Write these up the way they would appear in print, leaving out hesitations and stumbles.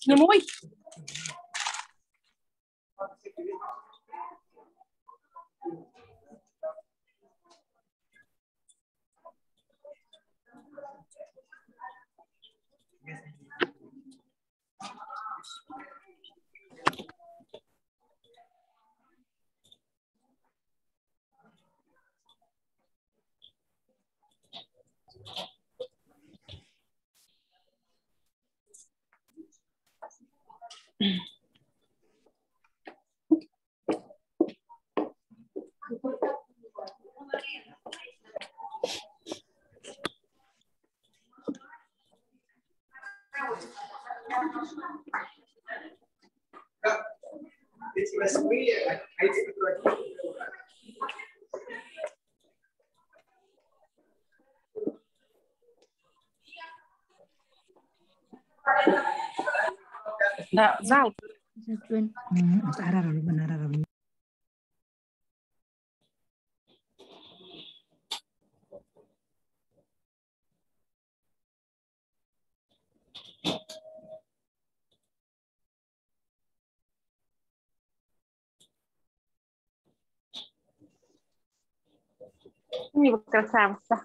Не мой. Да, зал. Красавица.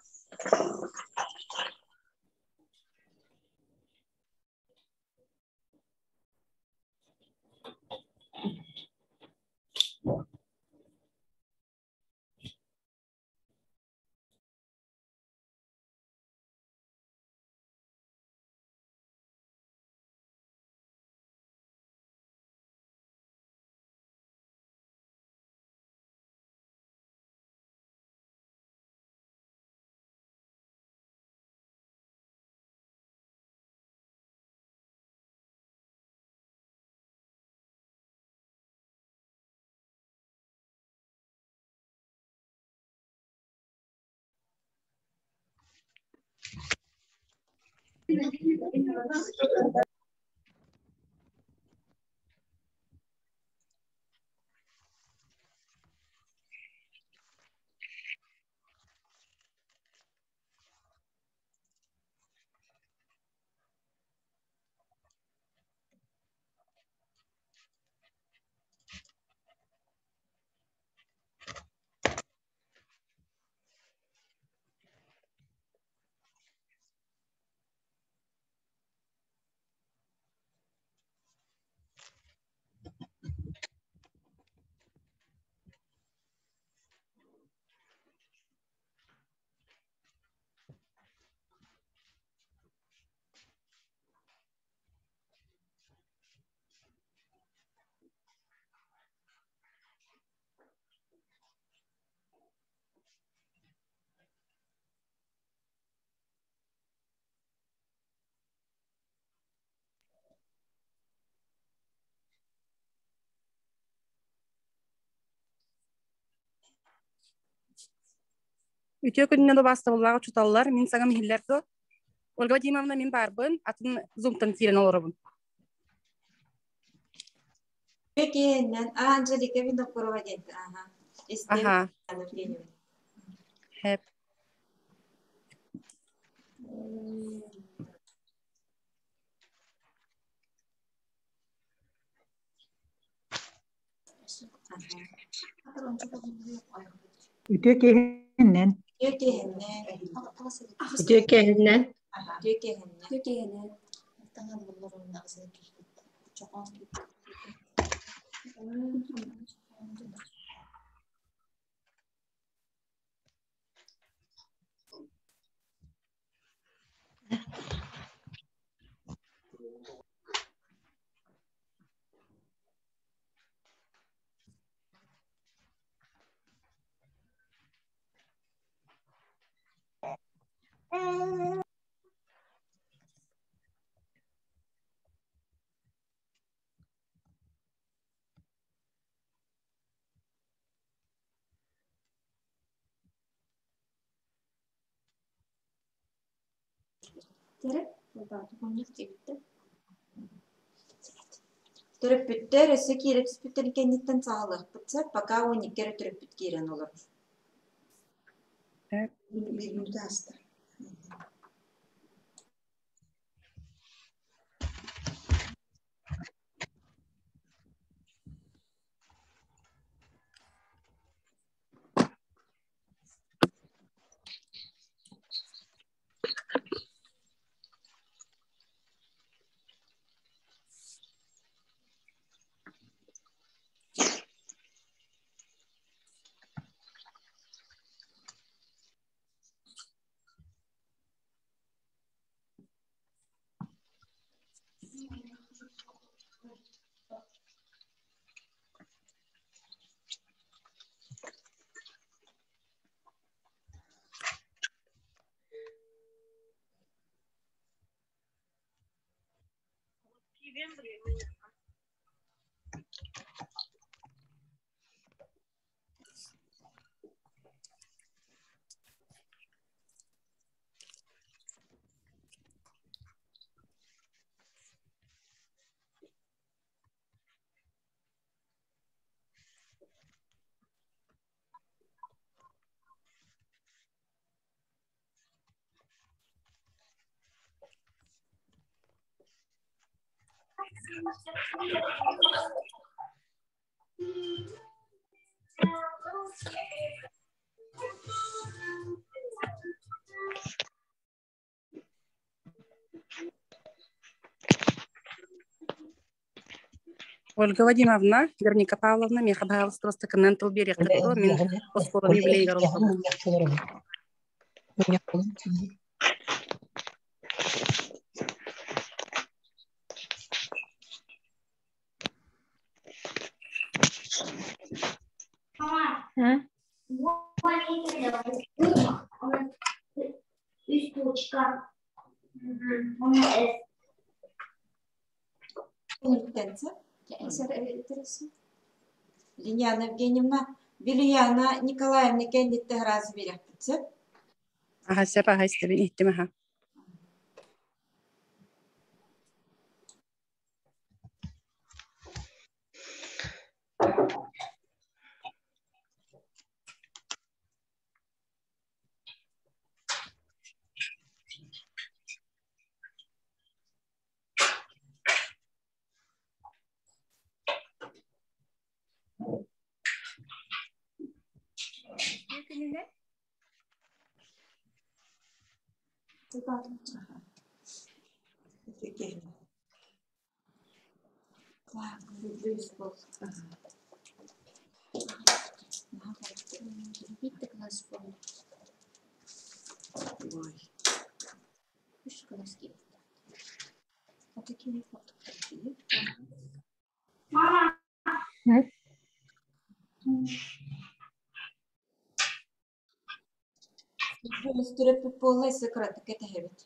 Үтүө күнүнэн убаастабыллаах учууталлар, мин саҥам иһиллэр дуо? Ольга Вадимовна, мин баарбын, атын зумтан киирэн олоробун. Үтүө киһиннэн Анжелика Винокурова диэн аха. Истим Аха, хэп. Үтүө киһиннэн Үтүө киһиннэн Үтүө киһиннэн Үтүө киһиннэн Төрөппүттэр өссө киирэ түспүттэрин кэнниттэн саҕалыахпыт сөп, пока 12 эрэ төрөппүт киирэн олорор. Биир мүнүүтэ ааста. Ольга Вадимовна, Вероника Павловна, миэхэ баһаалыста бастакынан тыл биэриэххит дуо? Мин оскуолам юбилейыгар олоробун. Линяна Евгеньевна, Вилюяна Николаевна кэнниттэн ыраас биэрэхпит сөп? Аха сөп, аха истэбин, иһиттим аха. Төрөппүт буолла өссө кыратык кэтэһэбит.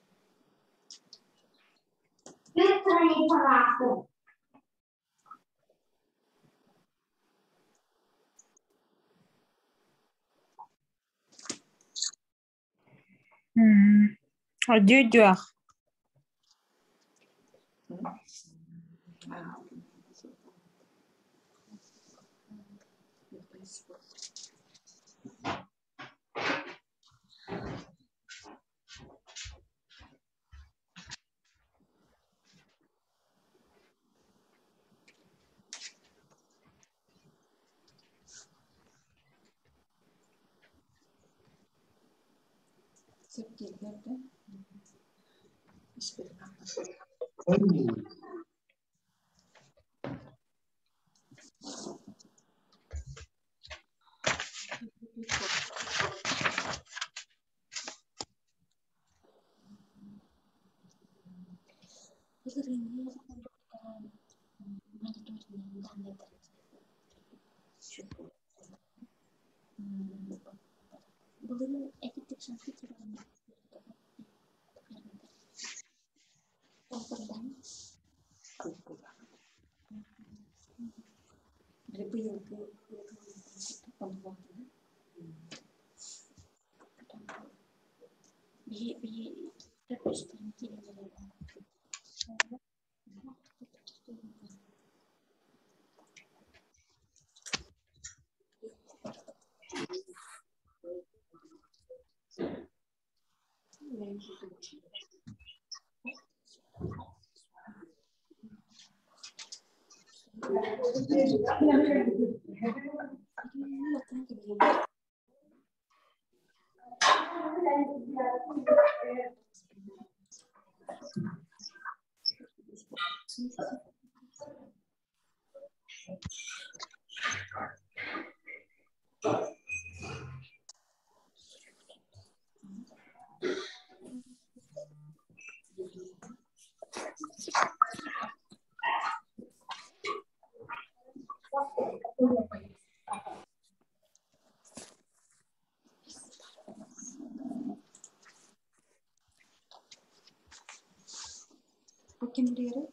Өйдүөх. Бу ким диэри?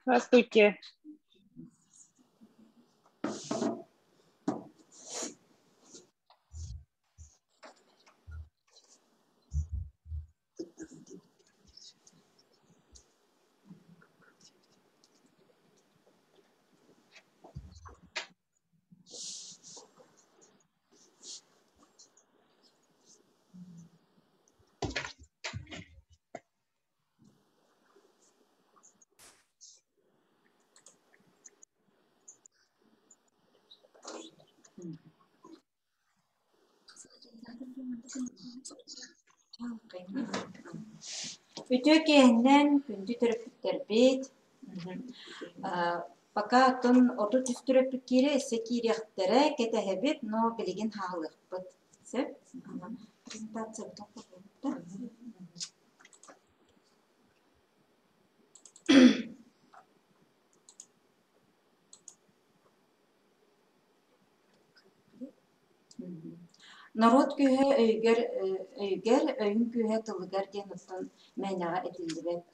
Здравствуйте. Үтүө киэһэннэн күндү төрөппүттэрбит. Пока оттон 33 төрөппүт киирэ, өссө киириэхтэрэ, кэтэһэбит, но билигин хаалыахпыт. Сөп? Презентациябытын холбуубут да? Норуот күүһэ өйүгэр, өйүгэр, өйүн күүһэ тылыгар диэн оттон мээнэҕэ этиллибэт.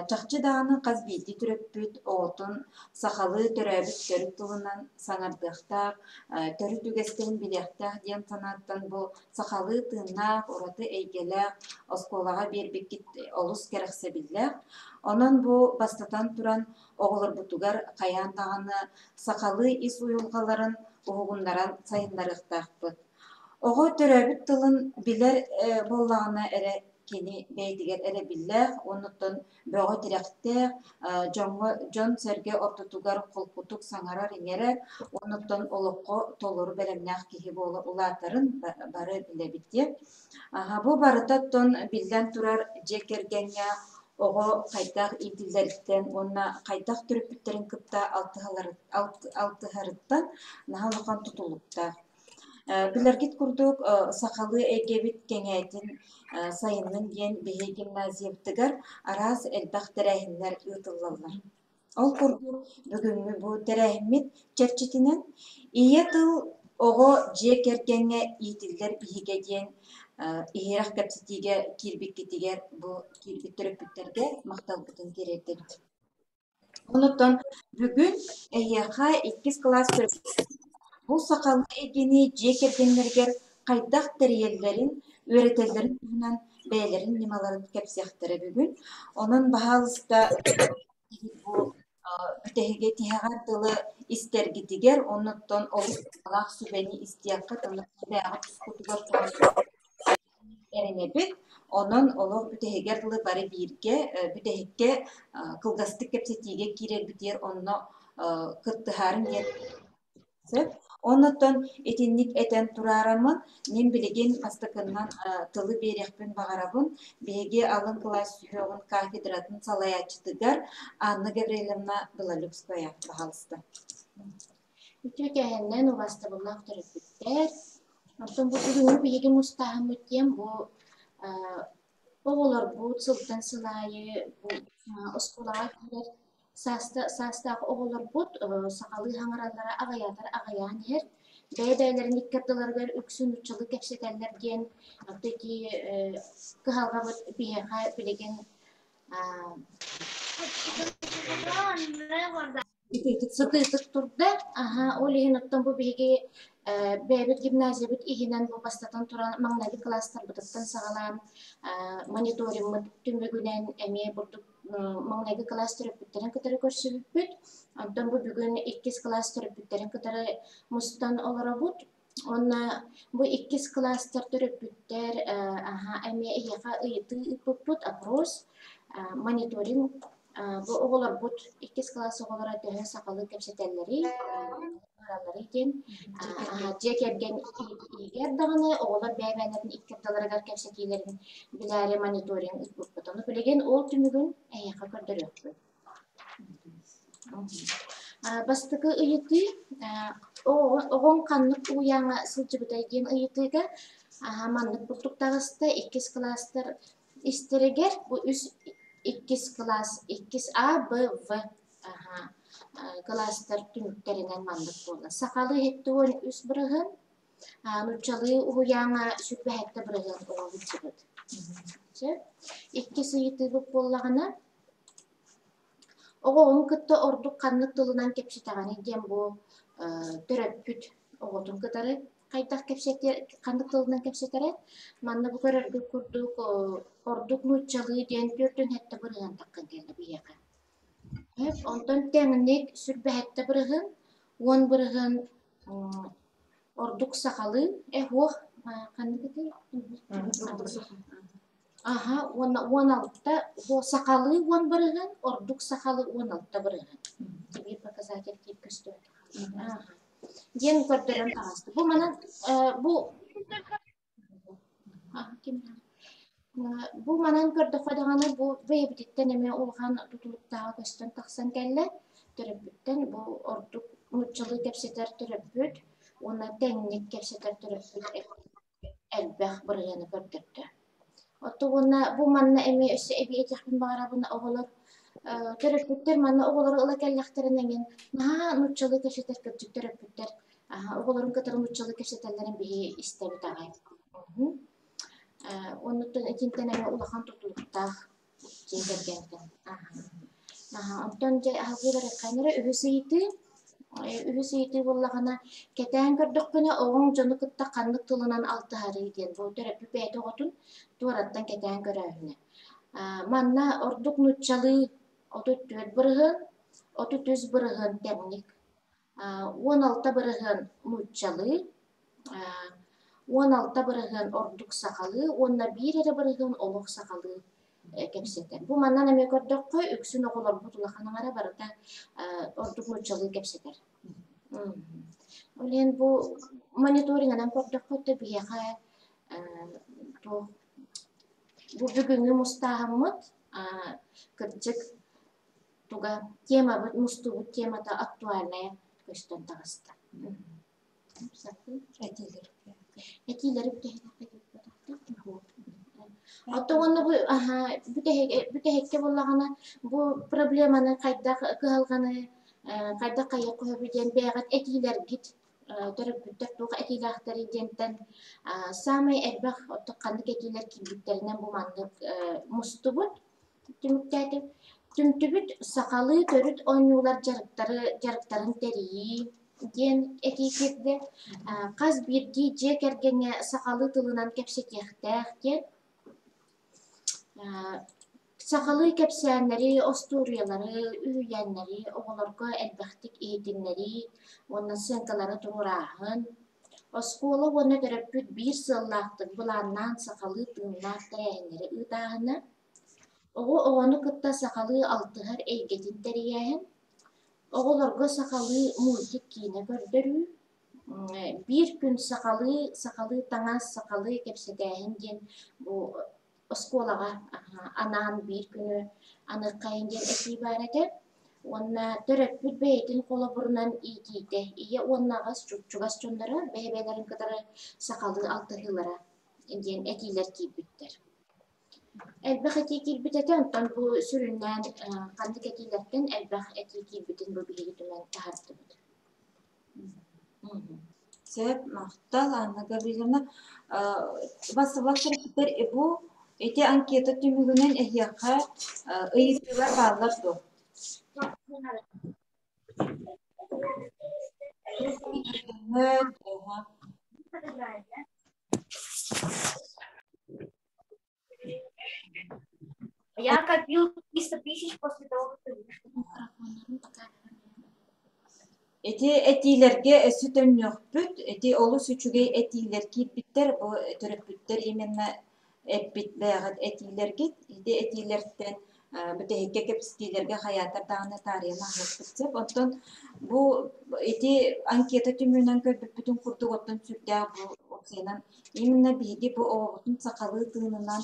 Чахчы даҕаны хас биирдии төрөппүт оҕотун сахалыы төрөөбүт төрүт тылынан саҥардыахтаах, төрүт үгэстэрин билиэхтээх диэн санааттан бу сахалыы тыыннаах, ураты эйгэлээх оскуолаҕа биэрбиккит олус кэрэхсэбиллээх. Онон бу бастатан туран оҕолорбутугар хайаан даҕаны сахалыы ис уйулҕаларын уһугуннаран сайыннарыахтаахпыт. Оҕо төрөөбүт тылын билэр буоллаҕына эрэ кини бэйэтигэр эрэбиллээх, оннуттан бөҕө тирэхтээх, дьоҥҥо дьон-сэргэ ортотугар холкутук саҥарар-иҥэрэр, оннуттан олоххо толору бэлэмнээх киһи буола улаатарын бары билэбит диэн. Бу барыта оттон биллэн турар дьиэ кэргэҥҥэ оҕо хайдах иитиллэриттэн уонна хайдах төрөппүттэрин кытта алтыһарыттан наһаа улахан тутулуктаах. Билэргит курдук, сахалыы эйгэбит кэҥээтин, сайыннын диэн биһи гимназиябытыгар араас элбэх тэрээһиннэр ыытыллаллар. Ол курдук, бүгүҥҥү бу тэрээһиммит чэрчитинэн Ийэ тыл оҕо дьиэ кэргэҥҥэ иитиллэр биһигэ диэн иһирэх кэпсэтиигэ киирбиккитигэр бу киирбит төрөппүттэргэ махталбытын тириэрдэбит. Онуттан бүгүн эһиэхэ иккис кылаас төрөппүттэрэ бу сахалыы эйгэни дьиэ кэргэннэригэр хайдах тэрийэллэрин, үөрэтэллэрин туһунан бэйэлэрин ньымаларын кэпсиэхтэрэ бүгүн. Онон, баһаалыста, бу бүтэһигэ тиһэҕэр дылы истэргитигэр, оннуттан олус туһалаах сүбэни истиэххит, онно бэйэҕит тускутугар. Эрэнэбит. Онон олох бүтэһигэр дылы бары бииргэ, бүтэһиккэ кылгастык кэпсэтиигэ киирэрбитигэр онно кыттыһарын диэн сөп. Оннуттан итинник этэн тураараммын, мин билигин бастакыннан тылы биэриэхпин баҕарабын. Биһиги алын кылаас сүһүөҕүн кафедратын салайааччытыгар Анна Гаврильевна Белолюбская, баһаалыста. Үтүө кэһэннэн убастабыллаах төрөппүттэр. Оттон бу бүгүҥҥү биһиги мустааһыммыт диэн бу оҕолорбут сылтан сыл аайы бу оскуолаҕа киирэр саастаах оҕолорбут сахалыы саҥараллара аҕыйаатар аҕыйаан иһэр. Бэйэ-бэйэлэрин икки ардыларыгар үксүн нууччалыы кэпсэтэллэр диэн ити кыһалҕабыт биһиэхэ билигин Сытыытык турда. Аһа, ол иһин оттон бу биһиги бэйэбит гимназиябыт иһинэн бу бастатан туран маҥнайгы кылаастарбытыттан саҕалаан мониторингмыт түмүгүнэн эмиэ бурдук маҥнайгы кылаас төрөппүттэрин кытары көрсүбүппүт. Онтон бу бүгүн иккис кылаас төрөппүттэрин кытары мустан олоробут. Уонна бу иккис кылаастар төрөппүттэр аһа эмиэ эһиэхэ ыйытыы ыыппыппыт, опрос, мониторинг бу оҕолорбут иккис кылаас оҕолоро төһө сахалыы кэпсэтэллэрий, баралларый диэн дьиэ кэргэн иһигэр даҕаны оҕолор бэйэ-бэйэлэрин икки ардыларыгар кэпсэтиилэрин билээри мониторинг ыыппыппыт. Ону билигин ол түмүгүн эһиэхэ көрдөрүөхпүт. Бастакы ыйытыы оҕоҥ ханнык уһуйааҥҥа сылдьыбытай диэн ыйытыыга маннык курдук таҕыста иккис кылаастар истэригэр бу үс иккис кылаас иккис А, Б, В кылаастар түмүктэринэн маннык буолла. Сахалыы 73 бырыһын, нууччалыы уһуйааҥҥа 27 бырыһыан оҕо сылдьыбыт. Иккис ыйытыыбыт буоллаҕына Оҕоҕун кытта ордук ханнык тылынан кэпсэтэҕиний диэн бу төрөппүт оҕотун кытары хайдах кэпсэтиэ ханнык тылынан кэпсэтэрэ. Манна бу көрөргүт курдук ордук нууччалыы диэн 47 бырыһыан таххан кэллэ биһиэхэ. Онтон тэҥник 27 бырыһыан, 10 бырыһыан ордук сахалыы, э суох ханнык этэй? Аһа уонна 16 сахалыы 10 бырыһыан, ордук сахалыы 16 бырыһыан. Биир показатель диир көстүбэтэх. Диэн көрдөрөн таҕыста. Бу манан бу бу манан көрдөххө даҕаны бу бэйэбититтэн эмиэ улахан тутулуктааҕа көстөн тахсан кэллэ. Төрөппүттэн бу ордук нууччалыы кэпсэтэр төрөппүт уонна тэҥник кэпсэтэр төрөппүт элбэх бырыһыаны көрдөрдө. Оттон уонна бу манна эмиэ өссө эбии этиэхпин баҕарабын оҕолор төрөппүттэр манна оҕолору ыла кэллэхтэринэ эҥин наһаа нууччалыы кэпсэтэр кырдьык төрөппүттэр оҕолорун кытары нууччалыы кэпсэтэллэрин биһи истэбит аҕай. Оннуттан итинтэн эмиэ улахан тутулуктаах дьиэ кэргэнтэн. Онтон дьэ аһылгы барыаххайын эрэ үһүс ыйытыы. Үһүс ыйытыы буоллаҕына, кэтээн көрдөхпүнэ, оҕоҥ дьону кытта ханнык тылынан алтыһарый диэн бу төрөппүт бэйэтэ оҕотун туораттан кэтээн көрөөһүнэ. Манна ордук нууччалыы 34 бырыһыан, 33 бырыһыан тэҥник, 16 бырыһыан нууччалыы, 16 бырыһыан ордук сахалыы уонна биир эрэ бырыһыан олох сахалыы кэпсэтэр. Бу манан эмиэ көрдөххө, үксүн оҕолорбут улахан аҥара барыта ордук нууччалыы кэпсэтэр. Ол иһин бу мониторинынан көрдөххө, биһиэхэ туох бу бүгүҥҥү мустааһыммыт кырдьык туга темабыт мустубут темата актуальная көстөн таҕыста. Этиилэр. Этиилэри Оттон уонна бу бүтэһиккэ буоллаҕына бу проблеманы хайдах кыһалҕаны хайдах хайыахха сөбүй диэн бэйэҕит этиилэргит төрөппүттэр туох этиилээхтэрий диэнтэн саамай элбэх ханнык этиилэр киирбиттэринэн бу маннык мустубут түмүктээтим. Түмтүбүт сахалыы төрүт оонньуулар дьарыктары дьарыктарын тэрийии диэн этии киирдэ. Хас биирдии дьиэ кэргэҥҥэ сахалыы тылынан кэпсэтиэхтээх диэн. Сахалыы кэпсээннэри, остуоруйалары, үһүйээннэри оҕолорго элбэхтик иһитиннэрии уонна сыаҥкалары туруорааһын. Оскуола уонна төрөппүт биир сыаллаахтык былааннаан сахалыы тыыннаах тэрээһиннэри ыытааһына, оҕо оҕону кытта сахалыы алтыһар эйгэтин тэрийээһин, оҕолорго сахалыы мультик киинэ көрдөрүү, биир күн сахалыы, сахалыы таҥас, сахалыы кэпсэтээһин диэн бу оскуолаҕа анаан биир күнү аныаххайын диэн этии баар этэ. Уонна төрөппүт бэйэтин холобурунан иитиитэ, ийэ уонна аҕас чугас дьонноро бэйэ-бэйэлэрин кытары сахалыы алтыһыылара диэн этиилэр киирбиттэр. Элбэх этии киирбит этэ, онтон бу сүрүннээн ханнык этиилэртэн элбэх этии киирбитин бу биһиги түмэн таһаардыбыт. Сөп, махтал, Анна Гаврильевна. Басыбал төрөппүттэр бу ити анкета түмүгүнэн эһиэхэ ыйытыылар бааллар дуо? Я копил 300 тысяч после того, как ты вышел. Ити этиилэргэ өссө төннүөхпүт. Ити олус үчүгэй этиилэр киирбиттэр. Бу төрөппүттэр именно эппит бэйэҕит этиилэргит. Ити этиилэртэн бүтэһиккэ кэпсэтиилэргэ хайаатар даҕаны таарыйан ааһыахпыт сөп. Оттон бу ити анкета түмүгүнэн көрбүппүтүн курдук оттон сүрдээх бу уопсайынан Именно биһиги бу оҕобутун сахалыы тыынынан,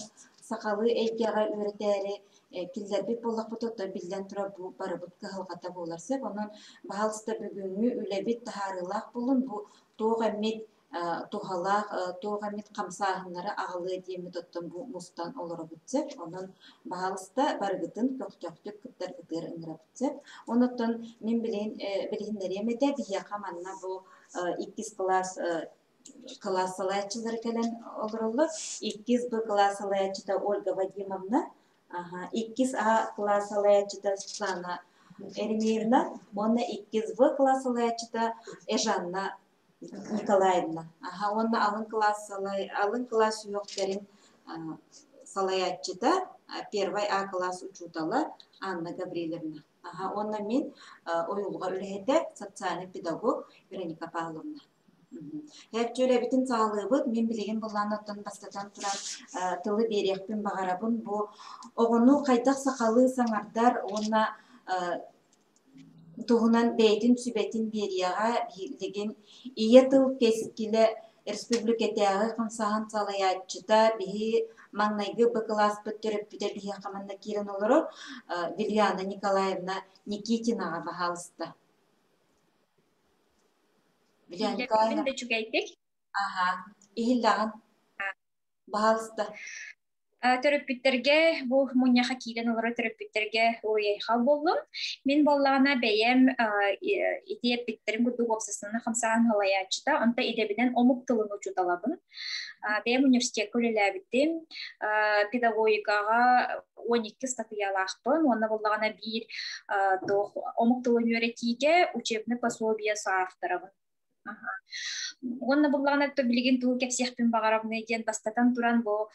сахалыы эйгэҕэ үөрэтээри киллэрбит буоллахпыт, оттон биллэн турар бу барыбыт кыһалҕата буолар сөп. Онон баһаалыста бүгүҥҥү үлэбит таһаарыылаах буолун, бу туох эмит туһалаах, туох эмит хамсааһыннары аҕалыа диэммит оттон бу мустан олоробут сөп. Онон баһаалыста барыгытын көхтөөхтүк кыттаргытыгар ыҥырабыт сөп. Онон мин билигин билиһиннэриэм этэ, биһиэхэ манна бу иккис кылаас кылаас салайааччылара кэлэн олороллор. Иккис Б кылаас салайааччыта Ольга Вадимовна, иккис А кылаас салайааччыта Светлана Еремеевна уонна иккис В кылаас салайааччыта Эжанна Николаевна. Уонна алын кылаас салай алын кылаас сүһүөхтэрин салайааччыта первый А кылаас учуутала Анна Гаврильевна. Уонна мин уйулҕа үлэһитэ, социальный педагог Вероника Павловна. Үлэбитин саҕалыыбыт. Мин билигин былаан оттон бастатан туран тылы биэриэхпин баҕарабын. Бу оҕону хайдах сахалыы саҥардар уонна туһунан бэйэтин сүбэтин биэриэҕэ билигин Ийэ тыл кэскилэ республикатааҕы хамсааһын салайааччыта биһи маҥнайгы Б кылааспыт төрөппүтэ биһиэхэ манна киирэн олорор Вильяна Николаевна Никитинаҕа баһаалыста. Билэбин да үчүгэйдик. Аха, иһиллэҕин. Баһаалыста. Төрөппүттэргэ бу мунньаха киирэн олорор төрөппүттэргэ уруйайхал буоллум. Мин буоллаҕына бэйэм ити эппиттэрим курдук уопсастыбаннай хамсааһын салайааччыта, онто идэбинэн омук тылын учууталабын. Бэйэм университекка үлэлээбитим. Педагогикаҕа 12 ыстатыйалаахпын уонна буоллаҕына биир туох омук тылын үөрэтиигэ учебный пособие соавторабын. Уонна буллаҕына билигин тугу кэпсиэхпин баҕарабыный диэн бастатан туран бу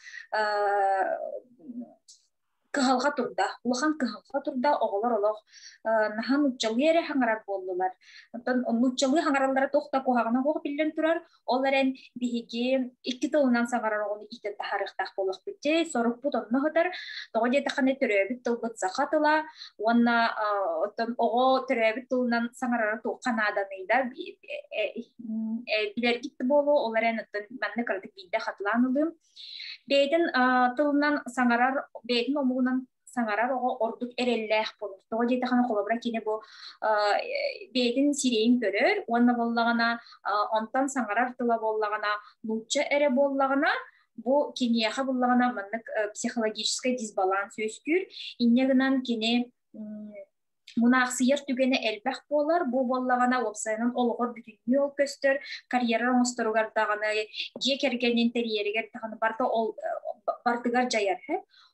кыһалҕа турда, улахан кыһалҕа турда, оҕолор олох наһаа нууччалыы эрэ хаҥарар буоллулар. Оттон нууччалыы хаҥараллара туох да куһаҕана суох биллэн турар, ол эрэн биһиги икки тылынан саҥарар оҕону иитэн таһаарыахтаах буоллахпыт. Дьэ, сорукпут онно сытар. Тоҕо диэтэххинэ төрөөбүт тылбыт саха тыла уонна оттон оҕо төрөөбүт тылынан саҥарара туохха нааданый да билэргит буолуо, ол эрэн оттон манна кыратык биирдэ хатылаан ылыым. Бэйэтин тылынан саҥарар, бэйэтин омугунан саҥарар оҕо ордук эрэллээх буолар. Тоҕо диэтэххинэ, холобура, кини бу бэйэтин сирэйин көрөр уонна буоллаҕына, онтон саҥарар тыла буоллаҕына, нуучча эрэ буоллаҕына, бу киниэхэ буллаҕына маннык психологическай дисбаланс үөскүүр. Инньэ гынан кини мунаахсыйар түгэнэ элбэх буолар. Бу буоллаҕына уопсайынан олоҕор бүтүннүү ол көстөр, карьера оҥосторугар даҕаны, дьиэ кэргэнин тэрийэригэр даҕаны барыта ол барытыгар дьайар.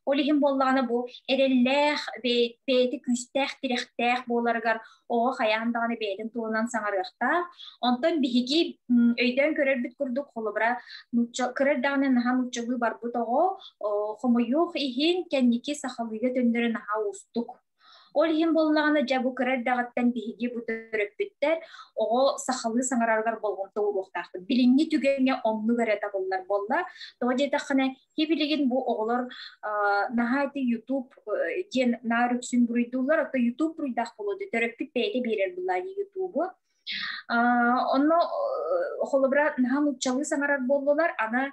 Ол иһин буоллаҕына бу эрэллээх, бэйэтэ күүстээх, тирэхтээх буоларыгар оҕо хайаан даҕаны бэйэтин тылынан саҥарыахтаах. Онтон биһиги өйдөөн көрөрбүт курдук, холобура, нуучча кыра эрдэҕинэ наһаа нууччалыы барбыт оҕо хомойуох иһин кэнники сахалыыга төннөрө наһаа уустук. Ол иһин буоллаҕына дьэ бу кыра эрдэҕиттэн биһиги бу төрөппүттэр оҕо сахалыы саҥарарыгар болҕомто ууруохтаахпыт. Билиҥҥи түгэҥҥэ оннук эрэ табыллар буолла. Тоҕо диэтэххинэ, билигин бу оҕолор наһаа ити YouTube диэн наар үксүн буруйдууллар, оттон YouTube буруйдаах буолуо төрөппүт бэйэтэ биэрэр буоллаа YouTube-у. Онно холобура наһаа нууччалыы саҥарар буоллулар, аны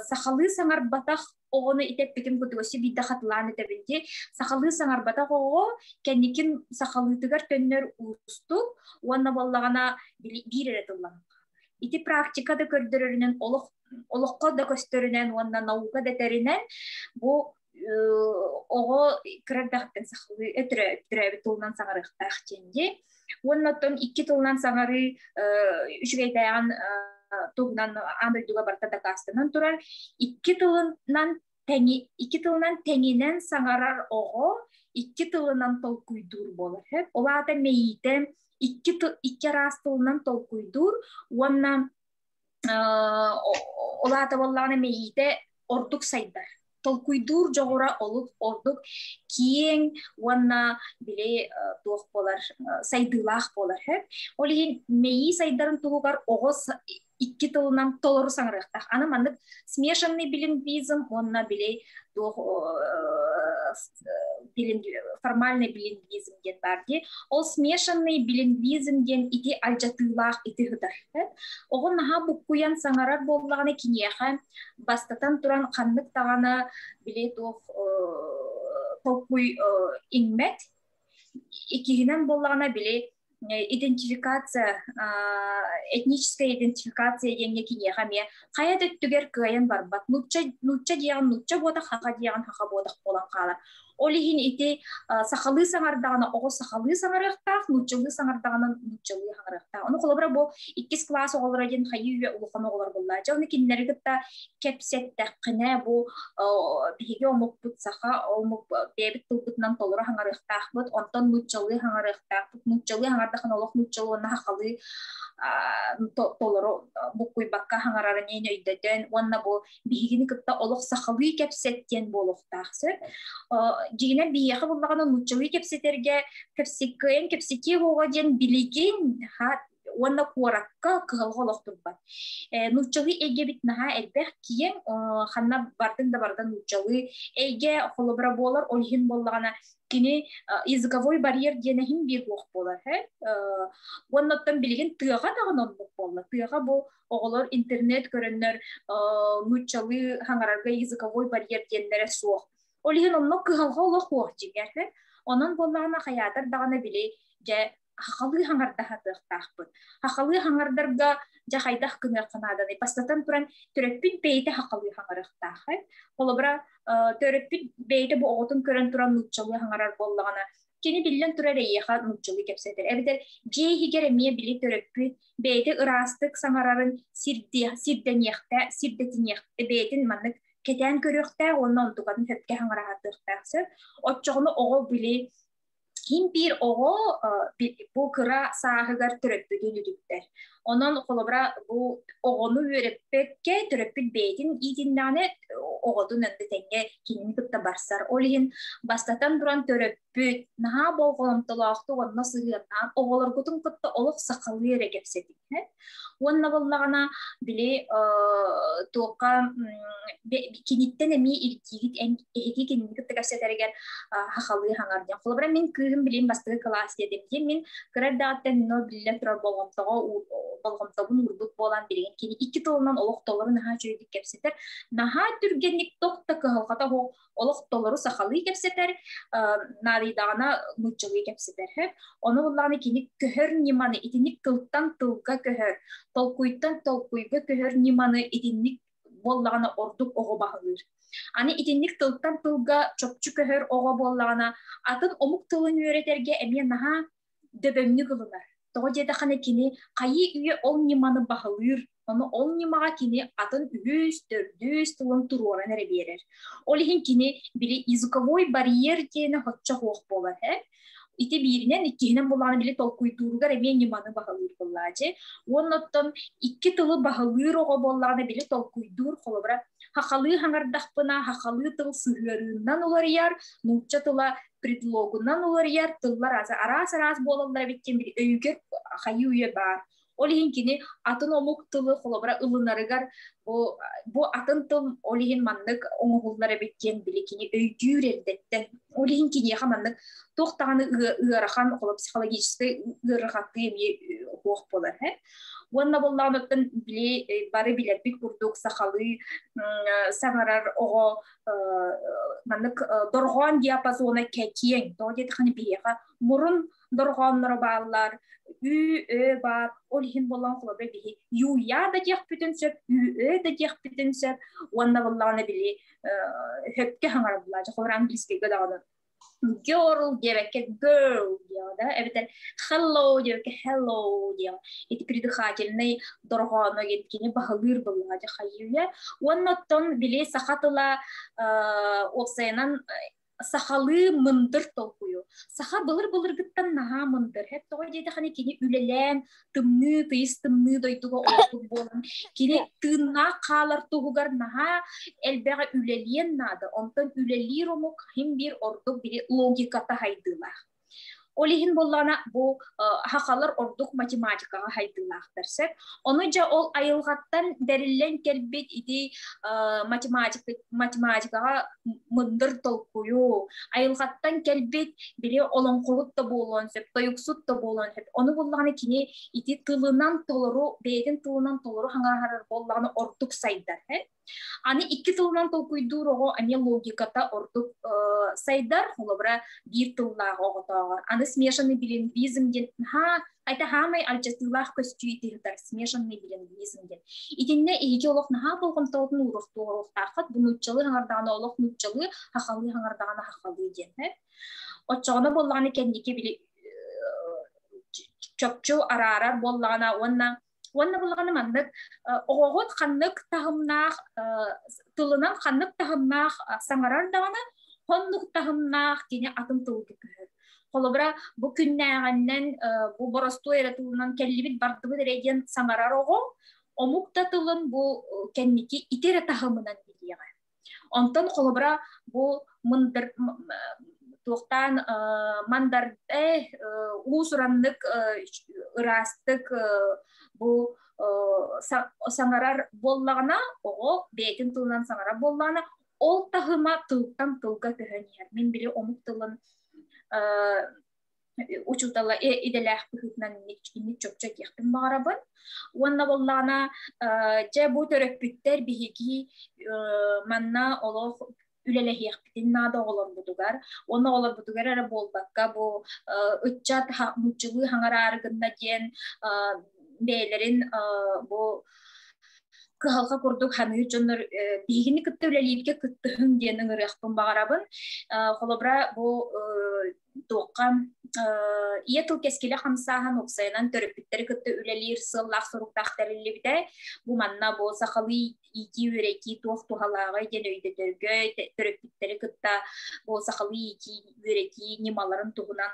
сахалыы саҥарбатах оҕону итэппитим курдук өссө биирдэ хатылаан этэбин дии. Сахалыы саҥарбатах оҕо кэнникин сахалыытыгар төннөр уустук уонна буоллаҕына биир эрэ тылланар. Ити практика да көрдөрөрүнэн олох олоххо да көстөрүнэн уонна наука да этэринэн бу оҕо кыра эрдэҕиттэн сахалыы төрөөбүт тылынан саҥарыахтаах диэн дии. Уонна оттон икки тылынан саҥарыы үчүгэйдээҕин туһунан аан дойдуга барыта дакаастанан турар. Икки тылынан тэҥи икки тылынан тэҥинэн саҥарар оҕо икки тылынан толкуйдуур буолар. Ол аата мэйиитэ икки икки араас тылынан толкуйдуур уонна ол аата буоллаҕына мэйиитэ ордук сайдар. Толкуйдуур дьоҕура олус ордук киэҥ уонна били туох буолар сайдыылаах буолар. Ол иһин мэйии сайдарын туһугар оҕо икки тылынан толору саҥарыахтаах. Аны маннык смешанный билингвизм уонна били туох формальный билингвизм диэн баар дии. Ол смешанный билингвизм диэн ити алдьатыылаах ити ыһытар. Оҕо наһаа буккуйан саҥарар буоллаҕына киниэхэ бастатан туран ханнык даҕаны били туох толкуй иҥмэт. Иккиһинэн буоллаҕына били идентификация, этническая идентификация диэҥҥэ киниэхэ эмиэ хайа да өттүгэр кыайан барбат. Нуучча, нуучча диэҕин нуучча буотах, хаха диэҕин хаха буотах буолан хаалар. Ол иһин ити сахалыы саҥардаҕына оҕо сахалыы саҥарыахтаах, нууччалыы саҥардаҕына нууччалыы саҥарыахтаах. Ону холобура бу иккис кылаас оҕолоро диэн хайыы үйэ улахан оҕолор буолла. Дьэ ону кинилэри кытта кэпсэттэххинэ бу биһиги омукпут саха омук бэйэбит тылбытынан толору хаҥарыахтаахпыт, онтон нууччалыы хаҥарыахтаахпыт. Нууччалыы хаҥардахына олох нууччалыы уонна сахалыы толору буккуйбакка хаҥарарын иһин өйдөтөн уонна бу биһигини кытта олох сахалыы кэпсэт диэн буолуохтаах сөп. Дьиҥинэн биһиэхэ буллаҕына нууччалыы кэпсэтэргэ кэпсиккыйан кэпсэтиэ буоҕа диэн билигин уонна куоракка кыһалҕа олох турбат. Нууччалыы эйгэбит наһаа элбэх киэҥ, ханна бардыҥ да барда нууччалыы эйгэ холобура буолар, ол иһин буоллаҕына кини языковой барьер диэн иһин биир буох буолар. Уонна оттон билигин тыаҕа даҕаны оннук буолла. Тыаҕа бу оҕолор интернет көрөннөр нууччалыы хаҥарарга языковой барьер диэннэрэ суох. Ол иһин онно кыһалҕа олох суох дьиҥэр. Онон буоллаҕына хайаатар даҕаны били дьэ хахалыы хаҥардаһатыахтаахпыт. Хахалыы хаҥардарга дьэ хайдах гыныахха нааданый? Бастатан туран төрөппүт бэйэтэ хахалыы хаҥарыахтаах. Холобура, төрөппүт бэйэтэ бу оҕотун көрөн туран нууччалыы хаҥарар буоллаҕына, кини биллэн турар эйиэхэ нууччалыы кэпсэтэр. Эбэтэр дьиэ иһигэр эмиэ били төрөппүт бэйэтэ ыраастык саҥарарын сирдэниэхтэ, сирдэтиниэхтэ бэйэтин маннык кэтээн көрүөхтээх уонна онтукатын сөпкө хаҥараһатыахтаах сөп. Оччоҕуна оҕо били Ким биир оҕо бу кыра сааһыгар төрөппүтүн үтүктэр. Онон холобура бу оҕону үөрэппэккэ төрөппүт бэйэтин иитиннэҕинэ оҕотун ынды тэҥҥэ кинини кытта барсар. Ол иһин бастатан туран төрөппүт наһаа болҕомтолоохтук онно сыһыаннаан оҕолоргутун кытта олох сахалыы эрэ кэпсэтиҥ. Уонна буоллаҕына били туохха киниттэн эмиэ ирдиигит эһиги кинини кытта кэпсэтэригэр хахалыы хаҥар диэн. Холобура мин кыыһым билим бастакы кылаас диэтим диэн мин кыра эрдэҕиттэн мин ол биллэн турар болҕомтоҕо болҕомтобун уурбут буолан билигин кини икки тылынан олох толору наһаа үчүгэйдик кэпсэтэр. Наһаа түргэнник тох да кыһалҕата суох олох толору сахалыы кэпсэтэр, наадыйдаҕына нууччалыы кэпсэтэр. Ону буллаҕына кини көһөр ньыманы итинник тылтан тылга көһөр, толкуйтан толкуйга көһөр ньыманы итинник буоллаҕына ордук оҕо баһылыыр. Аны итинник тылтан тылга чопчу көһөр оҕо буоллаҕына атын омук тылын үөрэтэргэ эмиэ наһаа дөбөҥнүк ылынар. Тоҕо диэтэххинэ кини хайыы үйэ ол ньыманы баһылыыр, ону ол ньымаҕа кини атын үһүс, төрдүс тылын туруоран эрэ биэрэр. Ол иһин кини били языковой барьер диэни хоччо суох буолар. Ити бииринэн, иккиһинэн булааны били толкуйдууругар эмиэ ньыманы баһылыыр буоллаачы. Уоннаттан икки тылы баһылыыр оҕо буоллаҕына били толкуйдуур холобура хахалыы хаҥардахпына хахалыы тыл сыһыарыынан уларыйар, нуучча тыла предлогунан уларыйар, тыллар араас-араас буолаллар эбит диэн били өйүгэр хайыы үйэ баар. Ол иһин кини атын омук тылы холобура ылынарыгар бу атын тыл ол иһин маннык оҥоһуллар эбит диэн били кини өйдүүр эрдэттэн. Ол иһин киниэхэ маннык туох даҕаны ыарахан холо психологическай ыарахаттыы эмиэ суох буолар. Уонна буоллаҕына били бары билэрбит курдук сахалыы саҥарар оҕо маннык дорҕоон диапазона киэҥ. Тоҕо диэтэххинэ биһиэхэ мурун дорҕоонноро бааллар, ү, ö баар, ол иһин буолан холобура биһи юя да диэхпитин сөп, ү, ö да диэхпитин сөп, уонна буоллаҕына били хөпкө хаҥараллар, холобура английскайга даҕаны girl диэбэккэ girl диэҕэ да, эбэтэр hello диэбэккэ hello диэҕэ. Ити придыхательный дорҕооно кини баһылыыр буоллаҕа дьэ хайыы Уонна оттон били саха тыла уопсайынан сахалыы мындыр толкуйу. Саха былыр-былыргыттан наһаа мындыр. Хэп тоҕо диэтэххинэ кини үлэлээн тымныы, тыйыс тымныы дойдуга олорбут буолан, кини тыыннаах хаалар туһугар наһаа элбэҕи үлэлиэн наада. Онтон үлэлиир омук хим биир ордук били логиката хайдыылаах. Ол иһин буоллаҕына бу хахалар ордук математикаҕа хайдыылаахтар сөп. Ону дьэ ол айылҕаттан бэриллэн кэлбит ити математикаҕа мындыр толкуйу, айылҕаттан кэлбит били олоҥхоһут да буолуон сөп, тойуксут да буолуон сөп. Ону буоллаҕына кини ити тылынан толору, бэйэтин тылынан толору хаҥаһарар буоллаҕына ордук сайдар. Аны икки тылынан толкуйдуур оҕо эмиэ логиката ордук сайдар, холобура биир тыллаах оҕотооҕор. Аны смешанный билингвизм диэн наһаа айта хаамай алдьатыылаах көстүү итиһитэр смешанный билингвизм диэн. Итиннэ иһики олох наһаа болҕомтоҕутун ууруохтааххыт, бу нууччалыы хаҥардаҕына олох нууччалыы, хахалыы хаҥардаҕына хахалыы диэн. Оччоҕуна буоллаҕына кэнники били чопчу араарар буоллаҕына уонна Уонна булаҕаны маннык оҕоҕут ханнык таһымнаах тылынан ханнык таһымнаах саҥарар даҕаны хоннук таһымнаах кини атын тылга көһөр. Холобура, бу күннээҕинэн бу боростуой эрэ тылынан кэллибит бардыбыт эрэ диэн саҥарар оҕо омук да тылын бу кэнники ити эрэ таһымынан билиэҕэ. Онтон холобура бу мындыр туохтаан мандар уус-ураннык ыраастык бу саҥарар буоллаҕына оҕо бэйэтин тылынан саҥарар буоллаҕына ол таһыма тылтан тылга көһөн иһэр. Мин били омук тылын учуутала идэлээх быһыытынан инник чопчу этиэхпин баҕарабын. Уонна буоллаҕына дьэ бу төрөппүттэр биһиги манна олох үлэлэһиэхпитин наада оҕолорбутугар. Уонна оҕолорбутугар эрэ буолбакка бу ыччат нууччалыы хаҥараары гынна диэн бэйэлэрин бу кыһалҕа курдук ханыыр дьоннор биһигини кытта үлэлииргэ кыттыһыҥ диэн ыҥырыахпын баҕарабын. Холобура бу туохха ийэ тыл кэскилэ хамсааһын уопсайынан төрөппүттэри кытта үлэлиир сыаллаах соруктаах тэриллибитэ. Бу манна бу сахалыы иитии үөрэтии туох туһалааҕый диэн өйдөтөргө төрөппүттэри кытта бу сахалыы иитии үөрэтии ньымаларын туһунан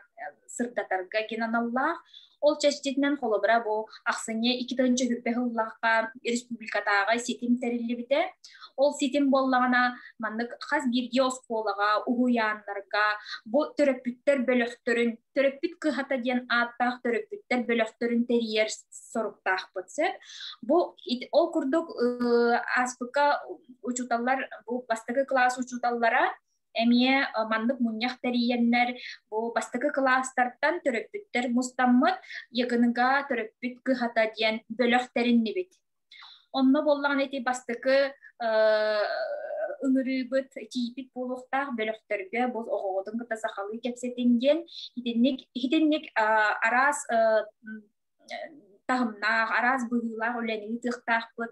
сырдатарга диэн аналлаах. Ол чэрчитинэн холобура бу ахсынньы 2020 сыллаахха республикатааҕы ситим тэриллибитэ. Ол ситим буоллаҕына маннык хас биирдии оскуолаҕа, уһуйааннарга бу төрөппүттэр бөлөхтөрүн, төрөппүт кыһата диэн ааттаах төрөппүттэр бөлөхтөрүн тэрийэр соруктаахпыт сөп. Бу ол курдук ааспыкка учууталлар бу бастакы кылаас учууталлара эмиэ маннык мунньах тэрийэннэр бу бастакы кылаастартан төрөппүттэр мустаммыт ягыныга төрөппүт кыһата диэн бөлөх тэриннибит. Онно буоллаҕына ити бастакы ыҥырыыбыт тиийбит буолуохтаах бөлөхтөргө бу оҕоҕутун кытта сахалыы кэпсэтиҥ диэн итинник итинник араас таһымнаах, араас быһыылаах үлэни ыытыахтаахпыт,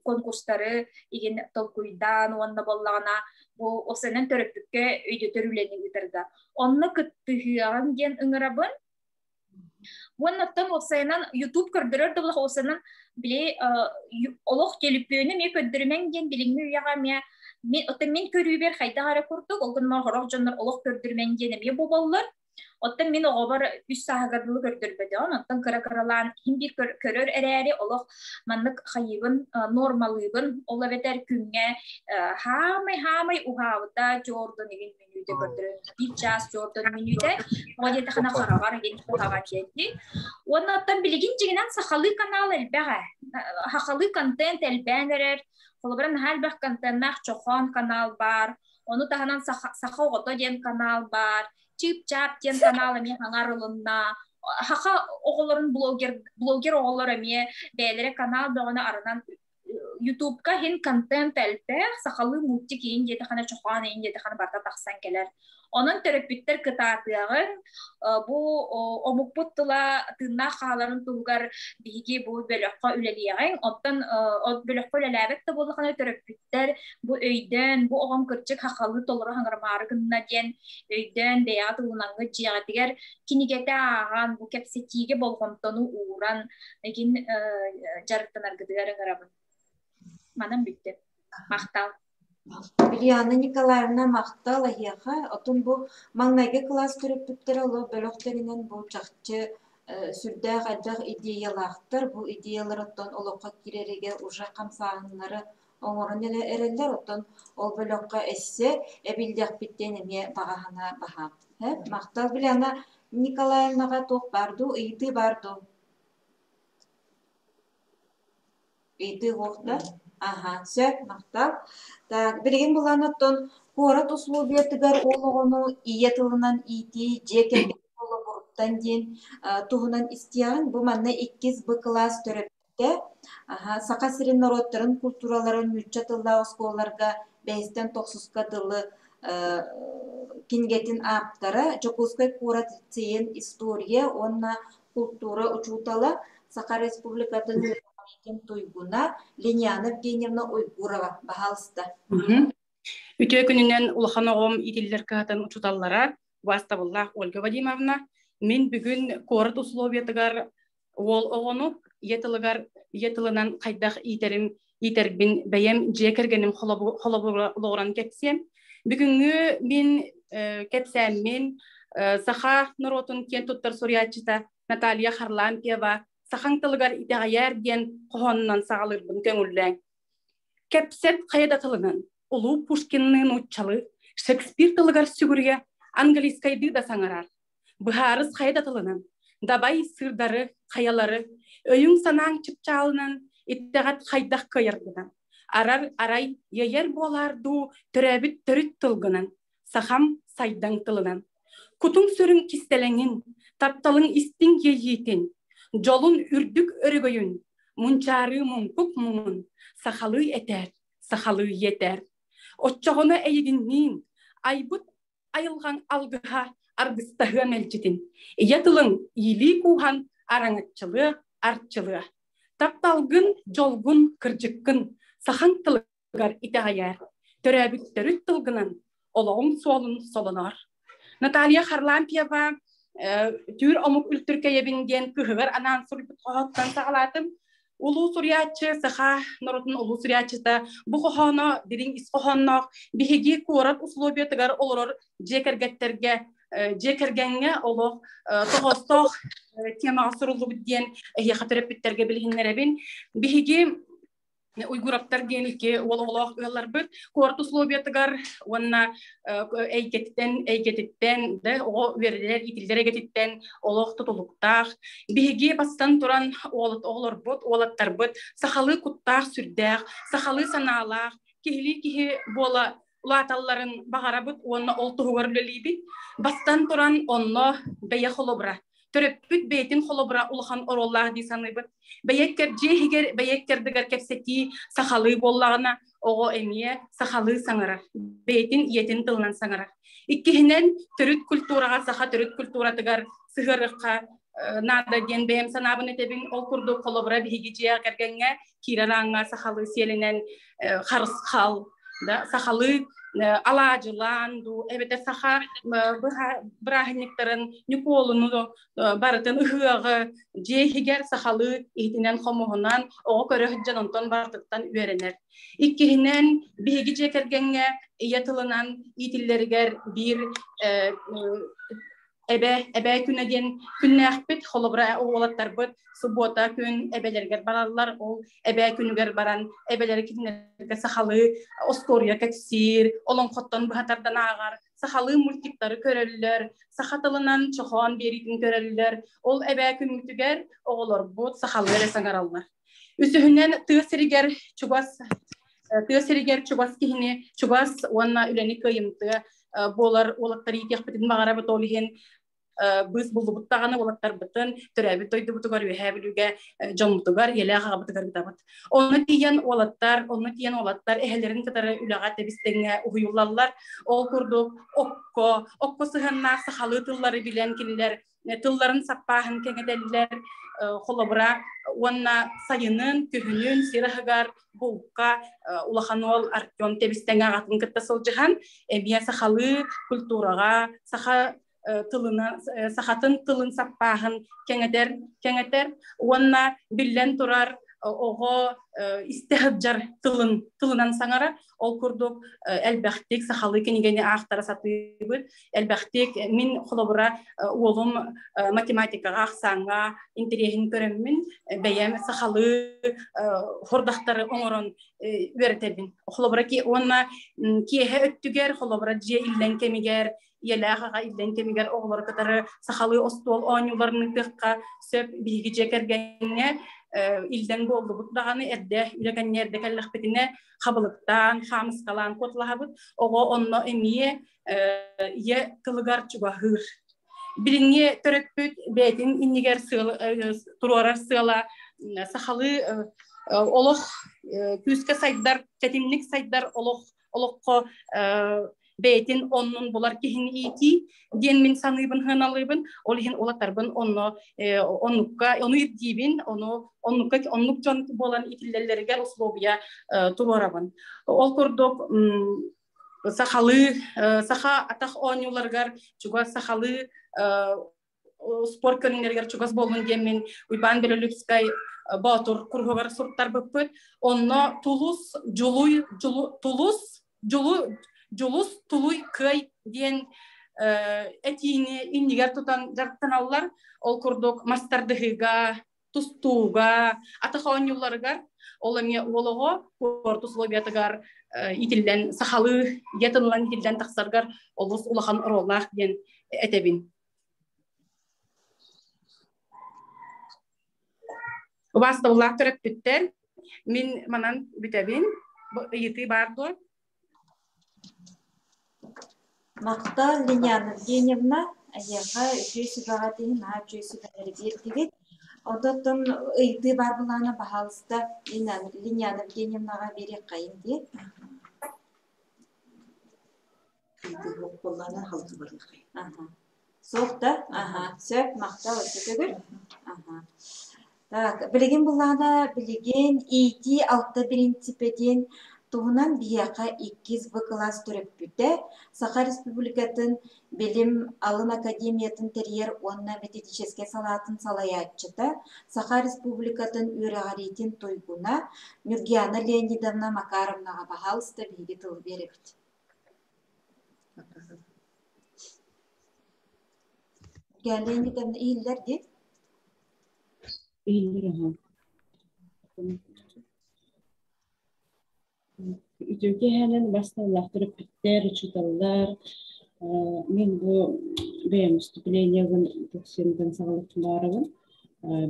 конкурстары игин толкуйдаан уонна буоллаҕына бу осенен төрөппүккэ өйдөтөр үлэни ыытарга. Онно кыттыһыаҕыҥ диэн ыҥырабын. Уонна оттон уопсайынан YouTube көрдөрөр да буоллах уопсайынан били олох төлөпүөнү эмиэ көрдөрүмэҥ диэн билиҥҥи үйэҕэ эмиэ мин оттон мин көрүүбэр хайдах эрэ курдук ол гынан сорох дьоннор олох көрдөрүмэҥ диэн эмиэ буолаллар. Оттон мин оҕобор үс сааһыгар дылы көрдөрбөтөҕүм, оттон кыра-кыралаан иһин биир көрөр эрээри олох маннык хайыыбын, нормалыыбын, ол эбэтэр күҥҥэ хаамай-хаамай уһаабыта чуордун игин мүнүүтэ көрдөрөр биир чаас чуордун мүнүүтэ тоҕо диэтэххинэ хараҕар игин куһаҕан диэнти. Уонна оттон билигин дьиҥинэн сахалыы канал элбэх ээ. Сахалыы контент элбээн эрэр. Холобура наһаа элбэх контеннаах Чохоон канал баар, Ону таһынан Саха оҕото диэн канал баар, Чыып-чаап диэн канал эмиэ хаҥарылынна. Саха оҕолорун блогер, блогер оҕолор эмиэ бэйэлэрэ канал бөҕөнү арынан Ютубка иһин контент элбэх, сахалыы мультик иһин диэтэххинэ, чохоон иһин диэтэххинэ барыта тахсан кэлэр. Онон төрөппүттэр кытаатыаҕыҥ, бу омукпут тыла тыыннаах хааларын туһугар биһиги бу бөлөххө үлэлиэҕиҥ. Оттон бөлөххө үлэлээбэт да буоллаххына төрөппүттэр бу өйдөөн, бу оҕом кырдьык хахалыы толору хаҥырымаары гынна диэн өйдөөн бэйэҕэ тылланаҥҥыт дьиэҕитигэр кинигэтэ ааҕан, бу кэпсэтиигэ болҕомтону ууран, эгин дьарыктанаргытыгар ыҥырабын. Манан бүттүм. Махтал. Ульяна Николаевна махтал эһиэхэ. Отун бу маҥнайгы кылаас төрөппүттэрэ олох бөлөхтөрүнэн бу чахчы сүрдээх элбэх идеялаахтар. Бу идеялар оттон олоххо киирэригэр уже хамсааһыннары оҥорон эрэллэр. Оттон ол бөлөххө эссе эбиллиэхпит диэн эмиэ баҕа санаа баһаам. Махтал Ульяна Николаевнаҕа туох баар дуу, ыйытыы баар дуу? Ыйытыы суох да? Аһа, сөп, махтал. Так, билигин булан оттон куорат условиятыгар уол оҕону ийэ тылынан иитии дьиэ кэргэн холобуруттан диэн туһунан истиэҕиҥ. Бу манна иккис Б кылаас төрөппүтэ аһа, Саха сирин норуоттарын культураларын нуучча тыллаах оскуолаларга бэһистэн тохсуска дылы кинигэтин ааптара, Дьокуускай куорат лицейин история уонна култуура учуутала, Саха Республикатын үөрэҕириитин туйгуна Линиана Евгеньевна Уйгурова, баһаалыста. Үтүө күнүнэн улахан оҕом иитиллэр кыһатын учууталлара убаастабыллаах Ольга Вадимовна, мин бүгүн куорат условиятыгар уол оҕону ийэ тылыгар ийэ тылынан хайдах иитэрим иитэрбин бэйэм дьиэ кэргэним холобуран кэпсиэм. Бүгүҥҥү мин кэпсээммин саха норуотун киэн туттар суруйааччыта Наталья Харлампьева «Сахаҥ тылыгар итэҕэйээр» диэн хоһоонунан саҕалыырбын көҥүллээҥ. Кэпсэт хайа да тылынан, улуу Пушкинныын нууччалыы, Шекспир тылыгар сүгүрүйэ, английскайдыы да саҥарар. Быһаарыс хайа да тылынан, дабай сыырдары, хайалары, өйүҥ-санааҥ чыпчаалынан итэҕэт хайдах кыайаргынан, арар арай иэйэр буолаар дуу төрөөбүт төрүт тылгынан, сахам сайдаҥ тылынан. Кутуҥ-сүрүҥ кистэлэҥин, тапталыҥ истиҥ иэйиитин, дьолун үрдүк өрөгөйүн, мунчаарыы муҥкук муҥун сахалыы этээр, сахалыы иэтээр. Оччоҕуна эйигинниин айбыт айылҕаҥ алгыһа аргыстаһыа мэлдьитин, ийэ тылыҥ иилии кууһан араҥаччылыа, арчылыа. Тапталгын, дьолгун, кырдьыккын сахаҥ тылыгар итэҕэйээр, төрөөбүт төрүт тылгынан олоҕуҥ суолун солоноор. Наталья Харлампьева түүр омук үлтүркэйэбин диэн кыһыгар анаан суруйбут хоһооттон саҕалаатым. Улуу суруйааччы, саха норуотун улуу суруйааччыта бу хоһооно дириҥ ис хоһоонноох биһиги куорат условиятыгар олорор дьиэ кэргэттэргэ дьиэ кэргэҥҥэ олох тоҕоостоох темаҕа суруллубут диэн эһиэхэ төрөппүттэргэ билиһиннэрэбин. Биһиги Уйгураптар диэн икки уол оҕолоох ыалларбыт куорат условиятыгар уонна эйгэтиттэн эйгэтиттэн да оҕо үөрэнэр иитиллэр эйгэтиттэн олох тутулуктаах. Биһиги бастан туран оҕолорбут, уолаттарбыт сахалыы куттаах сүрдээх, сахалыы санаалаах, киһилии киһи буола улааталларын баҕарабыт уонна ол туһугар үлэлиибит. Бастан туран онно бэйэ холобура. Төрөппүт бэйэтин холобура улахан оруоллаах дии саныыбыт. Бэйэккэр дьиэ иһигэр бэйэккэрдигэр кэпсэтии сахалыы буоллаҕына, оҕо эмиэ сахалыы саҥарар, бэйэтин ийэтин тылынан саҥарар. Иккиһинэн, төрүт культураҕа, саха төрүт культуратыгар сыһыарыахха наада диэн бэйэм санаабын этэбин. Ол курдук холобура биһиги дьиэ кэргэҥҥэ киирэр ааҥҥа сахалыы сиэлинэн харысхал, да, сахалыы алаадьылаан дуу, эбэтэр саха бырааһынньыктарын Ньукуолуну барытын ыһыаҕы дьиэ иһигэр сахалыы иһитинэн хомуһунан оҕо көрө сылдьан онтон барытыттан үөрэнэр. Иккиһинэн, биһиги дьиэ кэргэҥҥэ ийэ тылынан иитиллэригэр биир Эбэ, эбээ күнэ диэн күннээхпит, холобура уолаттарбыт суббота күн эбэлэригэр бараллар, ол эбээ күнүгэр баран эбэлэри кинилэргэ сахалыы остуоруйа кэпсиир, олоҥхоттон быһа тардан ааҕар, сахалыы мультиктары көрөллөр, саха тылынан чохоон биэриитин көрөллөр. Ол эбээ күммүтүгэр оҕолорбут сахалыы эрэ саҥараллар. Үсүһүнэн, тыа сиригэр чугас тыа сиригэр чугас киһини чугас уонна үлэни кыайымтыа буолар уолаттар иитиэхпитин баҕарабыт. Ол иһин быыс буллубут даҕаны уолаттарбытын төрөөбүт дойдубутугар Үөһээ Бүлүүгэ дьоммутугар, ийэлээх аҕабытыгар ыытабыт. Онно тиийэн уолаттар, онно тиийэн уолаттар эһэлэрин кытары үлэҕэ тэбис-тэҥҥэ уһуйуллаллар. Ол курдук окко, окко сыһыаннаах сахалыы тыллары билэн кинилэр тылларын саппааһын кэҥэтэллэр, холобура, уонна сайынын, күһүнүн сир аһыгар, булка улахан уол Артем тэбис-тэҥҥэ аҕатын кытта сылдьыһан, эмиэ сахалыы культураҕа, саха тылына сахатын тылын саппааһын кэҥэтэр кэҥэтэр уонна биллэн турар оҕо истэ сылдьар тылын тылынан саҥарар. Ол курдук элбэхтик сахалыы кинигэни аахтара сатыыбыт, элбэхтик. Мин холобура уолум математикаҕа, ахсааҥҥа интэриэһин көрөммүн бэйэм сахалыы хордахтары оҥорон үөрэтэбин. Холобура, уонна киэһэ өттүгэр, холобура, дьиэ иллэҥ кэмигэр, ийэлээх аҕа иллэҥ кэмигэр оҕолору кытары сахалыы остуол оонньууларын ыытыахха сөп. Биһиги дьиэ кэргэҥҥэ иллэҥ буоллубут даҕаны, эрдэ үлэ кэннэ эрдэ кэллэхпитинэ, хабылыктаан, хаамыскалаан куоталаһабыт. Оҕо онно эмиэ ийэ тылыгар чугаһыыр. Билиҥҥи төрөппүт бэйэтин иннигэр туруорар сыала сахалыы олох күүскэ сайдар, тэтимник сайдар олох олоххо бэйэтин оннун булар киһини иитии диэн мин саныыбын, сыаналыыбын. Ол иһин улатарбын онно оннукка ону ирдиибин, ону оннукка оннук дьон буолан иитиллэллэригэр условия туруорабын. Ол курдук сахалыы саха атах оонньууларыгар чугас, сахалыы спорт көрүҥнэригэр чугас буоллун диэммин Уйбаан Белолюбскай Боотур куруһугар суруттарбыппыт. Онно тулус, дьулуй, тулус, дьулу, дьулус, тулуй, кыай диэн этиини иннигэр тутан дьарыктаналлар. Ол курдук мас тардыһыыга, тустууга, атах оонньууларыгар, ол эмиэ уол оҕо куорат условиятыгар иитиллэн, сахалыы ийэ тылынан иитиллэн тахсаргар олус улахан оруоллаах диэн этэбин. Убаастабыллаах төрөппүттэр, мин манан бүтэбин. Ыйытыы баар дуо? Махтал, Линяна Евгеньевна, эйиэхэ үтүө сүбэҕит иһин, наһаа үчүгэй сүбэлэри биэрдигит. Онтон ыйытыы баар былаана, баһаалыста, Линяна Евгеньевнаҕа биэриэххэйиҥ дии. Суох да? Аха, сөп, махтал өссө төгүл. Аха. Так, билигин буллаҕына, билигин иитии алта принципэ диэн туһунан биһиэхэ иккис В кылаас төрөппүтэ, Саха Республикатын Билим алын академиятын тэрийэр уонна методическай салаатын салайааччыта, Саха Республикатын үөрэҕириитин туйгуна Нюргиана Леонидовна Макаровнаҕа баһаалыста биһиги тылы биэрэбит. Нюргиана Леонидовна иһиллэр дии? Иһиллэр аһа. Үтүө киэһэнэн басталлаах төрөппүттэр, учууталлар. Мин бу бэйэм выступлениебын тохсунтан саҕалыахпын баҕарабын.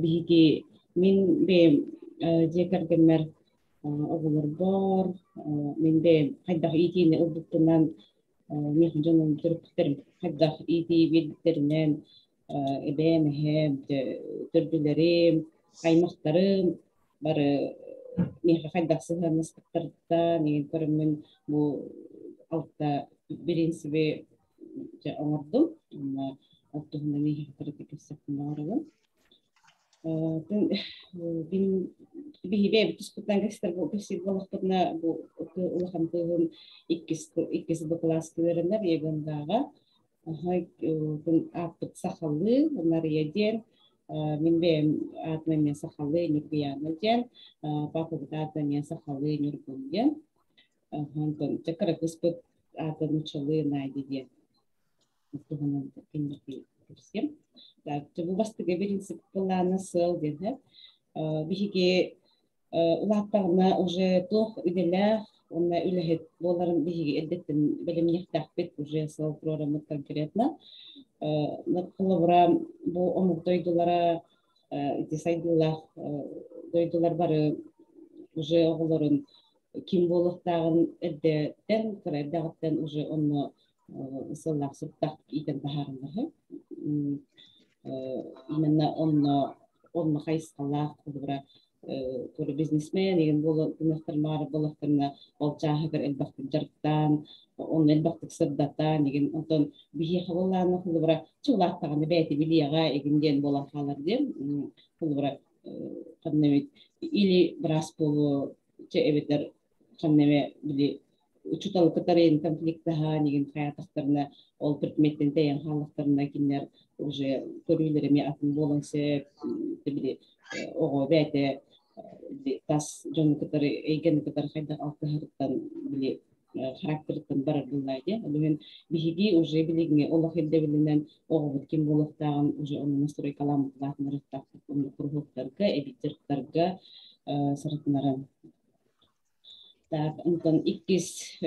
Биһиги мин бэйэм дьиэ кэргэммэр оҕолорбор мин бэйэм хайдах иитиини ылбыппынан, миэхэ дьонум төрөппүттэрим хайдах иитии биэрбиттэринэн, эбээм, эһээм, төрдүлэрим, аймахтарым бары миэхэ хайдах сыһыаннаспыттарыттан миигин көрөммүн бу алта бириинсиби дьэ оҥордум. Уонна ол туһунан эһиэхэ кыратык кэпсэппин баҕарабын. Мин биһиги бэйэбит туспутунан кэпсиир буоллахпытына, бу улахан кыыһым иккис Б кылааска үөрэнэр ЕГНД-ҕа. Ааппыт сахалыы Нарыйа диэн, мин бэйэм аатым эмиэ сахалыы Ньургуйаана диэн, папабыт аата эмиэ сахалыы Ньургун диэн. Онтон дьэ кыра кыыспыт аата нууччалыы Надя диэн. Туһунан кинилэргэ кэпсиэм. Так, бу бастакы принцип былаана сыал диэн биһиги улааттаҕына уже туох идэлээх уонна үлэһит буоларын биһиги эрдэттэн бэлэмниэхтээхпит уже сыал туруораммыт конкретно. Холобура, бу омук дойдулара ити сайдыылаах дойдулар бары уже оҕолорун ким буолуохтааҕын эрдэттэн, кыра эрдэҕиттэн уже онно сыллаах сыттах иитэн таһаараллар. Именно онно онно хайысхалаах холобура туора бизнесмен игин буолуохтарына буоллахтарына ол чааһыгар элбэхтик дьарыктаан онно элбэхтик сырдатан игин онтон биһиэхэ буоллаана холобура чулаахтаҕына бэйэтэ билиэҕэ игин диэн буолан хаалар диэн холобура ханна эбит или быраас буолуо чэ эбэтэр ханна эмэ били учуутал кытары конфликтаһан игин хайаатахтарына ол предметтэн тэйэн хааллахтарына кинилэр уже көрүүлэрэ эмиэ атын буолан сөп били оҕо бэйэтэ тас дьону кытары эйгэни кытары хайдах алтыһарыттан били характерыттан барар буоллаа диэн. Ол иһин биһиги уже билиҥҥи олох ирдэбилинэн оҕобут ким буолуохтааҕын уже ону настройкаламмыт улаатыннарыахтаахпыт онно куруһуоктарга, эбиттэртарга сырытынаран. Так, онтон иккис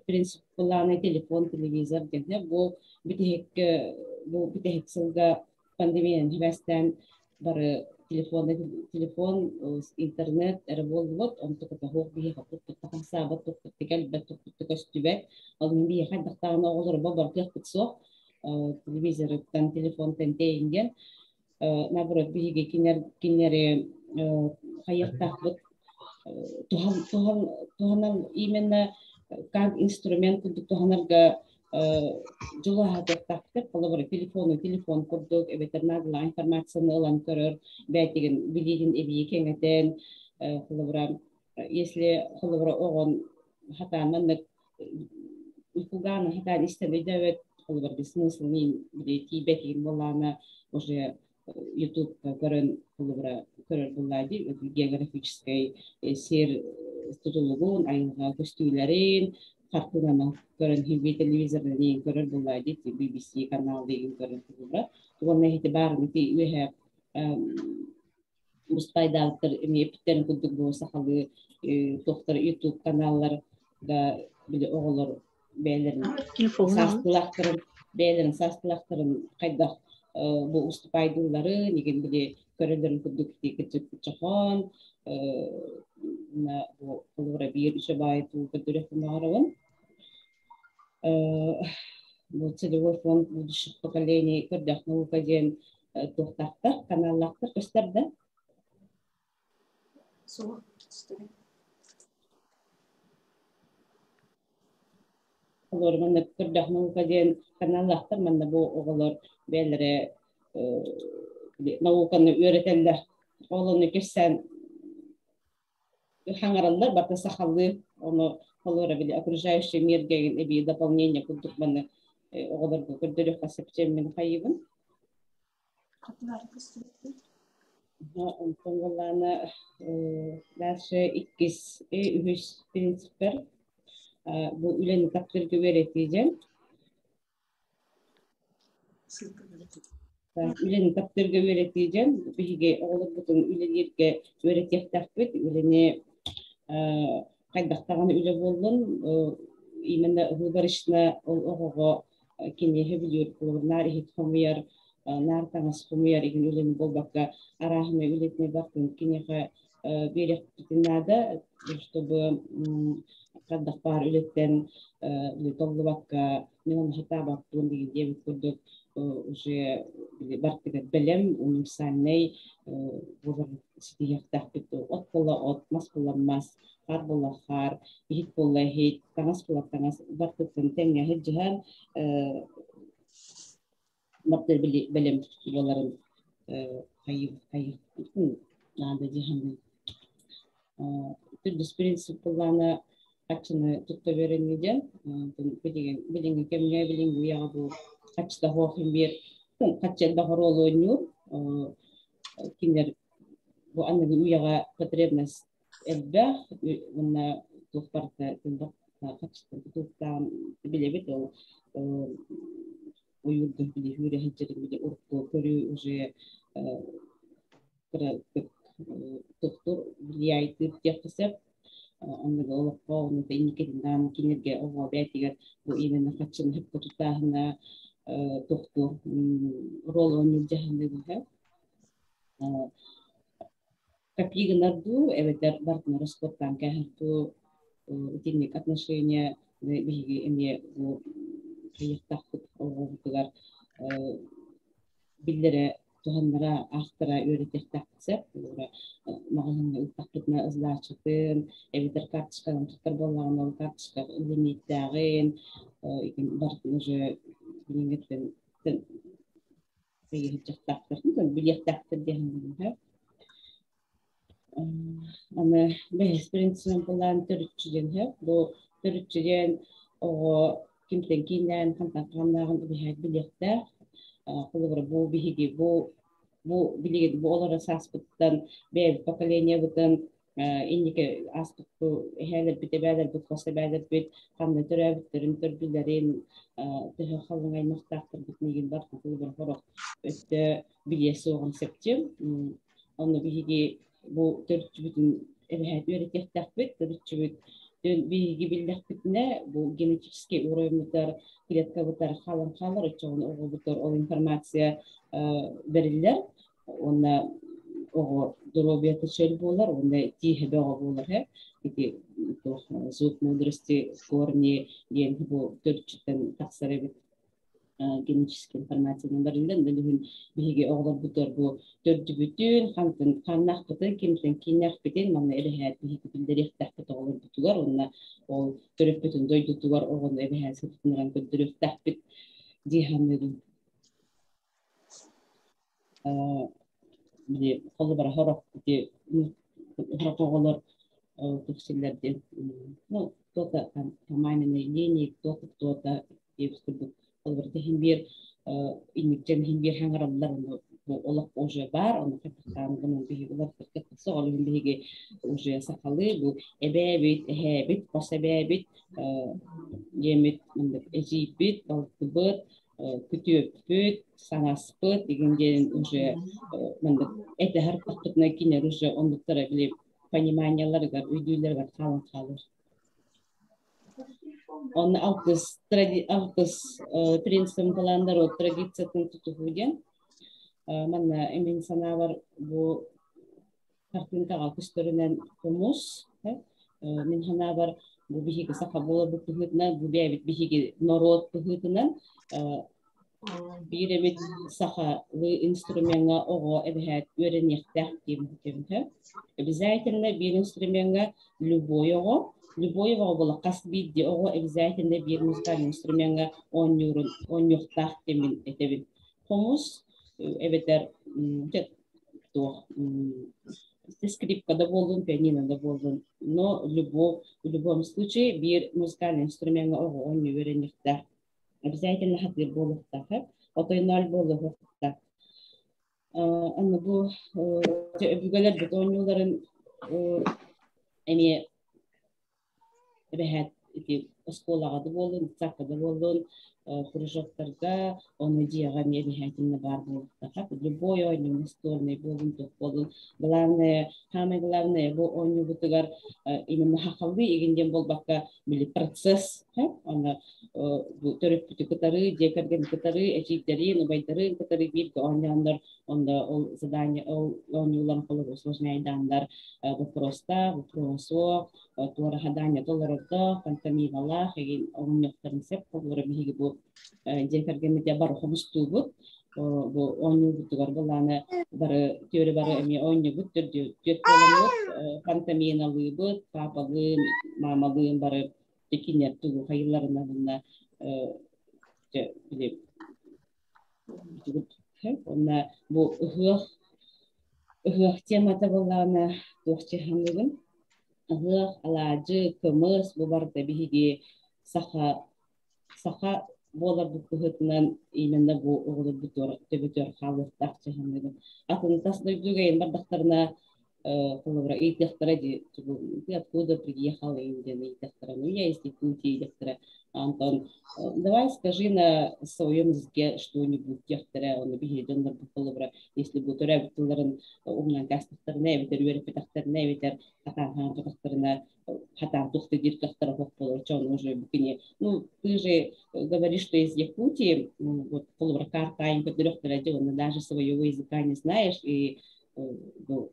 принцип былааны телефон, телевизор диэн бу бүтэһик бу бүтэһик сылга пандемиянан сибээстээн бары телефон, телефон, интернет эрэ буоллубут, онтуката суох биһиэхэ туппутта хамсаабат, туппутта кэлбэт, туппутта көстүбэт. Ол иһин биһиэхэ хайдахтааҕына оҕолорго барытыахпыт суох телевизорыттан, телефонтан тэйин диэн. Наоборот, биһиги кинилэр кинилэри хайыахтаахпыт туһан туһан туһанан именно как инструмент курдук туһанарга дьулуһаатыахтаахтар. Холобура, телефону телефон курдук эбэтэр наадалаах информацияны ылан көрөр, бэйэтигин билиитин эбии кэҥэтэн, холобура, если холобура оҕон хатаан маннык уйкугааны хатаан истэн өйдөөбөт, холобура, смыслын били тиийбэтигин буоллаҕына, уже YouTube көрөн холобура көрөр буоллаа дии географическай сир тутулугун, айылҕа көстүүлэрин хартыынаны көрөн химби телевизорынан иин көрөр буоллаа дии BBC канал иин көрөн холобура уонна иһити баарын ити үөһэ мустайдаабыттар эмиэ эппиттэрин курдук бу сахалыы туохтар YouTube каналлар да били оҕолор бэйэлэрин саастыылаахтарын бэйэлэрин саастыылаахтарын хайдах бу уступайдыылларын игин били көрөллөрүн курдук ити кырдьык чохоон бу холобура биир үчүгэй туу көрдөрүөхпүн баҕарабын. Бу целевой фонд будущих поколений көрдөөх наука диэн туохтаахтар, каналлаахтар көстөр да? Суох, көстүбэт. Олор манна көрдөөх наука диэн каналлаахтар манна бу оҕолор бэйэлэрэ науканы үөрэтэллэр. Ол ону кэпсээн хаҥараллар барыта сахалыы ону холуора били окружающий мир диэн эбии дополнение курдук маны оҕолорго көрдөрүөххэ сөп хайыбын. Онтон буоллаҕына дальше иккис, үһүс принциптэр бу үлэни таптыырга үөрэтии диэн. Үлэни таптыырга үөрэтии диэн биһиги оҕолорбутун үлэлииргэ үөрэтиэхтээхпит. Үлэни хайдах даҕаны үлэ буоллун, именно выборочно ол оҕоҕо кини сөбүлүүр наар иһит хомуйар, наар таҥас хомуйар игин үлэни буолбакка арааһынай үлэтин бартын киниэхэ биэриэхпитин наада, чтобы хайдах баар үлэттэн толлубакка мен оны сатаабаппын деген диэбит курдук уже бартыгар бэлэм универсальнай буолар ситиһиэхтээхпит от буола от, мас буола мас, хаар буола хаар, иһит буола иһит, таҥас буола таҥас бартыттан тэҥҥэ сылдьыһан бартыр бэлэм буоларын хайы наада дии Төрдүс принцип былаана хаччыны тутта үөрэнии диэн билиҥҥи кэмҥэ билиҥҥи үйэҕэ бу хаччыта суох биир хаччы элбэх оруолу оонньуур кинилэр бу аныгы үйэҕэ потребность элбэх уонна туох барыта хаччыттан тутулуктаан билэбит ол. Ойуурга били хүүрэ сылдьарын били урукку көрүү уже кыра тохтур влияйтыыр диэххэ сөп. Оннуга олоххо оннука инникитин даҕаны кинилэргэ оҕо бэйэтигэр бу именно хаччыны сөпкө туттааһына тохтуур роль оонньуур дьаһанныыбыһа. Копи гынар дуу, эбэтэр бартына расходтаан кээһэр дуу, итинник отношения биһиги эмиэ бу хайыахтаахпыт оҕобутугар биллэрэ туһаннара аахтара үөрэтиэхтээхпит сөп. Маҕаһыыҥҥа ыыттахпытына ызлааччытын, эбэтэр карточканан туттар буоллаҕына ол карточка лимиттээҕин, барытын уже билиҥҥиттэн Сыйыһыдьахтаахтар, билиэхтээхтэр диэн сөп. Аны бэһис принцибин былаан төрүччү диэн сөп. Бу төрүччү диэн оҕо кимтэн кииннээн, хантан хааннааҕын эбиһээт билиэхтээх. Холобура, бу биһиги бу бу билигин бу олоро сааспыттан бэйэбит поколениебытын инники ааспыт эһээлэрбит, эбээлэрбит, хос эбээлэрбит ханна төрөөбүттэрин, төрдүлэрин, төһө халыҥ аймахтаахтарбыт миигин барытын холобура сорох өттө билиэ суоҕун сөпчү. Онно биһиги бу төрүччүбүтүн эбэһээт үөрэтиэхтээхпит. Төрүччүбүт биһиги биллэхпитинэ, бу генетический уровньутар, клеткабытар хаалан хаалар, оччоҕуна оҕобутар ол информация бэриллэр. Уонна оҕо доруобуйата чөл буолар уонна тииһэ бөҕө буолар һэ ити туох звук мудрости корни диэн бу төрүччүттэн тахсар эбит генетический информациянан барыллан билигин биһиги оҕолорбутугар бу төрдүбүтүн хантан ханнаахпытын кимтэн кииннээхпитин манна эбэһээт биһиги биллэриэхтээхпит оҕолорбутугар уонна ол төрөппүтүн дойдутугар оҕону эбэһээт сытытынаран көрдөрүөхтээхпит дии саныыбын. Били холобура сорох ити сорох оҕолор тупсиллэр диэн ну кто-то там по маминой линии кто-то кто-то диэбит курдук холобура иһин биир инниктэн иһин биир хаҥараллар ону бу олох уже баар ону хайдахтаан гынан биһиги уларытар кыахпыт ол иһин биһиги уже сахалыы бу эбээбит эһээбит хос эбээбит диэммит эдьиийбит балтыбыт күтүөппүт, саҥаспыт игин диэн уже маннык этэһэр тахпытына кинилэр уже оннуктара били пониманияларыгар, өйдүүлэригэр хаалан хаалар. Онно алтыс, алтыс принципин талааннар традициятын тутуһуу диэн. Манна эмин санаабар бу хартыынкаҕа көстөрүнэн хомус мин санаабар бу биһиги саха буоларбыт быһыытынан бу бэйэбит биһиги норуот быһыытынан биир эмит сахалыы инструмеҥҥа оҕо эбэһээт үөрэниэхтээх диэн обязательно биир инструмеҥҥа любой оҕо любой оҕо буола хас биирдии оҕо обязательно биир музыкальный инструмеҥҥа оонньуурун оонньуохтаах диэн этэбин хомус эбэтэр туох скрипка да буоллун, пианино да буоллун, но любом, в любом случае биир музыкальный инструмеҥҥа оҕо оонньуу үөрэниэхтээх. Обязательно хатыыр буолуохтаах, отой ноль буолуохтаах. Аны бу өбүгэлэрбит оонньууларын эмиэ эбэһээт ити оскуолаҕа да буоллун, детсадка да буоллун, кружоктарга, ону дьиэҕэ эмиэ эбэһээтиннэ баар буолуохтаах. Любой оонньуу настольный буоллун, туох буоллун. Главное, самое главное, бу оонньуубутугар именно хахалыы игин диэн буолбакка, били процесс, аны бу төрөппүтү кытары, дьиэ кэргэни кытары, эдьиийдэрин, убайдарын кытары бииргэ оонньооннор, онно ол задание, ол оонньууларын холобур усложняйдааннар вопроста, вопросу, туора задание толорордоох, пантомималаах игин оонньуохтарын сөп. Холобура биһиги бу дьиэ кэргэммит бары хомустуубут. Бу оонньуубутугар былааны бары түөрү бары эмиэ оонньуубут, түөрт буоламмыт, пантоминалыыбыт, паапалыын, маамалыын бары кинилэр тугу хайыыларынан уонна били уонна бу ыһыах ыһыах темата буоллаҕына туох дьаһаныыбын ыһыах алаадьы кымыс бу барыта биһиги саха саха буоларбыт быһыытынан именно бу оҕолорбутугар төбөтүгэр хаалыахтаах дьаһаныыбын атын тас дойдуга бардахтарына Холобура ыйытыахтара дии, ты откуда приехал диэн ыйытыахтара, ну я из Якутии диэхтэрэ. Антон, давай скажи на своем языке что-нибудь диэхтэрэ, оны биһиги дьоннорбут холобура, если бу төрөөбүт тылларын умнан каастахтарына эбэтэр үөрэппэтэхтэринэ эбэтэр хатаан хаампатахтарына хатаан туох да диир кыахтара суох буолар, чон уже букини, ну ты же говоришь, что из Якутии, вот холобура картайын көрдөрөхтөрө дии, уонна даже своего языка не знаешь и бу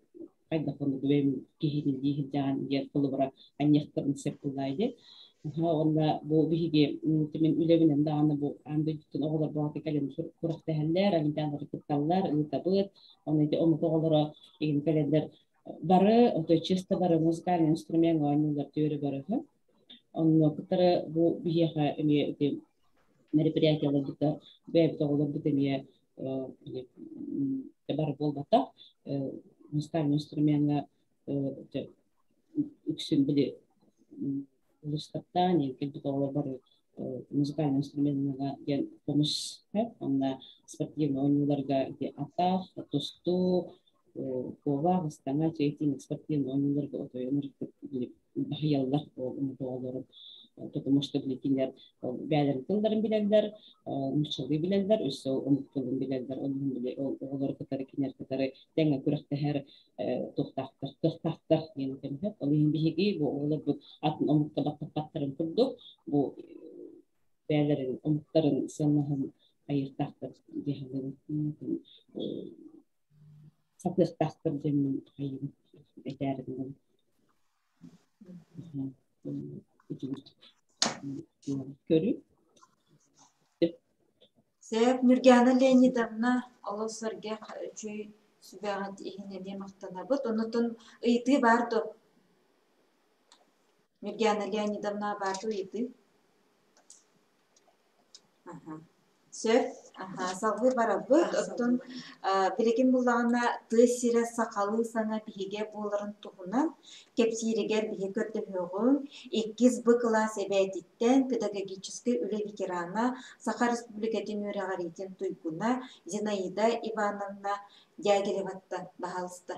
хайдах онно бэйэм киһитин дии сылдьаҕын диэн холобура анньыахтарын сөп буоллаа дии. Уонна бу биһиги мин үлэбинэн даҕаны бу аан дойдуттан оҕолор баҕата кэлэн күрэхтэһэллэр, олимпиадалары кытталлар, ыытабыт. Онно ити омук оҕолоро игин кэлэллэр бары, ото чисто бары музыкальный инструмент оонньуулар түөрэ барыһы. Онно кытары бу биһиэхэ эмиэ ити мероприятияларбыта бэйэбит оҕолорбут эмиэ бары буолбатах музыкальный инструмеҥҥа үксүн били улуустартан кэлбит оҕолор бары музыкальный инструменнага диэн хомус онно спортивный оонньууларга ити атах, тустуу, куобах, ыстаҥа, чэйтин спортивный оонньууларга отойон баһыйаллар оҕолору потому что билетиннэр бэйэлэрин тылларын билэллэр, нууччалыы билэллэр, өссө омук тылын билэллэр, ол иһин били оҕолору кытары кинилэр кытары тэҥҥэ күрэхтэһэр туохтаахтар, кыахтаахтар диэн этэн сөп. Ол иһин биһиги бу оҕолорбут атын омукка баттаппаттарын курдук бу бэйэлэрин омуктарын сыаннаһын айыахтаахтар диэхэлэрин сатыахтаахтар диэммин хайым этээрин Көрүү. Сөп, Нюргиана Леонидовна олус сэргэх үчүгэй сүбэҕит иһин эмиэ махтанабыт. Онутун ыйытыы баар дуо? Нюргиана Леонидовна баар дуо ыйытыы? Аха. Сөп. Аха. Салгыы барабыт. Оттон билигин буллаҕына тыа сирэ сахалыы саҥа биһигэ буоларын туһунан кэпсииригэр биһи көрдөһүөҕүҥ. Иккис Б кылаас эбээтиттэн педагогическай үлэ ветерана, Саха Республикатын үөрэҕириитин туйгуна Зинаида Ивановна Дягилеваттан баһаалыста.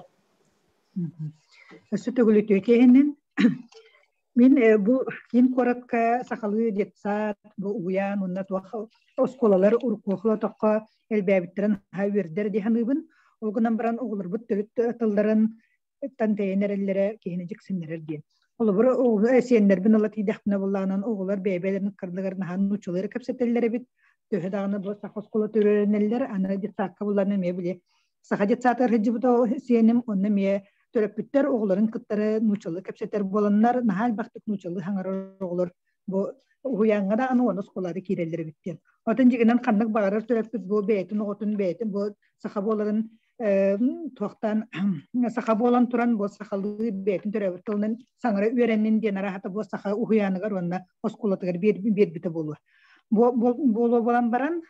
Өссө төгүл үтүө киэһэнэн Мин бу киин куоракка сахалыы детсад, бу уһуйаан уонна туох оскуолалар урукку тоххо элбээбиттэрин наһаа үөрдэр дии саныыбын. Ол гынан баран оҕолорбут төрүт тылларын тан тэйэн эрэллэрэ киһини дьиксиннэрэр диэн. Холобур, сиэннэрбин ыла тиийдэхпинэ буоллаҕынан оҕолор бэйэ-бэйэлэрин ыккардыгар наһаа нууччалыыр кэпсэтэллэр эбит. Төһө даҕаны бу саха оскуолата үөрэнэллэр, аны детсадка булларына эмиэ били саха детсадыгар сылдьыбыт сиэним онно эмиэ төрөппүттэр оҕолорун кыттары нууччалыы кэпсэтэр буоланнар наһаа элбэхтик нууччалыы хаҥарар оҕолор бу уһуйааҥҥа даҕаны уонна оскуолаҕа киирэллэр эбит диэн. Оттон дьиҥинэн ханнык баҕарар төрөппүт бу бэйэтин оҕотун бэйэтин бу саха буоларын туохтаан саха буолан туран бу сахалыы бэйэтин төрөөбүт тылынан саҥара үөрэннин диэн араһата бу саха уһуйааныгар уонна оскуолатыгар биэрбитэ буолуо. Буолуо буолан баран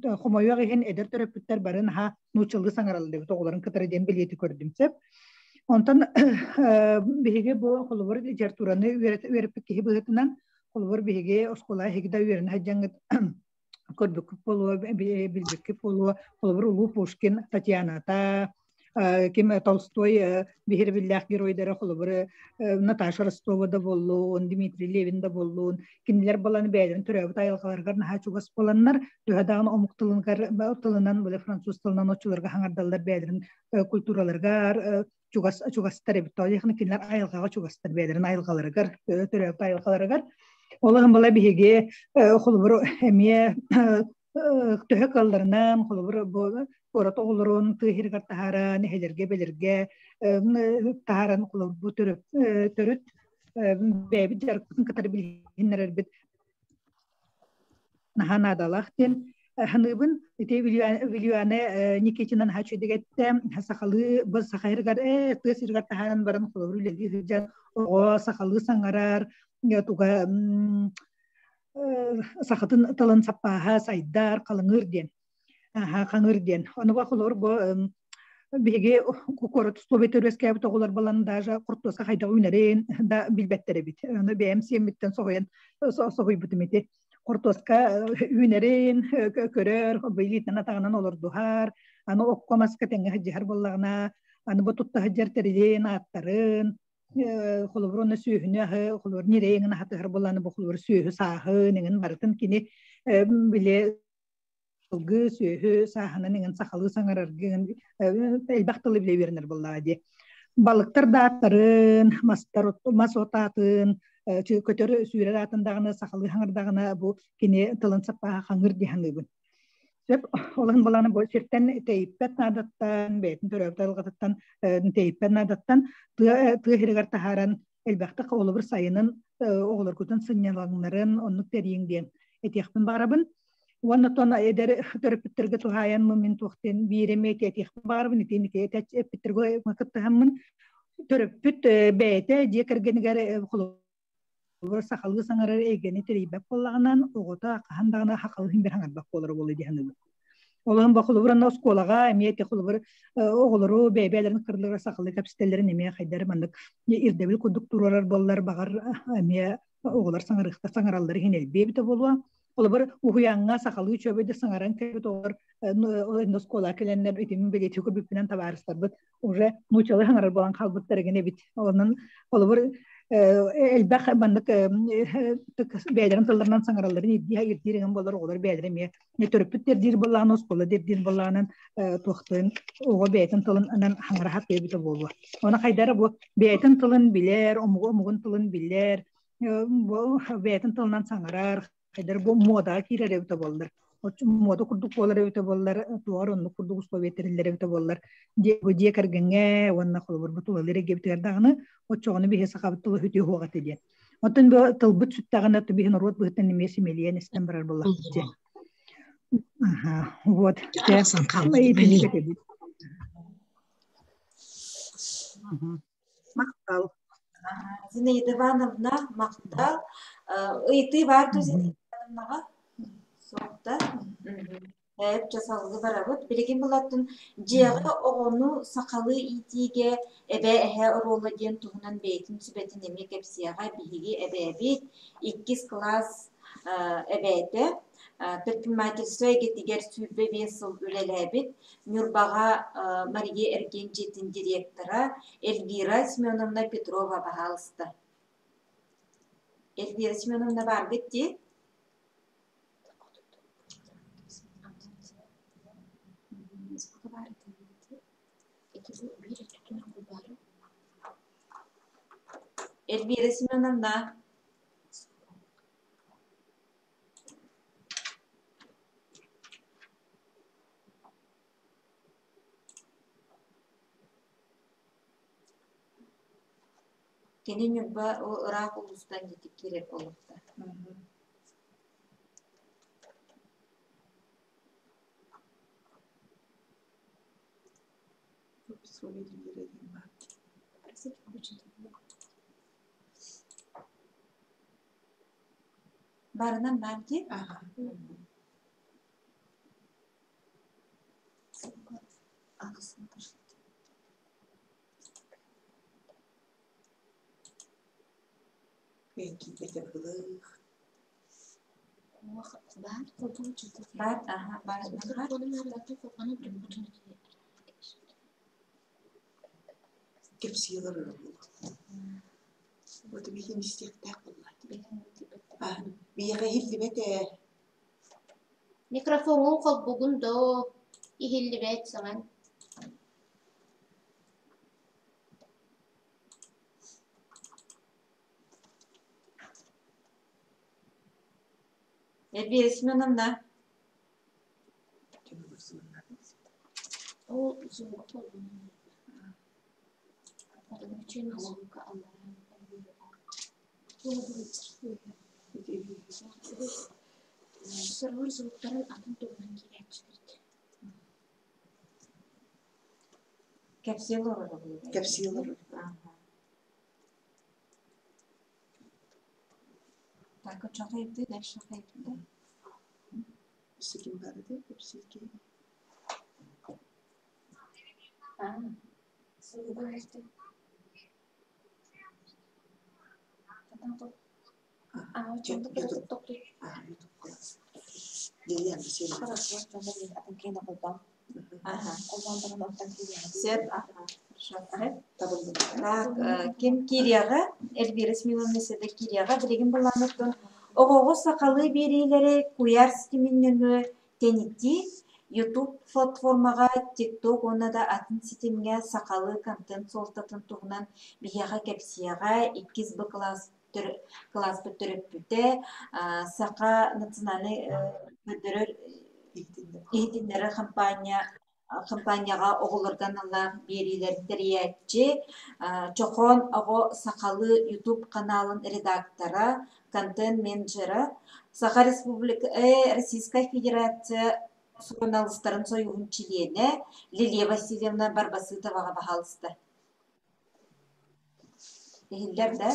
хомойуох иһин эдэр төрөппүттэр бары наһаа нууччалыы саҥараллар эбит оҕолорун кытары диэн билиэти көрдүм сөп. Онтон биһиги бу холобур литератураны үөрэппит киһи быһыытынан холобур биһиги оскуола эһиги да үөрэнэ сылдьаҥҥыт көрбүккүт буолуо билбиккит буолуо холобур улуу Пушкин Татьяната ким Толстой биһирэбиллээх геройдара холобур Наташа Ростова да буоллун, Дмитрий Левин да буоллун, кинилэр баланы бэйэлэрин төрөөбүт айылҕаларыгар наһаа чугас буоланнар, төһө даҕаны омук тылыгар тылынан, били француз тылынан оччолорго хаҥардаллар бэйэлэрин культураларыгар чугас чугастар эбит. Тоҕо диэххинэ кинилэр айылҕаҕа чугастар бэйэлэрин айылҕаларыгар, төрөөбүт айылҕаларыгар. Ол иһин была биһиги холобур эмиэ төһө кыалларынан, холобур, бу куорат оҕолорун тыа сиригэр таһааран, эһэлэргэ, эбэлэргэ таһааран, холобур, бу төрүт бэйэбит дьарыкпытын кытары билиһиннэрэрбит наһаа наадалаах диэн саныыбын. Ити Вильяна Никитина наһаа үчүгэйдик эттэ. Сахалыы бу саха сиригэр тыа сиригэр таһааран баран холобур үлэлии сылдьан оҕо сахалыы саҥарар туга сахатын тылын саппааһа сайдар, халыҥыыр диэн. Хаҥыыр диэн. Онуга холобур бу биһиги куорат условията үөскээбит оҕолор балан даже хортуоска хайдах үүнэрин да билбэттэр эбит. Ону бэйэм сиэммиттэн соһуйан соһуйбутум ити. Хортуоска үүнэрин көрөр, билиитинэн атаҕынан олордуһар, аны окко маска тэҥҥэ сылдьыһар буоллаҕына, Аны бу тутта сылдьар тэрилин, ааттарын, холобур онно сүөһүнү аһы, холобур ньирэйиҥин аһатыһар буоллаҕына бу холобур сүөһү сааһын иҥин барытын кини били сылгы, сүөһү сааһынан иҥин сахалыы саҥарарга иҥин элбэх тылы билэ үөрэнэр буоллаҕа дии. Балыктар да ааттарын, мастар мас от аатын, көтөр сүүрэр аатын даҕаны сахалыы хаҥырдаҕына бу кини тылын саппааһа хаҥыр дии саныыбын. Сөп, ол иһин баланы бу сиртэн тэйиппэт наадаттан, бэйэтин төрөөбүт айылҕатыттан тэйиппэт наадаттан тыа тыа сиригэр таһааран элбэхтик холобур сайынын оҕолоргутун сынньалаҥнарын оннук тэрийиҥ диэн этиэхпин баҕарабын. Уонна тон эдэр төрөппүттэргэ туһаайан мин туохтен биир эмиэ этиэхпин баҕарабын итини эппиттэргэ кыттыһаммын төрөппүт бэйэтэ дьиэ кэргэнигэр холобур сахалыы саҥарар эйгэни тэрийбэт буоллаҕынан оҕото хаһан даҕаны сахалыы бир хаҥарбат буолара буолуо дии саныыбын. Ол иһин бу холобур анна оскуолаҕа эмиэ ити холобур оҕолору бэйэ-бэйэлэрин кырдылар сахалыы кэпсэтэллэрин эмиэ хайдары маннык ирдэбил курдук туруорар буоллар баҕар эмиэ оҕолор саҥарыахта саҥараллар иһин элбиэ эбитэ буолуо. Холобур уһуйааҥҥа сахалыы үчүгэйдик саҥаран кэлбит оҕолор оскуолаҕа кэлэннэр итини бэлиэтии көрбүппүнэн табаарыстарбыт уже нуучалыы саҥарар буолан хаалбыттар игин эбит. Онон холобур элбэх маннык бэйэлэрин тылларынан саҥаралларын ирдиир игин буолар оҕолор бэйэлэрэ эмиэ төрөппүт дэрдиир буоллаҕына оскуола дэрдиир буоллаҕынан туохтарын оҕо бэйэтин тылынан хаҥара сатыа эбитэ буолуо. Оны хайдара бу бэйэтин тылын билэр, омугу омугун тылын билэр, бу бэйэтин тылынан саҥарар, хайдар бу муодаҕа киирэр эбитэ буоллар. Муода курдук буолар эбитэ буоллар, туоҕар оннук курдук условия тэриллэр эбитэ буоллар, бу дьиэ кэргэҥҥэ уонна холобур бу тулалыыр эйгэбитигэр даҕаны оччоҕуна биһи сахабыт тыла үтүө суох этэ диэн. Оттон бу тылбыт сүттэҕинэ биһи норуот быһыытынан эмиэ симэлийэн истэн барар буоллахпыт дии. Аха, вот. Махтал. Зинаида Ивановна, махтал. Ыйытыы баар дуо Зинаида Ивановнаҕа? Суох да? Эп чэ салгыы барабыт. Билигин булаттын дьиэҕэ оҕону сахалыы иитиигэ эбээ эһээ оруола диэн туһунан бэйэтин сүбэтин эмиэ кэпсиэҕэ биһиги эбээбит иккис кылаас эбээтэ предпринимательство эйгэтигэр 25 сыл үлэлээбит Ньурбаҕа Мария эргиэн дьиэтин директора Эльвира Семеновна Петрова баһаалыста. Эльвира Семеновна бааргыт дии? Эльвира Семеновна. Кини Ньурба ыраах улуустан дьитик киирэр буолуохта. Барынан баар дии. Баар, аха, баар. Кэпсиилэр Вот биһиги истиэхтээх буолла. Биһиэхэ иһиллибэт ээ. Микрофоҥҥун холбугун доо, иһиллибэт саҥаҥ. Эльвира Семеновна. Сорор звуктарын атын тугунан киирээччилэр Кэпсиэл олорор. Кэпсиэл олорор. Так, оччоҕо дальше хайдыы. Өссө ким баар этэй? Кэпсиир киһи. Сөп. Так, ким киириэҕэ, Эльвира Смиловна Седа киириэҕэ, билигин былааннартан оҕоҕо сахалыы биэриилэри куйаар ситимин нөҥүө тэнитии, YouTube платформаҕа, TikTok уонна да атын ситимҥэ сахалыы контент суолтатын туһунан биһиэхэ кэпсиэҕэ, иккис Б кылаас кылааспыт төрөппүтэ, Саха национальнай көрдөрөр иһитиннэрэр хампаанньа хампаанньаҕа оҕолорго аналлаах биэриилэрин тэрийээччи, Чохоон оҕо сахалыы YouTube ханаалын редактора, контент-менеджера, Саха Республика Российскай Федерация суруналыыстарын сойууһун чилиэнэ Лилия Васильевна Барбасытоваҕа баһаалыста. Иһиллэр да?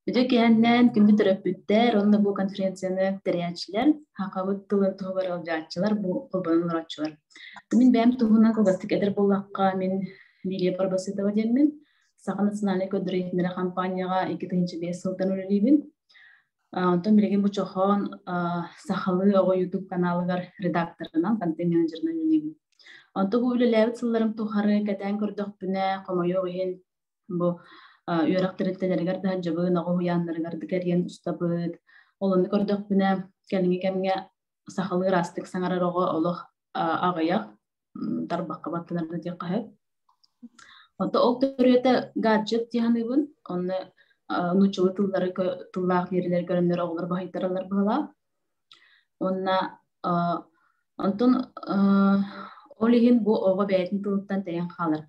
Үтүө киһиннээн күндү төрөппүттэр уонна бу конференцияны тэрийээччилэр, сахабыт тылын туһугар ыалдьааччылар, бу холбонон олорооччулар. Мин бэйэм туһунан кылгастык этэр буоллахха, мин Лилия Барбасытова диэммин, Саха национальнай көрдөрүү хампаанньаҕа 2005 сылтан үлэлиибин. Онтон билигин бу Чохоон сахалыы оҕо YouTube каналыгар редакторынан, контент-менеджерынан үлэлиибин. Онтон бу үлэлээбит сылларым тухары кэтээн көрдөхпүнэ, хомойуох иһин, бу үөрэх тэрилтэлэригэр да сылдьабын, оҕо уһуйааннарыгар да кэрийэн устабыт. Ол онно көрдөхпүнэ, кэлиҥҥи кэмҥэ сахалыы ыраастык саҥарар оҕо олох аҕыйах, тарбахха баттанар да диэххэ сөп. Онто ол төрүөтэ гаджет дии саныыбын. Онно нууччалыы тыллары тыллаах биэрилэр көрөннөр оҕолор баһыйтараллар быһыылаах. Уонна онтон ол иһин бу оҕо бэйэтин тылыттан тэйэн хаалар.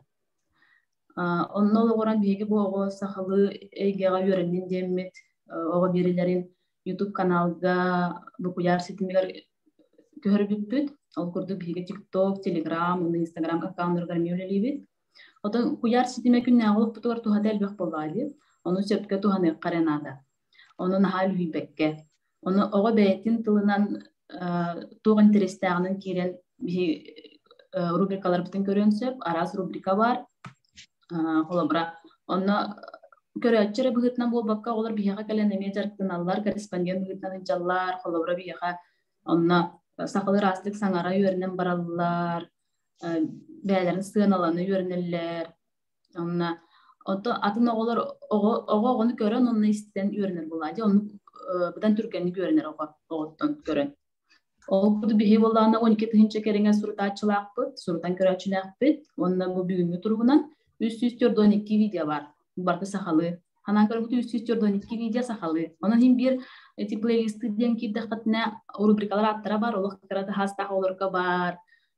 Онно олоҕуран биһиги бу оҕо сахалыы эйгэҕэ үөрэннин диэммит оҕо биэрилэрин YouTube каналга бу куйаар ситимигэр көһөрбүппүт. Ол курдук биһиги TikTok, Telegram уонна Instagram аккауннарыгар эмиэ үлэлиибит. Оттон куйаар ситимэ күннээҕи олохпутугар туһата элбэх буоллаҕа дии. Ону сөпкө туһаныахха эрэ наада. Ону наһаа үлүһүйбэккэ. Ону оҕо бэйэтин тылынан туох интэриэстээҕинэн киирэн биһи рубрикаларбытын көрүөн сөп. Араас рубрика баар. Холобура, онно көрөөччү эрэ быһыытынан буолбакка, оҕолор биһиэхэ кэлэн эмиэ дьарыктаналлар, корреспондент быһыытынан сылдьаллар. Холобура, биһиэхэ онно сахалыы ыраастык саҥара үөрэнэн бараллар, бэйэлэрин сыаналана үөрэнэллэр. Онно ото атын оҕолор оҕо оҕо оҕону көрөн онно истэн үөрэнэр буолаа дии. Оннук быдан түргэнник үөрэнэр оҕо оҕоттон көрөн. Ол курдук биһиги буоллаҕына 12 тыһыынча кэриҥэ сурутааччылаахпыт, сурутан көрөөччүлээхпит уонна бу бүгүҥҥү туругунан 342 видео баар. Барыта сахалыы. Ханаан көрбүт 342 видео сахалыы. Онон иһин биир эти плейлисты диэн киирдэххитинэ рубрикалар ааттара баар, олох кыра таһаастаах оҕолорго баар,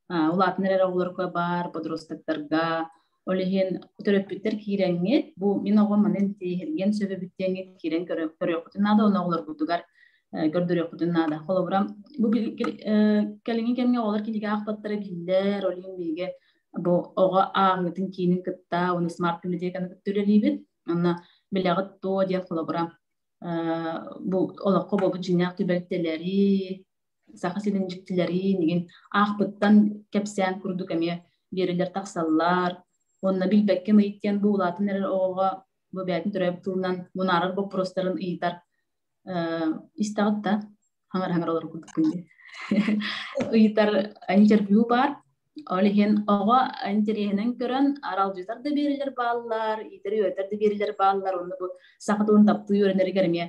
улаатан эрэр оҕолорго баар, подростоктарга. Ол иһин төрөппүттэр киирэҥҥит, бу мин оҕом манан интириэһиргиэн сөп эбит диэҥҥит киирэн көрүөххүтүн наада, уонна оҕолоргутугар көрдөрүөххүтүн наада. Холобура, бу кэлиҥҥи кэмҥэ оҕолор кинигэ аахпаттара биллэр, ол иһин биһиги бу оҕо ааҕыытын киинин кытта уонна смарт библиотеканы кытта үлэлиибит. Онно билэҕит дуо диэн холобура, бу олоххо буолбут дьиҥнээх түбэлтэлэри, Саха сирин дьиктилэрин игин аахпыттан кэпсээн курдук эмиэ биэрэлэр тахсаллар. Уонна билбэккин ыйыт диэн бу улаатан эрэр оҕоҕо бу бэйэтин төрөөбүт тылынан мунаарар боппуруостарын ыйытар истэҕит да хаҥар-хаҥар олорор курдукпун дии. Ыйытар интервью баар. Ол иһин оҕо интэриэһинэн көрөн аралдьытар да биэрэлэр бааллар, иитэр-үөрэтэр да биэрэлэр бааллар. Онно бу саха тылын таптыы үөрэнэригэр эмиэ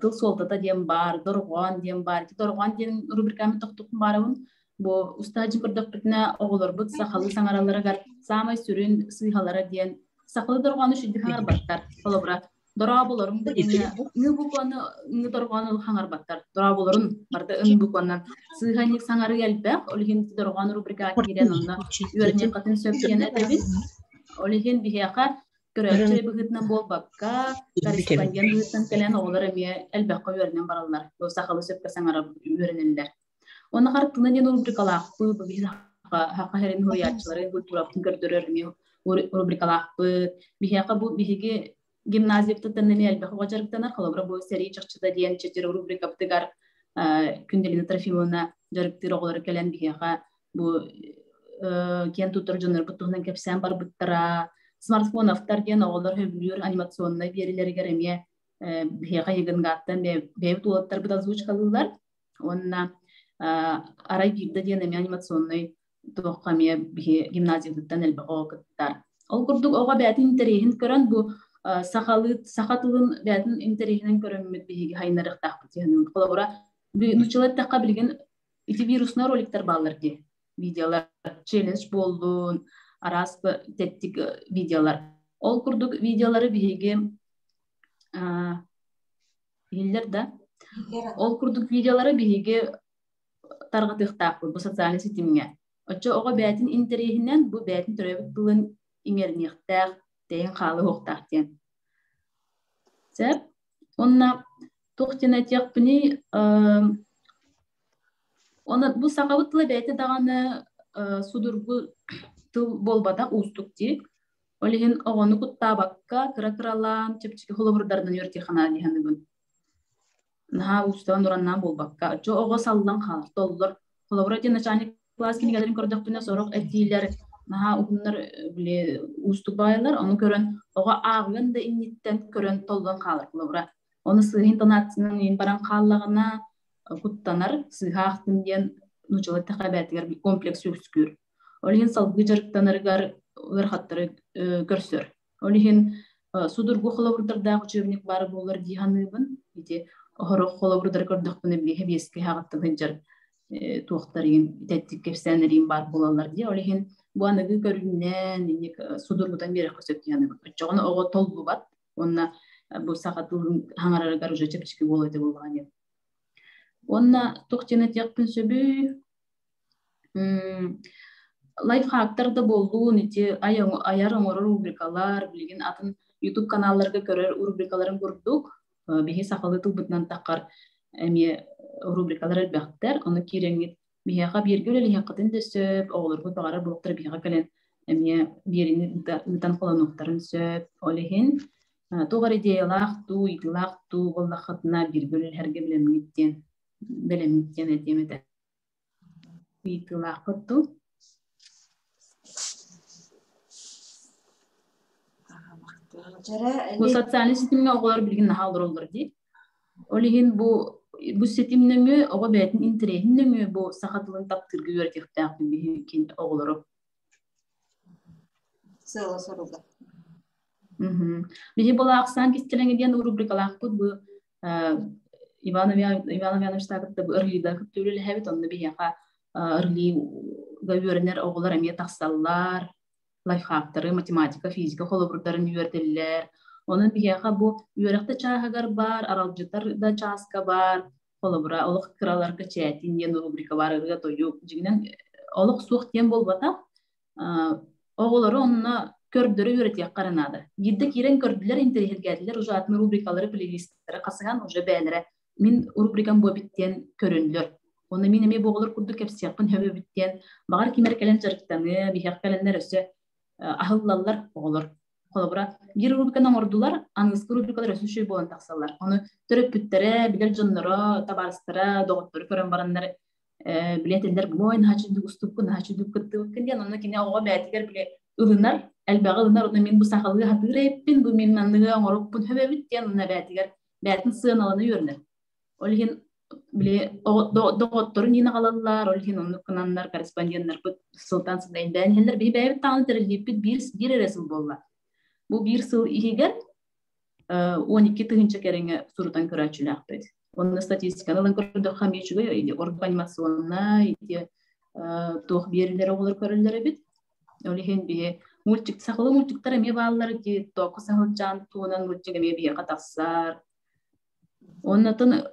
тыл суолтата диэн баар, дорҕоон диэн баар. Ити дорҕоон диэн рубриканы тохтукун баарабын. Бу устаажы көрдөхпүтүнэ оҕолорбут сахалыы саҥаралларыгар саамай сүрүн сыыһалара диэн сахалыы дорҕоону үчүгдүк хаҥарбаттар. Холобура, дорооболорун да диэҥҥэ ҥы букваны ҥы дорҕоону хаҥарбаттар. Дорооболорун барыта ын букванан сыыһа саҥарыы элбэх. Ол иһин дорҕоон рубрикаҕа киирэн онно үөрэниэххитин сөп диэн этэбин. Ол иһин биһиэхэ көрөөччү эрэ быһыытынан буолбакка, корреспондент быһыытынан кэлэн оҕолор эмиэ элбэххэ үөрэнэн бараллар. Бу сахалыы сөпкө саҥара үөрэнэллэр. Уонна хартыына диэн рубрикалаахпыт, бу биһи саха сирин суруйааччыларын культуратын көрдөрөр эмиэ рубрикалаахпыт. Биһиэхэ бу биһиги гимназиябытыттан эмиэ элбэх оҕо дьарыктанар. Холобура, бу сэрии чахчыта диэн чэчир рубрикабытыгар Күнделина Трофимовна дьарыктыыр оҕолоро кэлэн биһиэхэ бу киэн туттар дьоннорбут туһунан кэпсээн барбыттара. Смартфоновтар диэн оҕолор сөбүлүүр анимационнай биэрилэригэр эмиэ биһиэхэ Егенгааттан бэйэбит уолаттарбыт озвучкалыыллар. Уонна арай биирдэ диэн эмиэ анимационнай Туохха эмиэ биһи гимназиябытыттан элбэх оҕо кыттар. Ол курдук оҕо бэйэтин интэриэһин көрөн бу сахалыы саха тылын бэйэтин интэриэһинэн көрөммүт биһиги хайыннарыахтаахпыт диэн. Холобура, нууччалыы эттэххэ билигин ити вируснай роликтар бааллар дии. Видеолар, челлендж буоллун, араас тэттик видеолар. Ол курдук видеолары биһиги иһиллэр да. Ол курдук видеолары биһиги тарҕатыахтаахпыт бу социальнай ситимҥэ. Оччо оҕо бэйэтин интэриэһинэн бу бэйэтин төрөөбүт тылын иҥэриниэхтээх, тэйэн хаалыахтаах диэн. Сөп. Уонна туох диэн этиэхпиний, уонна бу сахабыт тыла бэйэтэ даҕаны судургу тыл буолбатах, уустук дии. Ол иһин оҕону куттаабакка, кыра-кыралаан, чэпчэки холобурдарынан үөрэтиэххэ наада дии саныыбын. Наһаа уустаан ураннаан буолбакка, оччо оҕо саллан хаалар, толлор. Холобура, ити начальник класс кинигэлэрин көрдөхпүнэ, сорох этиилэр наһаа уһуннар, били уустук баайалар, ону көрөн оҕо ааҕыан да инниттэн көрөн толлон хаалар. Холобура, ону сыыһа интонациянан иин баран хааллаҕына, куттанар, сыыһа аахтым диэн нууччалыы эттэххэ эбээтигэр комплекс үөскүүр. Ол иһин салгыы дьарыктанарыгар ыарахаттары көрсөр. Ол иһин судургу холобурдардаах учебник баар буолар дии саныыбын. Ити оһорох холобурдары көрдөхпүнэ биэһэ биэскэ хаҕыттан сылдьар туохтарыын тэттик кэпсээннэриин баар буолаллар дии. Ол иһин бу аныгы көрүҥнээн инник судургутан биэрэххэ сөп дии саныыбын. Оччоҕуна оҕо толлубат уонна бу саха тылын хаҥарарыгар уже чэпчэки буолуо этэ буоллаҕа диэн. Уонна туох диэн этиэхпин сөбүй? Лайфхактар да буоллун, ити айар оҥорор рубрикалар, билигин атын YouTube каналларга көрөр рубрикаларын курдук, биһи сахалыы тылбытынан таххар эмиэ рубрикалар элбэхтэр. Ону киирэҥҥит биһиэхэ бииргэ үлэлиһиэххитин да сөп, оҕолорбут баҕарар буолуохтара биһиэхэ кэлэн эмиэ биэриини ыытан холонуохтарын сөп. Ол иһин туох эрэ идеялаах дуу, ыйытыылаах дуу буоллаххытына бииргэ үлэлэһэргэ бэлэмҥит диэн бэлэммит диэн этиэм этэ. Ыйытыылааххыт дуу? Бу социальнай ситимҥэ оҕолор билигин наһаа олороллор дии. Ол иһин бу бу ситим нөҥүө оҕо бэйэтин интэриэһин нөҥүө бу саха тылын таптыырга үөрэтиэхтээхпин биһиги оҕолору. Сыала соруга. Биһи була ахсаан кистэлэҥэ диэн рубрикалаахпыт бу Иван Иванович кытта бу ырыыда кытта үлэлэһэбит онно биһиэхэ ырылыыга үөрэнэр оҕолор эмиэ тахсаллар лайфхактары математика физика холобурдарын үөрэтэллэр онон биһиэхэ бу үөрэх да чааһыгар баар аралдьытар да чааска баар холобура олох кыраларга чээтин диэн рубрика баар ырыа тойук дьиҥинэн олох суох диэн буолбатах оҕолору онно көрдөрө үөрэтиэххэ эрэ наада. Биирдэ киирэн көрдүлэр, интэриэһиргээтилэр, уже атын рубрикалары, плейлисттары хасыһан уже бэйэлэрэ мин рубрикам бу эбит диэн көрөннөр. Онно мин эмиэ бу оҕолор курдук кэпсиэхпин сөп эбит диэн, баҕар ким эрэ кэлэн дьарыктаныа, биһиэхэ кэлэннэр өссө аһыллаллар оҕолор. Холобура, биир рубриканы оҥордулар, аныгыскы рубрикалар өссө үчүгэй буолан тахсаллар. Ону төрөппүттэрэ, билэр дьонноро, табаарыстара, доҕоттору көрөн бараннар билэтэллэр ой наһаа үчүгдүк уступпун, наһаа үчүгдүк кыттыбыккын диэн, онно кини оҕо бэйэтигэр били ылынар, элбэҕи ылынар, онно мин бу сахалыы сатыыр эбиппин, бу мин манныгы оҥоруппун сөп эбит диэн, онно бэйэтигэр бэйэтин сыаналана үөрэнэр. Ол иһин били доҕотторун иин аҕалаллар, ол иһин оннук гынаннар корреспонденнарбыт сылтан сылайын бэйэн иһэллэр. Биһи бэйэбит даҕаны тэриллииппит биир, биир эрэ сыл буолла. Бу биир сыл иһигэр 12 тыһыынча кэриҥэ сурутан көрөөччүлээхпит. Онно статистиканы ылан көрдөххө эмиэ үчүгэй, ордук анимационнай, ити туох биэрилэр оҕолор көрөллөр эбит. Ол иһин биһи мультик, сахалыы мультиктар эмиэ бааллар, ити Токо Саһылчаан туһунан мультик эмиэ биһиэхэ тахсар. Оннотон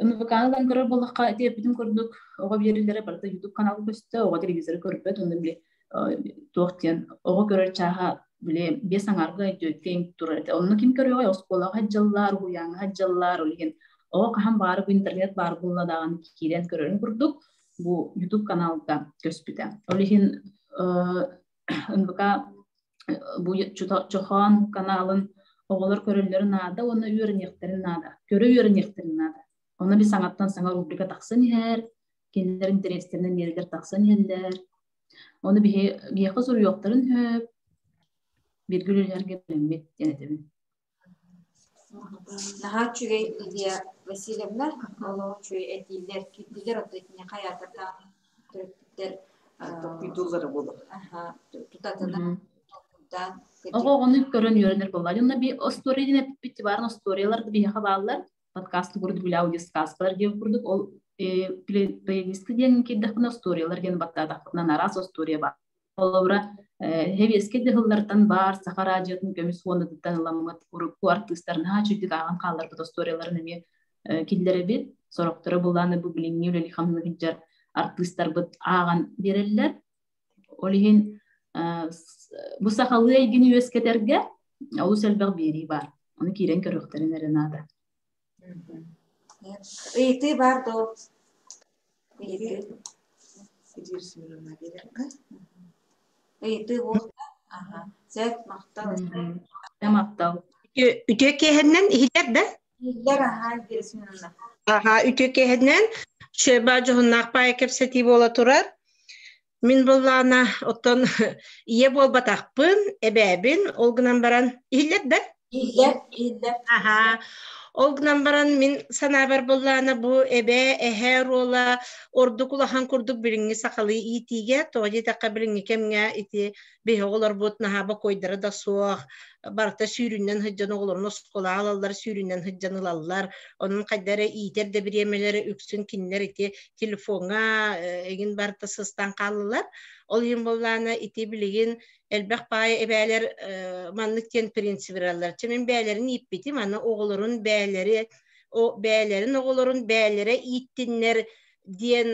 НВК-ны ылан көрөр буоллахха, ити эппитим курдук, оҕо биэриллэрэ барыта YouTube канал көстө, оҕо телевизоры көрбөт, онно били туох диэн оҕо көрөр чааһа били биэс аҥаарга түөккэ турар этэ. Онно ким көрүөҕэй? Оскуолаҕа сылдьаллар, уһуйааҥҥа сылдьаллар, ол иһин оҕо хаһан баары бу интернет баар буолла даҕаны киирэн көрөрүн курдук бу YouTube каналга көспүтэ. Ол иһин НВК бу Чохоон каналын оҕолор көрөллөрүн наада уонна үөрэниэхтэрин наада, көрө үөрэниэхтэрин наада. Онно би саҥаттан саҥа рубрика тахсан иһэр, кинилэр интэриэстэринэн миэрэлэр тахсан иһэллэр. Ону биһи биһиэхэ суруйуохтарын сөп, бииргэ үлэлэһэргэ бэлэммит диэн этэбин. Наһаа үчүгэй Лидия Васильевна, олох үчүгэй этиилэр киирдилэр, оттон итини хайаатар даҕаны төрөппүттэр. Толкуйдууллара буолуо. Тутатына толкуйдаан. Оҕо оҕону көрөн үөрэнэр буолла. Онно би остуоруйа диэн эппит баарын остуоруйалар да биһиэхэ бааллар. Подкаст курдук билэ аудиосказкалар диэн курдук ол плейлисты диэн киирдэхпинэ остуоруйалар диэн баттаатахпытына араас остуоруйа баар. Холобура, Хэбиэскэй дьаһаллартан баар Саха радиотын көмүс фондатыттан ыламмыт урукку артыыстар наһаа үчүгдүк ааҕан хаалларбыт остуоруйаларын эмиэ киллэрэбит. Сорохторо булааны бу билиҥҥи үлэлии-хамныы сылдьар артыыстарбыт ааҕан биэрэллэр. Ол иһин бу сахалыы эйгини үөскэтэргэ олус элбэх биэрии баар. Ону киирэн көрүөхтэрин эрэ наада. Ыйытыы баар дуо? Ыйытыы. Ыйытыы буолла. Сөп, махтал. Махтал. Үтүө киэһэннэн иһитэр да? Иһиллэр, аһаа, Герасимовна. Аһаа, үтүө киэһэннэн Шеба дьоһуннаах паайа кэпсэтии буола турар. Мин буоллаҕына, оттон ийэ буолбатахпын, эбээбин, ол гынан баран иһиллэр да? Иһиллэр, иһиллэр. Аһаа. Ол гынан баран мин санаабар буоллаҕына бу эбээ, эһээ оруола ордук улахан курдук билиҥҥи сахалыы иитиигэ, тоҕо диэтэххэ билиҥҥи кэмҥэ ити биһи оҕолорбут наһаа бокуойдара да суох, барыта сүүрүнэн сылдьан оҕолорун оскуолаҕа ылаллар, сүүрүнэн сылдьан ылаллар. Онон хайда эрэ иитэр да бириэмэлэрэ үксүн кинилэр ити телефоҥҥа эҥин барыта сыстан хааллылар. Ол иһин буоллаҕына ити билигин элбэх баай эбээлэр маннык диэн принцибираллар. Чэ мин бээлэрин ииппитим, аны оҕолорун бээлэри бээлэрин оҕолорун бээлэрэ ииттиннэр диэн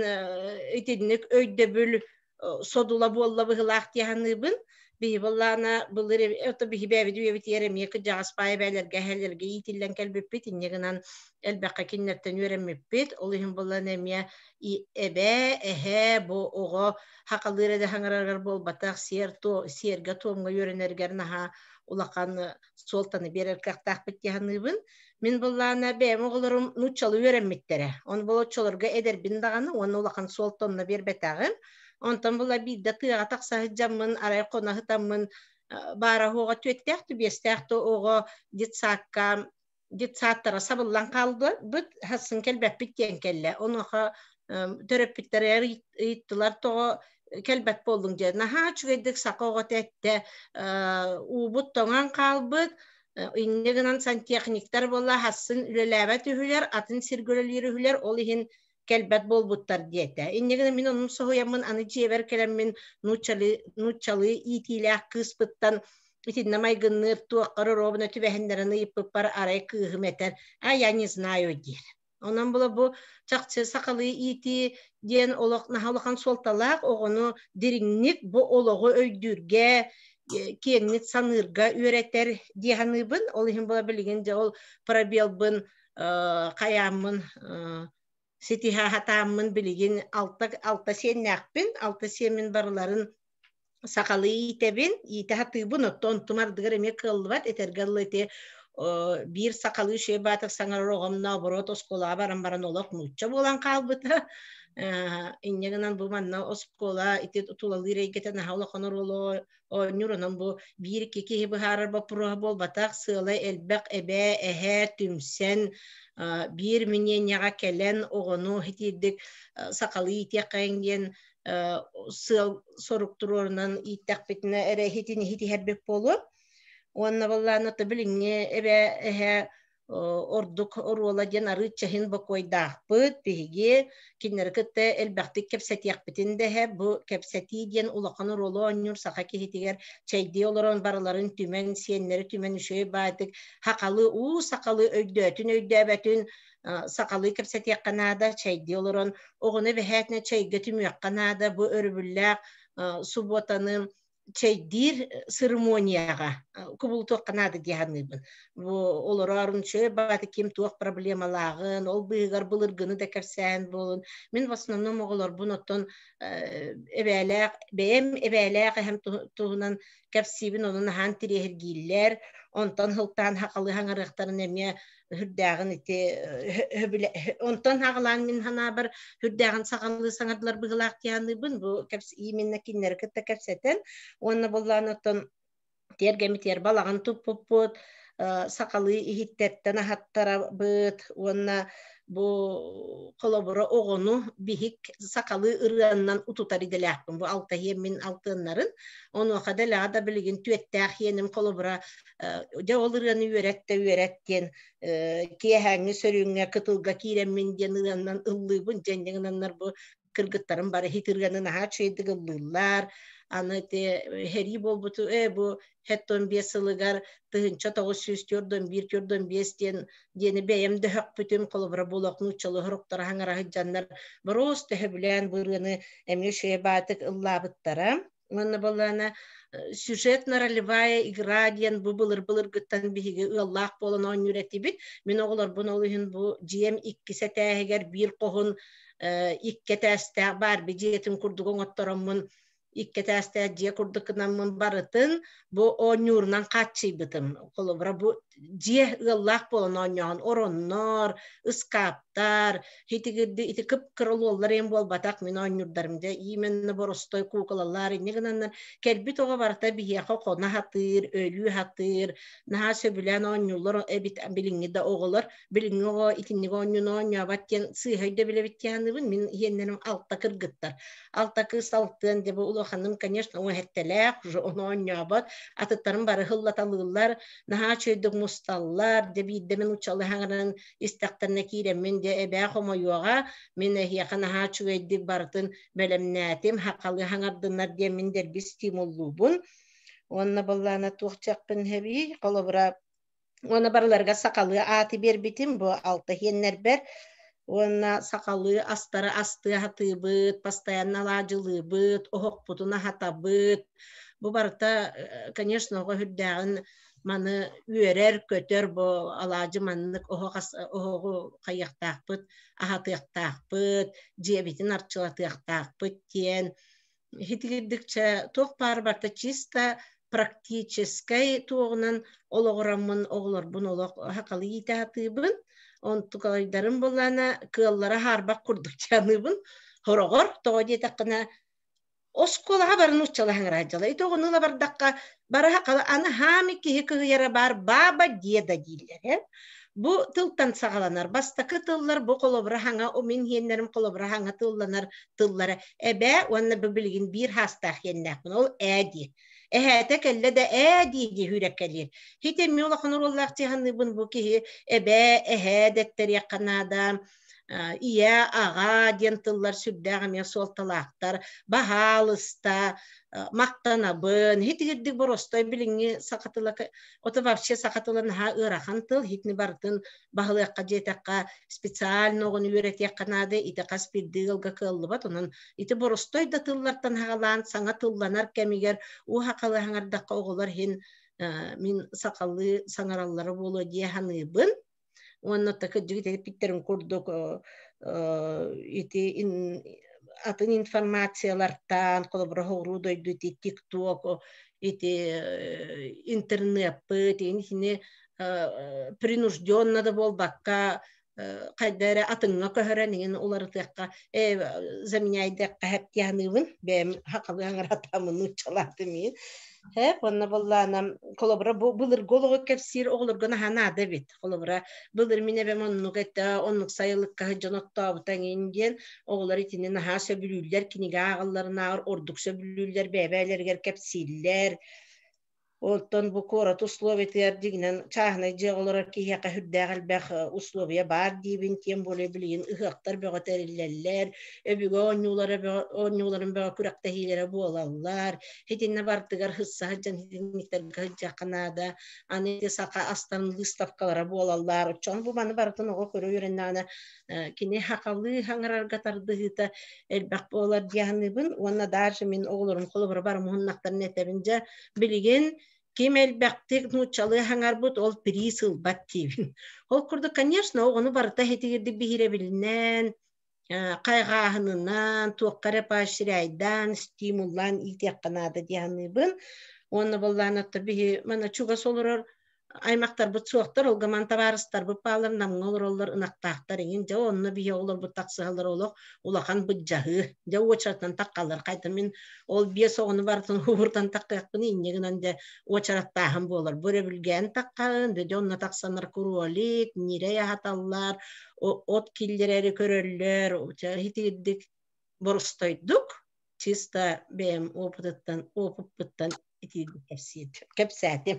итинник өйдөбүл содула буолла быһыылаах дии саныыбын. Биһи буоллаҕына былыр ото биһи бэйэбит үйэбитигэр эмиэ кырдьаҕас баай эбээлэргэ эһэлэргэ иитиллэн кэлбиппит, инньэ гынан элбэххэ кинилэртэн үөрэммиппит. Ол иһин буоллаҕына эмиэ эбээ, эһээ бу оҕо хахалыыр эрэ хаҥарарыгар буолбатах, сиэр сиэргэ-туомҥа үөрэнэригэр наһаа улахан суолтаны биэрэр кыахтаахпыт дии саныыбын. Мин быллаана бэйэм оҕолорум нууччалыы үөрэммиттэрэ. Ону бұл оччолорго эдэрбин даҕаны уонна улахан суолта онно биэрбэтэҕим. Онтон була биирдэ тыаҕа тахса сылдьаммын, арай хоно сытаммын баара оһуоҕа түөттээх түбиэстээх да оҕо детсадка детсадтара сабыллан хаалбыт, хассын кэлбэппит диэн кэллэ. Онуоха төрөппүттэригэр ыйыттылар тоҕо кэлбэт буоллуҥ диэн. Наһаа үчүгэйдик саха оҕото эттэ, уубут тоҥон хаалбыт, инньэ гынан сантехниктар буолла хассын үлэлээбэт үһүлэр, атын сиргэ үлэлиир үһүлэр, ол иһин кэлбэт буолбуттар диэтэ. Инньэ гынан мин оннун соһуйаммын аны дьиэбэр кэлэммин нууччалыы, нууччалыы иитиилээх кыыспыттан итиннэ майгынныыр туоххар оруобуна түбэһиннэрэн ыйыппыппар арай кыыһым этэр, а я не знаю диир. Онон була бу чахчы сахалыы иитии диэн олох наһаа улахан суолталаах оҕону дириҥник бу олоҕу өйдүүргэ, киэҥник саныырга үөрэтэр дии саныыбын. Ол иһин була билигин дьэ ол пробелбын хайааммын ситиһэ сатааммын билигин алта алта сиэннээхпин, алта сиэммин барыларын сахалыы иитэбин, иитэ сатыыбын, оттон онтум ардыгар эмиэ кыаллыбат, этэргэ дылы ити биир сахалыы үчүгэй баатыр саҥарар оҕом наоборот оскуолаҕа баран баран олох нуучча буолан хаалбыта. Инньэ гынан бу манна оскуола ити тулалыыр эйгэтэ наһаа улахан оруолу оонньуур, онон бу биир-икки киһи быһаарар боппуруоһа буолбатах, сыала элбэх эбээ, эһээ түмсэн биир мнениеҕа кэлэн оҕону итиирдик сахалыы иитиэххэйиҥ диэн сыал сорук туруорунан ииттэхпитинэ эрэ иһитин иһитиһэрбит буолуо. Уонна буоллаҕына то билиҥҥи эбээ эһээ ордук оруола диэн арыычча иһин бокуойдаахпыт биһиги кинилэри кытта элбэхтик кэпсэтиэхпитин дэһэ бу кэпсэтии диэн улахан оруолу оонньуур саха киһитигэр чэйдии олорон барыларын түмэн сиэннэри түмэн үчүгэй баайдык сахалыы уу сахалыы өйдөөтүн өйдөөбөтүн сахалыы кэпсэтиэххэ наада чэйдии олорон оҕону эбэһээтинэ чэйгэ түмүөххэ наада бу өрөбүллээх субуотаны чэйдиир церемонияҕа кубулутуохха наада дии саныыбын. Бу олороорун үчүгэй баҕайы ким туох проблемалааҕын, ол быыһыгар былыргыны да кэпсээн буолун. Мин в основном оҕолорбун оттон эбээлээх, бэйэм эбээлээх эһэм туһунан кэпсиибин, ону наһаан тириэһиргииллэр. Онтон сылтаан сахалыы саҥарыахтарын эмиэ үрдээҕин ити онтон аҕалаан мин санаабар үрдээҕин саҕалыы саҥардылар быһыылаах дии саныыбын бу именно кинилэри кытта кэпсэтэн уонна буоллаан оттон тиэргэмитигэр балаҕан туппуппут. Сахалыы иһиттэртэн аһаттарабыт уонна бу холобура оҕону биһик сахалыы ырыаннан утутар идэлээхпин. Бу алта иһиэн мин алтыаннарын. Онуоха дэлэҕэ да билигин түөттээх иэним холобура дьэ ол ырыаны үөрэт да үөрэт диэн киэһээҥҥи сөрүүҥҥэ кытылга киирэммин диэн ырыаннан ыллыыбын дьэн гынаннар бу кыргыттарым бары хит ырыаны наһаа үчүгэйдик ыллыыллар. Аны ити һэрии буолбуту бу 75 сылыгар 1941-45 диэн диэни бэйэм дөһөхпүтүм холобура буолуох нууччалыы хоруктара хаҥара сылдьаннар боруос төһөбүлээн бу ырыаны эмиэ үчүгэй баатык ыллаабыттара. Уонна балаана сюжетно-ролевая игра диэн бу былыр-былыргыттан биһиги ыаллаах буолан оонньуур этибит. Мин оҕолорбун ол иһин бу дьиэм иккис этээһигэр биир хоһун икки этээстээх баарби дьиэтин курдук оҥоттороммун икки этээстээх дьиэ курдук гынаммын барытын бу оонньуурунан хааччыйбытым. Холобура бу дьиэ ыаллаах буолан оонньооһун ороннор, ыскааптар, итигирди ити кып-кыра луоллар эм буолбатах мин оонньуурдарым дьэ именно боростой куукулалар инньэ гынаннар кэлбит оҕо барыта биһиэхэ хоно хатыыр, өлүү хатыыр, наһаа сөбүлээн оонньууллар эбит билиҥҥи да оҕолор билиҥҥи оҕо итинник оонньууну оонньообот диэн сыыһа өйдөбүл эбит диэн мин иһиэннэрим алта кыргыттар алта кыыс алтыан дьэ бу улаханым конечно уҥаһэттэлээх уже ону оонньообот атыттарым бары һыллаталыыллар наһаа үчүгэйдик мусталлар дьэ биирдэ мин учууталы хаҥаран истэхтэринэ киирэммин дьэ эбээ хомойуоҕа мин эһиэхэ наһаа үчүгэйдик барытын бэлэмнээтим хахалыы хаҥардыннар диэн мин дэлби стимуллуубун уонна быллаана туох чахпын хэбий холобура уонна барыларыгар сахалыы ааты биэрбитим бу алта иһиэннэрбэр уонна сахалыы астары астыы хатыыбыт постоянно алаадьылыыбыт оһохпутун аһатабыт бу барыта конечно оҕо үрдээҕин маны үөрэр көтөр бу алаадьы маннык оһох оһоҕу хайыахтаахпыт аһатыахтаахпыт дьиэбитин арчылатыахтаахпыт диэн Итигирдикчэ туох баар барыта чисто практическай туоҕунан олоҕураммын оҕолорбун олох хахалы иитэ сатыыбын. Онтукалайдарым буллаана кыаллара хаарбах курдук дьаныыбын. Хороҕор тоҕо диэтэххинэ оскуолаҕа бары нууччалаһаҥыра дьала. Ити оҕону ыла бардахха бары хахалы аны хаами киһи кыһыйара баар баба деда дииллэр э. Бу тылтан саҕаланар. Бастакы тыллар бу холобура хаҥа мин иһиэннэрим холобура хаҥа тылланар тыллара эбээ уонна бу билигин биир хаастаах иэннээхпин ол ээ дии. Эһээтэ кэллэ да ээ дии дии хүүрэккэлиир. Хит эмиэ улахан оруоллаах дьиһаныыбын бу киһи эбээ, эһээ дэттэриэххэ наада ийэ, аҕа диэн тыллар сүрдээх эмиэ суолталаахтар. Баһаалыста, махтанабын. Хитигирдик боростой билиҥҥи саха тыла ото вообще саха тыла наһаа ыарахан тыл. Хитини барытын баһылыахха диэтэххэ специально оҕону үөрэтиэххэ наада. Ити хас биирдии ыалга кыаллыбат. Онон ити боростой да тыллартан хаҕалаан саҥа тылланар кэмигэр уу сахалыы саҥардахха оҕолор иһин мин сахалыы саҥараллара буолуо дии саныыбын. Уонна кырдьык эппиттэрин курдук ити атын информациялартан холобура соҕуруу дойду ити тикток ити интернеппыт итини принужденно да буолбакка хайда эрэ атыҥҥа көһөрөн иҥин уларытыахха заменяйдыахха хэптианыыбын бэйэм хахалыы аҥаратаамын нууччалаатым иин Һээп, уонна буоллаана, холобура, бу былыргы олоҕу кэпсиир оҕолорго наһаа наада эбит. Холобура, былыр мин эбэм оннук этэ, оннук сайылыкка сылдьан оттообута эҥин диэн оҕолор итини наһаа сөбүлүүллэр, кинигэ ааҕалларынааҕар ордук сөбүлүүллэр, бэйэ-бэйэлэригэр кэпсииллэр. Оттон бу куорат условиятыгар дьиҥинэн чааһынай дьиэҕэ олорор киһиэхэ сүрдээх элбэх условия баар диибин, тем более билигин ыһыахтар бөҕө тэриллэллэр, өбүгэ оонньуулара бөҕө оонньууларын бөҕө күрэхтэһиилэрэ буолаллар. Итиннэ барытыгар сысса сылдьан итинниктэргэ сылдьыахха наада. Аны ити саха астарын выставкалара буолаллар. Оччоҕо бу маны барытын оҕо көрө үөрэннэҕинэ кини сахалыы саҥарарга тардыһыыта элбэх буолар дии саныыбын. Уонна даже мин оҕолорум холобура бары муһуннахтарын этэбин дьэ билигин ким элбэхтик нууччалыы саҥарбыт ол приз ылбат диибин. Ол курдук, конечно, оҕону барыта иһитигирдик биһирэбилинэн, хайҕааһынынан, туохха эрэ поощряйдаан, стимуллаан иитиэххэ наада дии саныыбын. Уонна буоллаан оттон биһи манна чугас олорор Аймактарбыт суохтар, олгаман табаарыстарбыт баалар, намҥа олороллор, ынахтаахтар иҥин. Дьэ онно биһи оҕолорбут тахсыһаллар олох улахан быдьаһыы. Дьэ уочаратынан таххаллар. Хайта мин ол биэс оҕону барытын уһуртан таххыахпын инньэ гынан дьэ уочараттааһын буолар. Бу өрөбүлгээн таххаын, дьэ онно тахсаннар кролик, ньирэй аһаталлар, от киллэрэри көрөллөр, итирдик боростойдук чисто бэйэм опытыттан опыппыттан итиирдик кэпсээтим.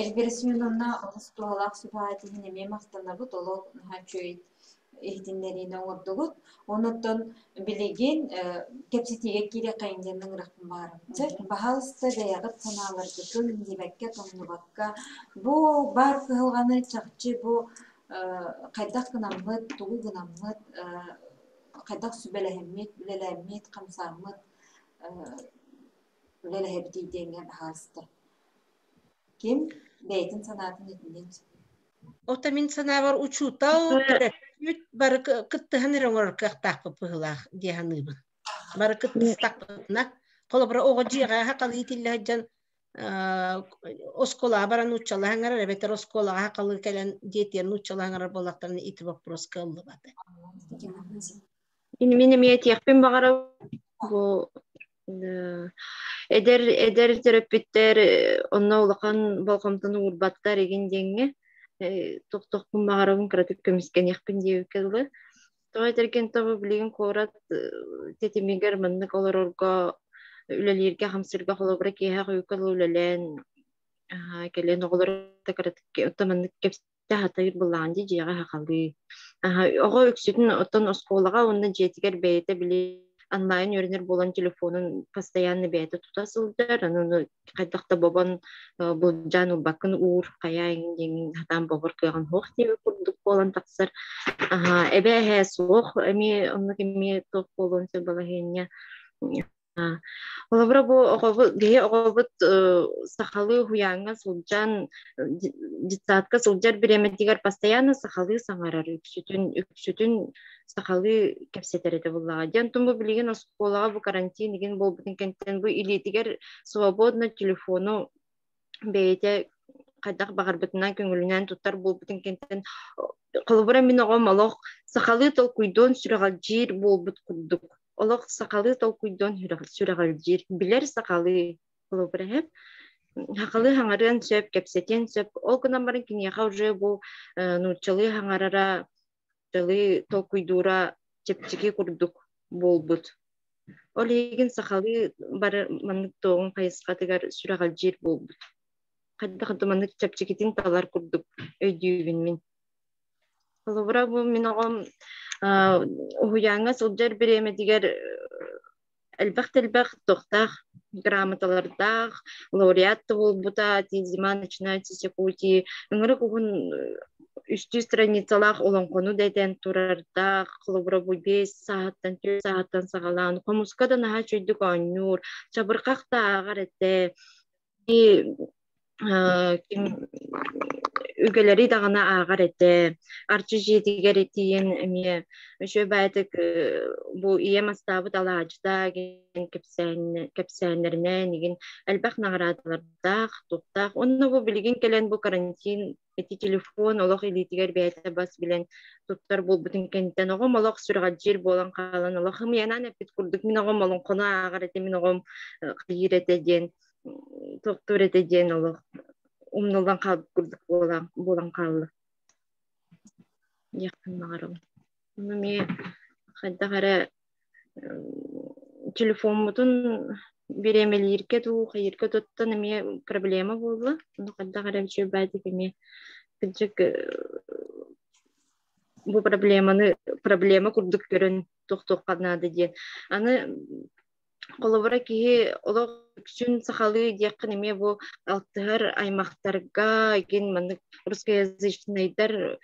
Эльвира Семеновна олус туһалаах сүбэҕит иһин эмиэ махтанабыт. Олох наһаа үчүгэй иһитиннэриини оҥордугут. Онуттан билигин кэпсэтиигэ киириэххэйин диэн ыҥырахпын баҕарабын. Чэ, баһаалыста бэйэҕит санааларгытын иҥнибэккэ, тоҥнубакка бу баар кыһалҕаны чахчы бу хайдах гынаммыт, тугу гынаммыт, хайдах сүбэлэһэммит, үлэлээммит, хамсааммыт үлэлэһэбитий диэҥҥэ баһаалыста. Ким бэйэтин санаатын этинэн Ото мин санаабар учуутал, төрөппүт бары кыттыһан эрэ оҥорор кыахтаахпыт быһыылаах дии саныыбын. Бары кыттыстахпытына, холобура оҕо дьиэҕэ хахалыы итиллэ сылдьан оскуолаҕа баран нууччалаһан ыҥырар эбэтэр оскуолаҕа хахалыы кэлэн дьиэтигэр нууччалаһан ыҥырар буоллахтарына ити боппуруос кыаллыбата. Мин эмиэ этиэхпин баҕарабын бу эдэр эдэр төрөппүттэр онно улахан болҕомтону уурбаттар игин диэҥҥэ тохтохпун баҕарабын кыратык көмүскэниэхпин диэбиккэ дылы. Тоҕо этэргин тобу билигин куорат тэтимигэр маннык олорорго үлэлииргэ-хамсыырга холобура киэһэ хойукка дылы үлэлээн кэлэн оҕолору кыратык маннык сатыыр былаан дии дьиэҕэ сахалыы. Оҕо үксүтүн оттон оскуолаҕа уонна дьиэтигэр бэйэтэ били онлайн үөрэнэр буолан телефонун постоянно бэйэтэ тута сылдьар, аны хайдах да бобон былдьаан ылбаккын уур, хайаа эҥин диэҥин сатаан бобор кыаҕын суох диэбит курдук буолан тахсар. Эбээ эһээ суох эмиэ оннук эмиэ туох буолуон сөп балаһыанньа. Холобура бу оҕобут биһи оҕобут сахалыы уһуйааҥҥа сылдьан детсадка сылдьар бириэмэтигэр постоянно сахалыы саҥарар үксүтүн үксүтүн сахалыы кэпсэтэр этэ буоллаҕа. Дьэ онтон бу билигин оскуолаҕа бу карантин игин буолбутун кэнниттэн бу илиитигэр свободно телефону бэйэтэ хайдах баҕарбытынан көҥүлүнэн туттар буолбутун кэнниттэн холобура мин оҕом олох сахалыы толкуйдуон сүрэҕэлдьиир буолбут курдук олох сахалыы толкуйдуон сүрэҕэлдьиир билэр сахалыы холобура иһэ сахалыы хаҥарыан сөп кэпсэтиэн сөп ол гынан баран киниэхэ уже бу нууччалыы хаҥарара нууччалыы толкуйдуура чэпчэки курдук буолбут. Ол иһигин сахалыы бары маннык туоҕун хайысхатыгар сүрэҕэлдьиир буолбут. Хайдах да маннык чэпчэкитин талар курдук өйдүүбүн мин. Холобура, бу мин оҕом уһуйааҥҥа сылдьар бириэмэтигэр элбэх да элбэх туохтаах грамоталардаах, лауреат да буолбута, «Зима начинается с Якутии», ыҥырык уһун үстүү страницалаах олоҥхону да этэн турардаах, холобура бу биэс сааһыттан, түөрт сааһыттан саҕалаан, хомуска да наһаа үчүгэйдик оонньуур, чабырҕах да ааҕар этэ. Ким үгэлэри даҕаны ааҕар этэ. Арчы дьиэтигэр тиийэн эмиэ үчүгэй баайытык бу ийэм астаабыт алаадьыта диэн кэпсээннэринэн игин элбэх наҕараадалардаах, туохтаах. Уонна бу билигин кэлэн бу карантин ити телефон олох илиитигэр бэйэтэ бас билэн туттар буолбутун кэнниттэн оҕом олох сүрэҕэлдьиир буолан хаалан олох ымыйанан эппит курдук мин оҕом олоҥхону ааҕар этэ, мин оҕом хайыыр этэ диэн тохтуур этэ диэн олох умнуллан хаалбыт курдук буолан, буолан хаалла диэхпин баҕарабын. Ону эмиэ хайдах эрэ телефоммутун бириэмэлииргэ дуу, хайыырга туттан эмиэ проблема буолла. Ону хайдах эрэ үчүгэй баайдык эмиэ кырдьык бу проблеманы проблема курдук көрөн тохтуохха наада диэн. Аны Холобура, киһи олох үксүн сахалыы диэххин эмиэ бу алтыһар аймахтарга игин маннык русскоязычнайдар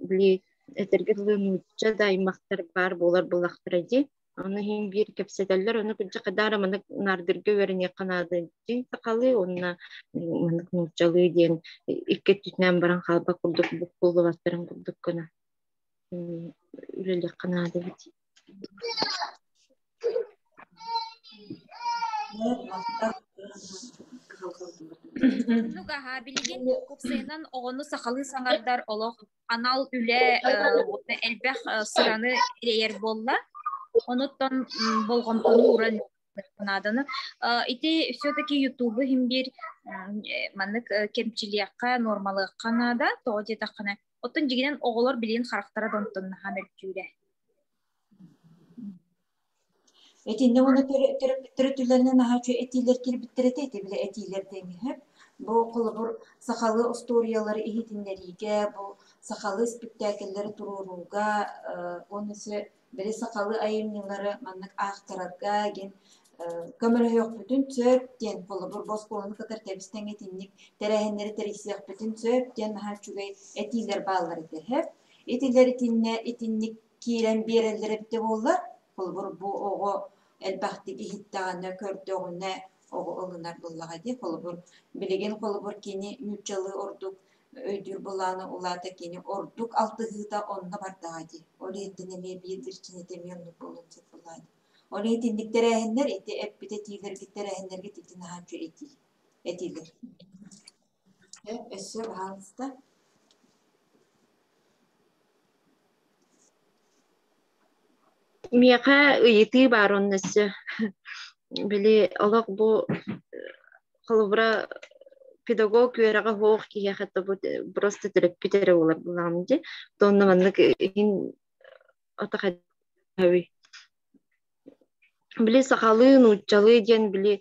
били этэргэ дылы нуучча да аймахтар баар буолар буоллахтара дии. Ону иһин биир кэпсэтэллэр, ону кырдьык хайдах эрэ маннык наардырга үөрэниэххэ наада дии сахалыы уонна маннык нууччалыы диэн икки өттүтүнэн баран хаалбат курдук буккуллубаттарын курдук гына үлэлиэххэ наада эбит. Оннук аха билигин уопсайынан оҕону сахалыы саҥардар олох анал үлэ элбэх сыраны эрэйэр буолла. Онуттан болҕомтону ууран нааданы. Ити все-таки ютубу иһин биир маннык кэмчилиэххэ, нуормалыахха наада. Тоҕо диэтэххинэ, оттон дьигинэн оҕолор билигин харахтара да онтон наһаа мөлтүүрэ. Итиннэ уонна төрөппүттэр өттүлэринэн наһаа үчүгэй этиилэр киирбиттэр этэ, ити били этиилэр дэҥиһэ. Бу холобур сахалыы остуоруйалары иһитиннэриигэ, бу сахалыы испиктээкиллэри туруорууга, уонна били сахалыы айымньылары маннык аахтарарга диэн көмөлөһүөхпүтүн сөп диэн холобур бу оскуоланы кытары тэбис-тэҥ итинник тэрээһиннэри тэрийсиэхпитин сөп диэн наһаа үчүгэй этиилэр бааллар этэ. Итилэр итиннэ итинник киирэн биэрэллэр эбитэ буоллар, холобур, бу оҕо элбэхтик иһиттэҕинэ, көрдөҕүнэ оҕо ылынар буоллаҕа дии. Холобур, билигин холобур кини нууччалыы ордук өйдүүр былаана улаата кини ордук алтыһыыта онно бардаҕа дии. Ол иһиттэн эмиэ биир биричиинэтэ эмиэ оннук буолуон сөп буоллаҕа дии. Ол иһин итинник тэрээһиннэр ити эппит этиилэргит тэрээһиннэргит ити наһаа үчүгэй этии этиилэр. Өссө баһаалыста. Миэхэ ыйытыы баар онно өссө. Били олох бу холобура педагог үөрэҕэ суох киһиэхэ просто төрөппүт эрэ буолар буолаҕым дии. Онно маннык иһин отахаби. Били сахалыы, нууччалыы диэн били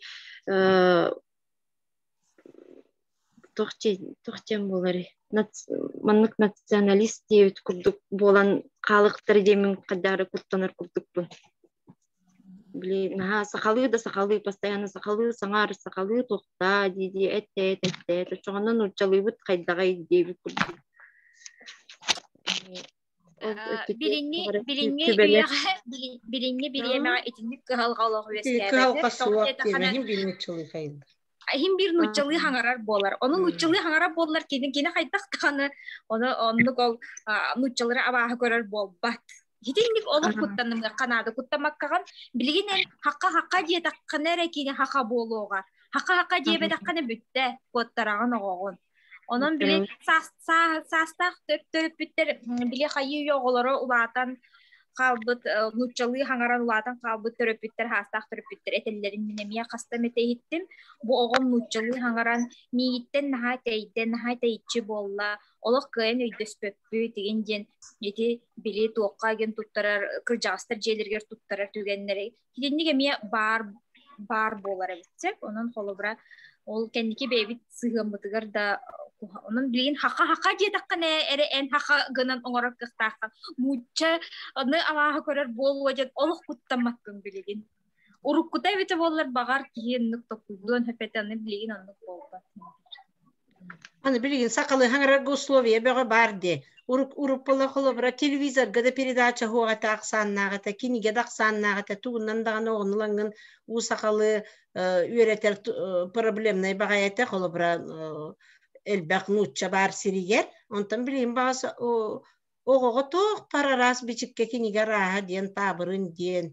туох диэн буоларый маннык националист диэбит курдук буолан хаалыктар диэмин хайдах эрэ куттанар курдукпун. Били наһаа сахалыы да сахалыы постоянно сахалыы саҥар сахалыы туохтаа дии-дии эттэт эттэт оччоҕуна нууччалыыбыт хайдаҕай диэбит курдук. Билиҥҥи билиҥҥи үйэҕэ билиҥҥи бириэмэҕэ итинник кыһалҕа олох үөскээбэтэ. Кыһалҕа суох диэмэһин биир нууччалыы хайыллар. Иһин биир нууччалыы хаҥарар буолар. Ону нууччалыы хаҥарар буоллар кини кини хайдах даҕаны ону оннук ол нууччалары абааһы көрөр буолбат. Итинник олох куттанымыахха наада куттамаккаҕын билигин эн хахха-хахха диэтэххинэ эрэ кини хаха буолуоҕа. Хаха-хаха диэбэтэххинэ бүттэ куоттараҕын оҕоҕун. Онон били саастаах төрөппүттэр били хайыы оҕолоро улаатан хаалбыт нууччалыы хаҥаран улаатан хаалбыт төрөппүттэр хаастаах төрөппүттэр этэллэрин мин эмиэ хаста эмэтэ иһиттим. Бу оҕом нууччалыы хаҥаран миигиттэн наһаа тэйдэ, наһаа тэйиччи буолла, олох кыайан өйдөспөппүт игин диэн ити били туохха игин туттарар кырдьаҕастар дьиэлэригэр туттарар түгэннэри итинник эмиэ баар баар буолар эбит сөп. Онон холобура ол кэнники бэйэбит сыһыаммытыгар да онон билигин хаха-хаха диэтэххинэ эрэ эн хаха гынан оҥорор кыахтааххын муучча аны абааһы көрөр буолуо диэн олох куттаммаккын билигин. Уруккута эбитэ буоллар баҕар киһи оннук токуйдуон сөп этэ аны билигин оннук буолбат. Аны билигин сахалыы хаҥарарга условия бөҕө баар дии. Уруккула холобура телевизорга да передача суох этэ ахсааннаах этэ, кинигэ да ахсааннаах этэ, тугунан даҕаны оҕону ылаҥҥын уу сахалыы үөрэтэр проблемнай баҕайы этэ, холобура элбэх нуучча баар сиригэр. Онтон билигин баҕас оҕоҕо туох араас бичиккэ кинигэ арааһа диэн таабырын диэн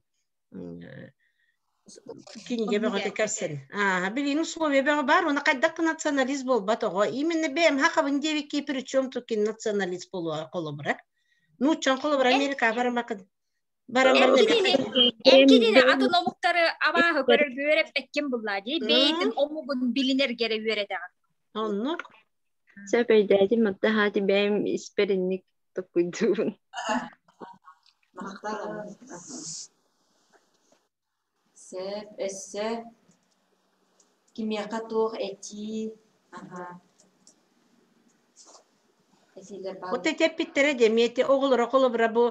кинигэ бөҕөтө кэрсэн. Аа, билигин условия бөҕө бар, уна хайдах националист буолбат оҕо. Именно бэйэм хахабын диэбикки причем тут кин националист буолуо холобура. Нууччан холобура Америка барамакын. Эмкинини атын омуктары абааһы көрөр үөрэппэккин буллаа дии. Бэйэтин омугун билинэргэрэ үөрэтэҕин. Оннук. Сөп өйдөөтүм, отта хаати бэйэм испэр инник токуйдуубун. Сөп, өссө кимиэхэ туох этии аха этиилэр Вот бааллар. эти эппиттэрэ диэмиэти оҕолоро холобура бу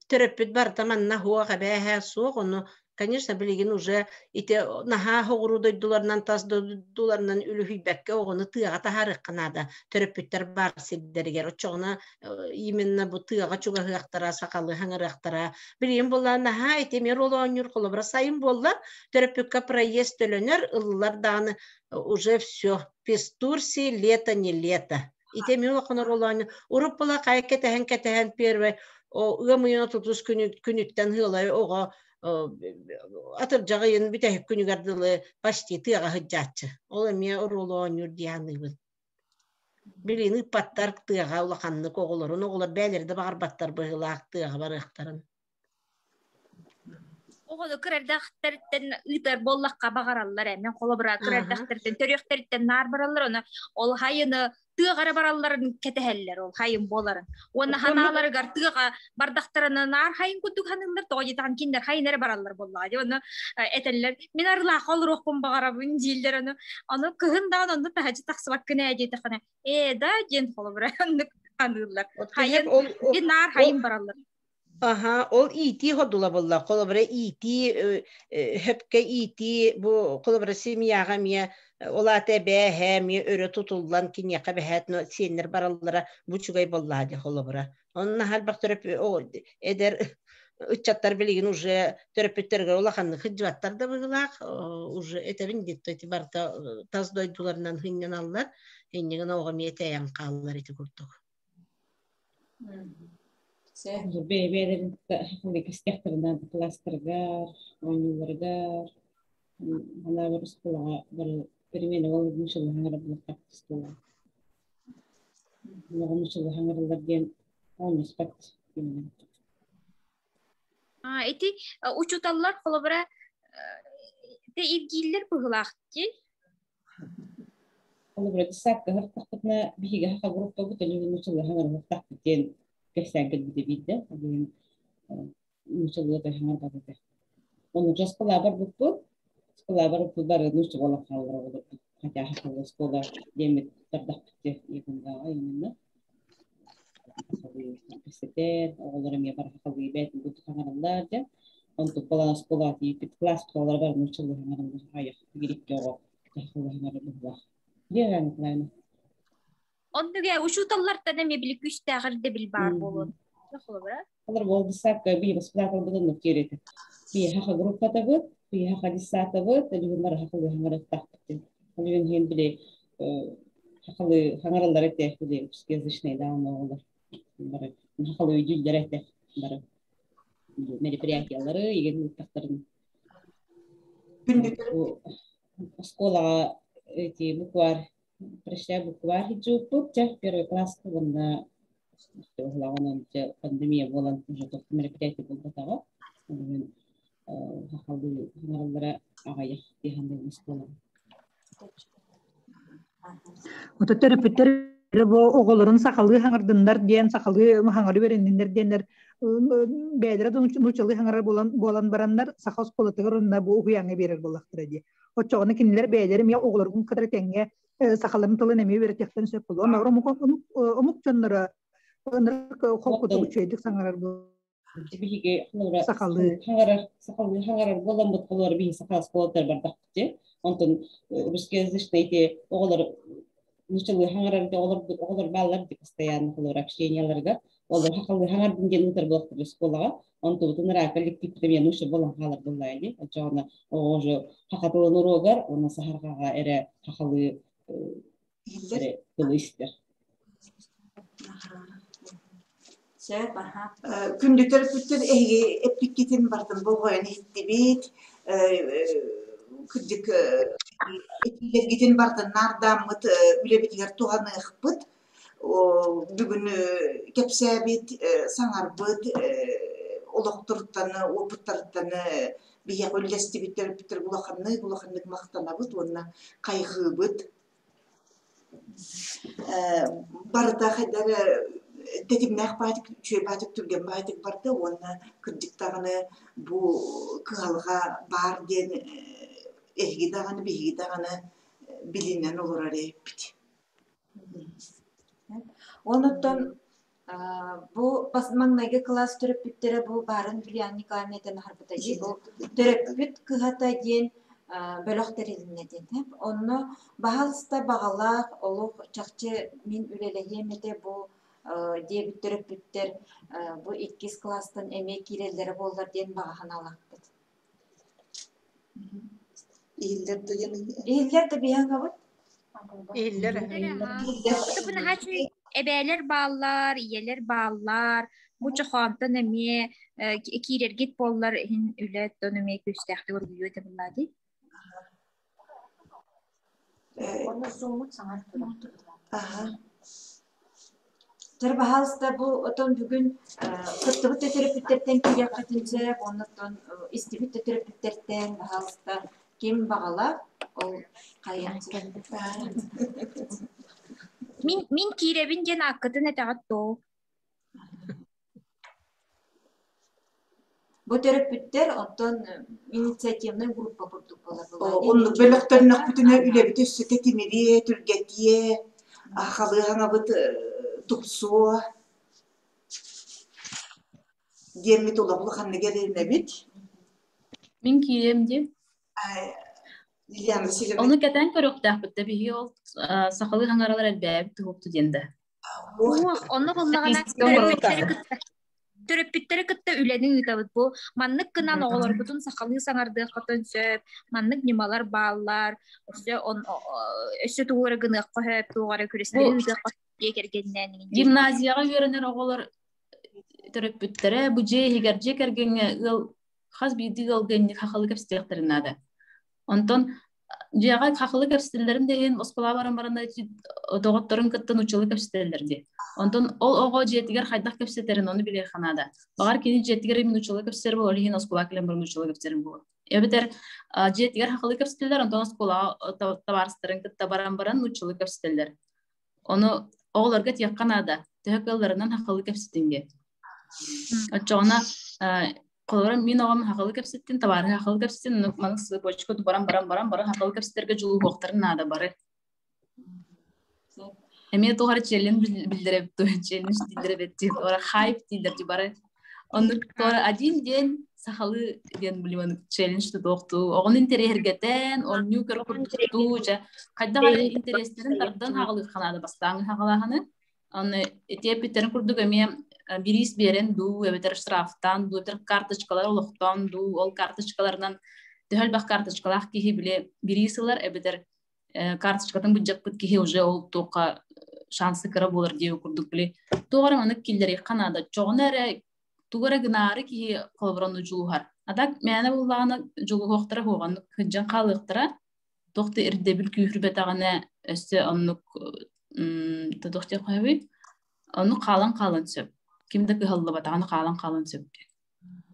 төрөппүт барыта манна суох эбээһэ суох ону конечно билигин уже ити наһаа хоҕуруу дойдуларынан тас дойдуларынан үлүһүйбэккэ оҕону тыаҕа таһаарыахха наада төрөппүттэр баар сирдэригэр оччоҕуна именно бу тыаҕа чугаһыахтара сахалыы хаҥырыахтара билигин буолла наһаа ити эмиэ роль оонньуур холобура сайын буолла төрөппүккэ проезд төлөнөр ыллылар даҕаны уже все без Турции лето не лето ити эмиэ улахан роль оонньуур урут була хайа кэтэһэн кэтэһэн первый ыам ыйын 30 күнүттэн ыалай оҕо Атырдьах ыйын бүтэһик күнүгэр дылы почти тыаҕа сылдьааччы. Ол эмиэ оруолу оонньуур дии саныыбын. Билигин ыыппаттар тыаҕа улаханнык оҕолорун, оҕолор бэйэлэрэ да баҕарбаттар быһыылаах тыаҕа барыахтарын. Оҕону кыра эрдэхтэриттэн ыытар буоллахха баҕараллар ээ. Мен холобура кыра эрдэхтэриттэн төрүөхтэриттэн наар бараллар, оны ол хайыны тыаҕа эрэ баралларын кэтэһэллэр, ол хайын буоларын. Уонна ханааларыгар тыаҕа бардахтарына наар хайын курдук ханыыллар, тоҕо диэтэҕин кинилэр хайын эрэ бараллар буоллаҕа дии. Онно этэллэр, мин арылаахха олоруохпун баҕарабын дииллэр ону. Ону кыһын даҕаны онно таһырдьа тахсыбаккын ээ диэтэххинэ, ээ да диэн холобура оннук ханыыллар. Хайын, наар хайын бараллар. Аһа, ол иитии ходула буолла. Холобура, иитии, хөпкө иитии, бу холобура семьяҕа эмиэ ол аата эбээ, эһээ эмиэ өрө тутуллан киниэхэ бэһээт сиэннэр бараллара бу үчүгэй буоллаҕа дии холобура. Онно наһаа элбэх эдэр ыччаттар билигин уже төрөппүттэригэр улаханнык сылдьыбаттар да быһыылаах, уже этэбин диэтто ити барыта тас дойдуларынан сынньаналлар, иннигин оҕо эмиэ тэйэн хааллар ити курдук. Бэйэ-бэйэлэрин кэстэхтэринэ кластерыгар, оонньууларыгар, анаабар оскуолаҕа бары перемена ол мучыллаһаҥар булахтаах оскуола. Оҕо мучыллаһаҥарыллар диэн оонньоспот Ити учууталлар холобура те иргииллэр быһыылаах дии. Холобура, десятка ыһыртахпытына, биһиги саха группабыт өлүгүн нууччалыы ыһыртахпыт диэн кэпсээн кэлбитэ биирдэ. Билигин нууччалыы хаҥарбат этэ. Ону дьэ оскуолаҕа барбыппыт. Оскуолаҕа барбыппыт бары нуучча буолан хааллар оҕолорбут. Хотя сахалыы оскуола диэммит тардахпыт дии Якунгаҕа именно. Сахалыы кэпсэтэр, оҕолор эмиэ бары сахалыы бэйэтин курдук хаҥараллар дьэ. Онтук балан оскуолаҕа тиийбит класс оҕолоро бары нууччалыы хаҥараллар аҕыйах биир-икки оҕо сахалыы хаҥарар быһыылаах. Диэн Николаевна. Оннуга учууталлартан эмиэ били күүстээх ирдэбил баар буолуон. Холобура. Олор буол десятка бии воспитателбытын нуктиэрити. Бии хаха группатабыт, бии хаха десятабыт, элүһүннэр хахалыы хаҥарыттахпыт. Олүн хин били хахалыы хаҥараллар этэ били русскоязычный даҕаны оҕолор. Бары хахалыы өйдүүллэр этэ бары мероприятиялары игин ыыттахтарын. Оскуолаҕа эти букварь прочитай букварь жууппут дьэ первый класска уонна уһулаҕынан дьэ пандемия буолан уже туох мероприятие буолбатаҕа. Онон сахалыы хаҥараллара аҕыйах дии саныыбын оскуолаҕа. Ото төрөппүттэр бу оҕолорун сахалыы хаҥардыннар диэн, сахалыы хаҥары үөрэнниннэр диэннэр бэйэлэрэ да нууччалыы хаҥарар буолан, буолан бараннар саха оскуолатыгар уонна бу уһуйааҥҥа биэрэр буоллахтара дии. Оччоҕуна кинилэр бэйэлэрэ эмиэ оҕолорун кытары тэҥҥэ сахаларын тылын эмиэ үөрэтиэхтэрин сөп буолуо. Оннооҕор омук, омук дьонноро холкутук үчүгэйдик саҥарар буолуо. Биһиги сахалыы хаҥарар сахалыы хаҥарар буоламмыт холуора биһи саха оскуолатыгар бардахпыт онтон русскоязычный ити оҕолор нууччалыы хаҥарар оҕолор оҕолор бааллар ди постоянно холуора общенияларыгар олор сахалыы хаҥардын диэн ыытар буолахтар оскуолаҕа онтубутун ыраах коллективпит эмиэ нуучча буолан хаалар буоллаа дии оччоҕуна оҕо уже саха тылын уруогар уонна саһарҕаҕа эрэ сахалыы эрэ тылы истэр. Сөп, аха. Күндү төрөппүттэр эһиги эппиккитин барытын болҕойон иһиттибит. Кырдьык этиилэргитин барытын наардааммыт үлэбитигэр туһаныахпыт. Бүгүн кэпсээбит, саҥарбыт олохторуттан, уопуттарыттан биһиэхэ үллэстибит төрөппүттэр улаханнык улаханнык махтанабыт уонна хайҕыыбыт. Барыта хайдах эрэ тэтимнээх баатык, үчүгэй баатык, түргэн баатык барда уонна кырдьык даҕаны бу кыһалҕа баар диэн эһиги даҕаны, биһиги даҕаны билинэн олорор эбиппит. Онуттан бу маҥнайгы кылаас төрөппүттэрэ бу баарын Ульяна Николаевна этэн аһарбыта дии. Бу төрөппүт кыһата диэн бөлөх тэрилиннэ диэн. Онно баһаалыста баҕалаах олох чахчы мин үлэлэһиэм этэ бу диэбит төрөппүттэр бу иккис кылаастан эмиэ киирэллэрэ буоллар диэн баҕа санаалаахпыт. Иһиллэр да диэн Иһиллэр да биһиэхэ Иһиллэр. Эбээлэр бааллар, ийэлэр бааллар. Бу чохоонтон эмиэ киирэргит буоллар иһин үлэ оттон эмиэ күүстээхтик оргуйуо этэ буоллаа дии. Онно сууммут саҥар турар. Тэр баһаалыста бу отон бүгүн кыттыбыт да төрөппүттэртэн киириэххитин сөп, оннуттан истибит да төрөппүттэртэн баһаалыста ким баҕалаах ол хайыан сөп. Мин киирэбин диэн ааккытын этэҕит доо. Бу төрөппүттэр оттон инициативнай группа курдук буолар. Оннук бөлөхтөрнөхпүтүнэ үлэбит өссө тэтимириэ, түргэтиэ, халыаһаҥабыт тупсуо диэммит улаханнык эрэнэбит. Мин киириэм дии. Лилиана Васильевна. Ону кэтээн көрүөхтээхпит да биһиги ол сахалыы хаҥаралар элбээбит туһукту диэн да. Онно буллаҕына төрөппүттэри кытта үлэни ыытабыт бу маннык гынан оҕолорбутун сахалыы саҥардыаххытын сөп, маннык ньымалар бааллар, өссө өссө тугу эрэ гыныахха сөп, туох эрэ күрэстэри ыытыахха сөп дьиэ кэргэнинээн. Гимназияҕа үөрэнэр оҕолор төрөппүттэрэ бу дьиэ иһигэр дьиэ кэргэҥҥэ ыал хас биирдии ыалга инник хахалы кэпсэтиэхтэрин наада. Онтон дьиэҕэ хахылы кэпсэтэллэрин да иһин оскуолаҕа баран баран доҕотторун кытта нууччалыы кэпсэтэллэр дии. Онтон ол оҕо дьиэтигэр хайдах кэпсэтэрин ону билиэххэ наада. Баҕар кини дьиэтигэр нууччалыы кэпсэтэр буолуо, ол иһин оскуолаҕа кэлэн баран нууччалыы кэпсэтэрин буолуо. Эбэтэр дьиэтигэр хахылыы кэпсэтэллэр, онтон оскуолаҕа табаарыстарын кытта баран баран нууччалыы кэпсэтэллэр. Ону оҕолорго этиэххэ наада, төһө кыалларынан хахылыы кэпсэтиҥ диэн. Оччоҕуна холобура мин оҕом хахылыы кэпсэттин, табаарыһа хахылыы кэпсэттин, маннык цепочка баран баран баран баран хахылыы кэпсэтэргэ дьулуһуохтарын наада бары. Эмиэ туох эрэ челлендж биллэрэбит дуо, челлендж дииллэр эбит дии, ора хайп дииллэр дии бары. Оннук туора один день сахалыы диэн блин челлендж тутуохтуу, оҕону интэриэһиргэтэн, оонньуу көр курдуктуу, дьэ хайдах эрэ интэриэстэрин тардан хаҕалыахха наада бастааҥҥы хаҕалааһыны. Аны ити эппиттэрин курдук эмиэ бириис биэрэн дуу, эбэтэр штрафтаан дуу, эбэтэр карточкалар олохтоон дуу, ол карточкаларынан төһө элбэх карточкалаах киһи били бириис ылар, эбэтэр карточкатын былдьаппыт киһи уже ол туохха шансы кыра буолар диэби курдук били туох эрэ маннык киллэриэххэ наада. Чоҕуна эрэ тугу эрэ гынаары киһи холобураны дьулуһар. А так мээнэ буллаҕына дьулуһуохтара хуоҕаннык кырдьан хаалыахтара. Туох да ирдэбил күүһүрбэтэҕинэ өссө оннук туох диэх хоһуй оннук хаалан хаалан сөп. Ким да кыһаллыбатаҕына хаалан хаалан сөп.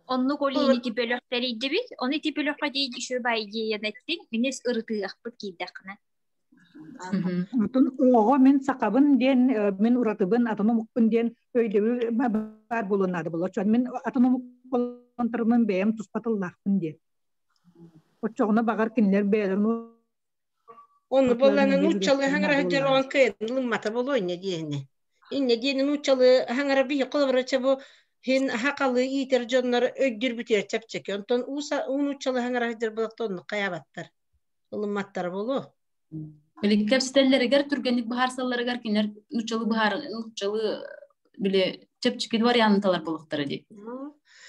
Оннук ол иһин ити бөлөх тэрийдибит. Ону ити бөлөххө дии үчүгэй идеяны эттиҥ. Минис ырытыахпыт киирдэххинэ. Отун оҕо мин сахабын диэн, мин уратыбын, атын омукпун диэн өйдөбүл баар буолуон наада буолар. Чон мин атын омук болонторумун бэйэм туспа тыллаахпын диэн. Оччоҕуна баҕар кинилэр бэйэлэрин Онну буоллаана нууччалыы хаҥара сылдьар оҕон кыайан ылыммата буолуо инньэ диэһини. Инньэ диэни нууччалыы хаҥара биһи холобура чэ бу хин хахалы иитэр дьоннор өйдүүрбүтүгэр чэпчэки. Онтон уу нууччалыы хаҥара сылдьар буолахта оннук хайаабаттар. Ылымматтара буолуо. Били кэпсэтэллэригэр түргэнник быһаарсалларыгар кинилэр нууччалыы быһаар нууччалыы били чэпчэки варианын талар буолуохтара дии.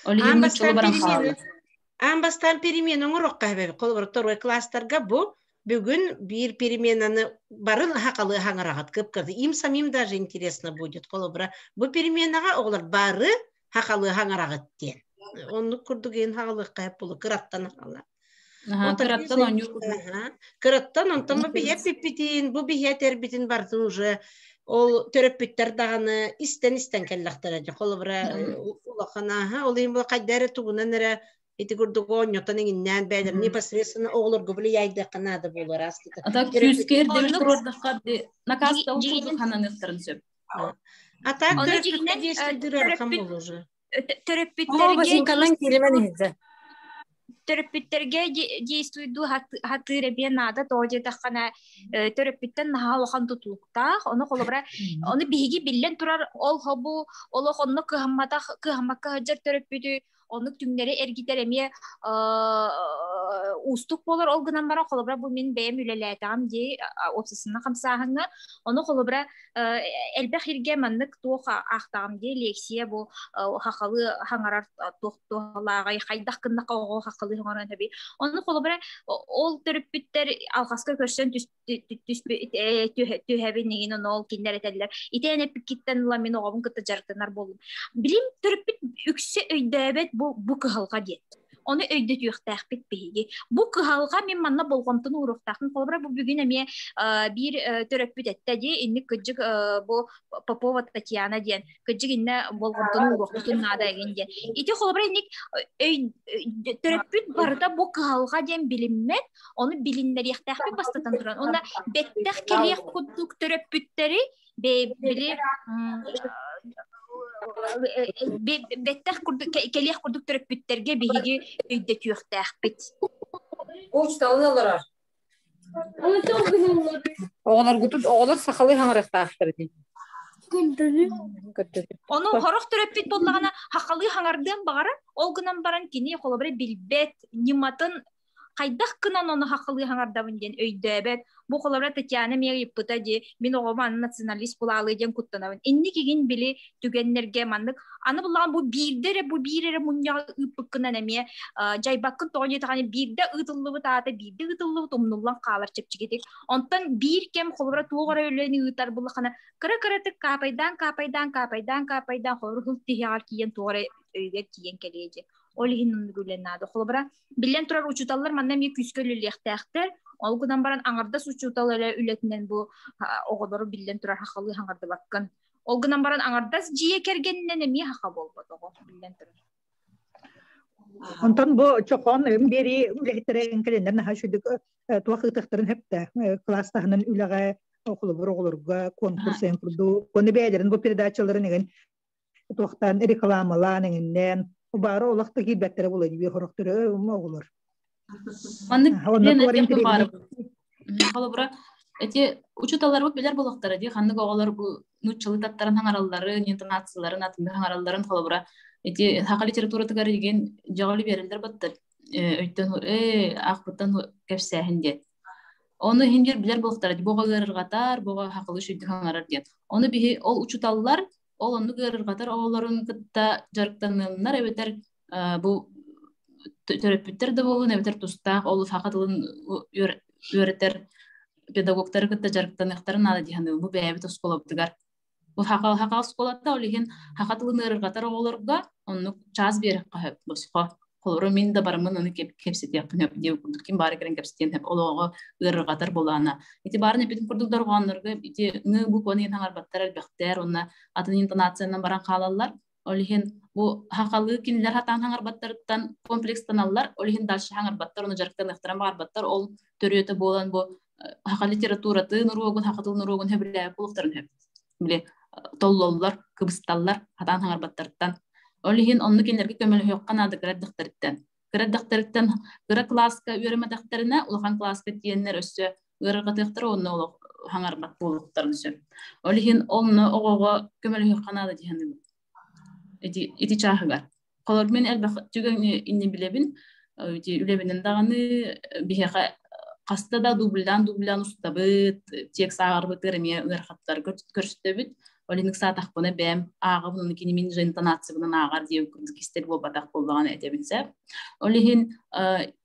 Ол иһин нууччалыы баран хаалаллар. Аан бастаан перемена оҥоруохха эбэбит. Холобура, второй класстарга бу бүгүн биир переменаны барын хахалы хаҥараҕыт кып-кырды. Им самим даже интересно будет. Холобура, бу переменаҕа оҕолор бары хахалы хаҥараҕыт диэн. Оннук курдук иһин хаҕалыахха эп булу кыраттан хаҕала. Кыраттан оонньуур курдук. Кыраттан онтон бу биһиэ пиппитин, бу биһиэ тэрбитин барытын уже ол төрөппүттэр даҕаны истэн-истэн кэллэхтэрэ дьэ холобура улахан ааһа ол иһин бу хайда эрэ тугунан эрэ ити курдук оонньотон иҥиннээн бэйэлэр непосредственно оҕолорго влияйдыахха наада буолар ааспыта. А так күүскэ ирдэбил туруордахха наказ курдук хананыахтарын сөп. А так төрөппүттэр действуйдыр ыарахан буолуо уже. Төрөппүттэргэ действуйдуу хатыыр эбиэ наада тоҕо диэтэххинэ төрөппүттэн наһаа улахан тутулуктаах ону холобура ону биһиги биллэн турар ол хобу олох онно кыһамматах кыһаммакка сылдьар төрөппүтү оннук түҥнэри эргитэр эмиэ уустук буолар ол гынан баран холобура бу мин бэйэм үлэлээтэҕим дии уопсастыбаннай хамсааһыҥҥа ону холобура элбэх иргэ маннык туох аахтаҕым дии лекция бу хахалы хаҥарар туох туохалааҕай хайдах гыннаха оҕо хахалы оҥорон сөбүй. Ону холобура ол төрөппүттэр алҕаска көрсөн түһэбин игин ону ол кинилэр этэллэр. Итиэн эппиккиттэн ыла мин оҕобун кытта дьарыктанар буоллум. Билим төрөппүт үксэ өйдөөбөт бу кыһалҕа диэн. Ону өйдөтүөхтээхпит биһиги. Бу кыһалҕа мин манна болҕомтону ууруохтаахпын. Холобура бу бүгүн эмиэ биир төрөппүт эттэ дии, инник кыдьык бу Попова Татьяна диэн кыдьык иннэ болҕомтону ууруохпутун наада игин диэн. Ити холобура инник төрөппүт барыта бу кыһалҕа диэн билиммэт, ону билиннэриэхтээхпит бастатан туран. Онно бэттэх кэлиэх курдук төрөппүттэри били бэттэх курдук кэлиэх курдук төрөппүттэргэ биһиги өйдөтүөхтээхпит. Учталын олорор. Оҕолоргутун оҕолор сахалыы хаҥарыахтаахтар дии. Ону хорох төрөппүт буоллаҕына хахалыы хаҥардыан баҕарар, ол гынан баран кини холобура билбэт ньыматын хайдах гынан ону хахалыы хаҥардабын диэн өйдөөбөт. Бу холобура Татьяна эмиэ ыйыппыта дии, мин оҕом аны националист булаалыы диэн куттанабын. Инник игин били түгэннэргэ маннык аны буллаҕын бу биирдэ эрэ бу биир эрэ мунньаҕы ыыппыккынан эмиэ дьайбаккын тоҕо диэтэҕинэ биирдэ ыытыллыбыт аата биирдэ ыытыллыбыт умнуллан хаалар чэпчэкитик. Онтон биир кэм холобура туох эрэ үлэни ыытар буллахына кыра-кыратык каапайдаан каапайдаан каапайдаан каапайдаан холобура хыл тиһэҕэр тиийэн туох эрэ өйүгэр тиийэн кэлиэ дии. Ол иһин оннук үлэ наада. Холобура, биллэн турар учууталлар манна эмиэ күүскэ үлэлиэхтээхтэр. Ол гынан баран аҥардас учуутал эрэ үлэтинэн бу оҕолору биллэн турар хахалыы хаҥардыбаккын. Ол гынан баран аҥардас дьиэ кэргэнинэн эмиэ хаха буолбат оҕо биллэн турар. Онтон бу чохоон биэрии үлэһиттэрэ кэлэннэр наһаа үчүгдүк туох ыытыахтарын сөптө. Кылаас таһынан үлэҕэ холобур оҕолорго конкурс эн курдук, оны бэйэлэрин бу передачаларын игин туохтаан рекламалаан эҥиннээн баары олох да киирбэттэрэ буолуо дии хорохтору оҕолор. Маннык холобура эти учууталларбыт билэр буолуохтара дии ханнык оҕолор бу нууччалыы таттаран хаҥаралларын, интонацияларын атыннык хаҥаралларын холобура ити саха литературатыгар игин дьоҕолу биэрэллэр баттар өйтөн аахпыттан кэпсээһин диэн. Ону иһин диир билэр буолуохтара дии буоҕа ыарырҕатар, буоҕа хахылыы сүрдүк хаҥарар диэн. Ону биһи ол учууталлар ол оннук ыарырҕатар оҕолорун кытта дьарыктаныаннар эбэтэр бу төрөппүттэр да буоллун эбэтэр тустаах ол саха тылын үөрэтэр педагогтары кытта дьарыктаныахтарын наада дии саныыбын. Бу бэйэбит оскуолабытыгар. Бу саха саха оскуолата ол иһин саха тылын ыарырҕатар оҕолорго оннук чаас биэрэххэ сөп босхо. Холобура мин да бараммын ону кэпсэтиэхпин сөп диэн курдук ким баара кэлэн кэпсэтиэн сөп ол оҕоҕо ыарырҕатар буолаана. Ити баарын эппитим курдук дорҕооннорго ити ҥы букваны таҥарбаттар элбэхтэр уонна атын интонациянан баран хаалаллар. Ол иһин бу хахалыы кинилэр хатаан хаҥарбаттарыттан комплекстаналлар, ол иһин дальше хаҥарбаттар, ону дьарыктаныахтарын баҕарбаттар. Ол төрүөтэ буолан бу хаха литературатын уруогун, хаха тылын уруогун сөбүлээбэт буолуохтарын сөп. Били толлоллор, кыбысталлар хатаан хаҥарбаттарыттан. Ол иһин онну кинилэргэ көмөлөһүөххэ наада кыра эрдэхтэриттэн. Кыра эрдэхтэриттэн кыра кылааска үөрэммэтэхтэринэ, улахан кылааска тиийэннэр өссө ыарырҕатыахтара уонна олох хаҥарбат буолуохтарын сөп. Ол иһин онно оҕоҕо көмөлөһүөххэ наада дии саныыбын. Ити, ити чааһыгар. Холор мин элбэх түгэҥи инни билэбин. Ити үлэбинэн даҕаны биһиэхэ хаста да дубльдаан-дубльдаан устабыт, текст ааҕарбытыгар эмиэ ыарахаттар көрсөбүт. Ол иһин ыксаатахпына бэйэм ааҕабын, ону кини мин же интонациябынан ааҕар диэн курдук истэр буолбатах буоллаҕына этэбин сөп. Ол иһин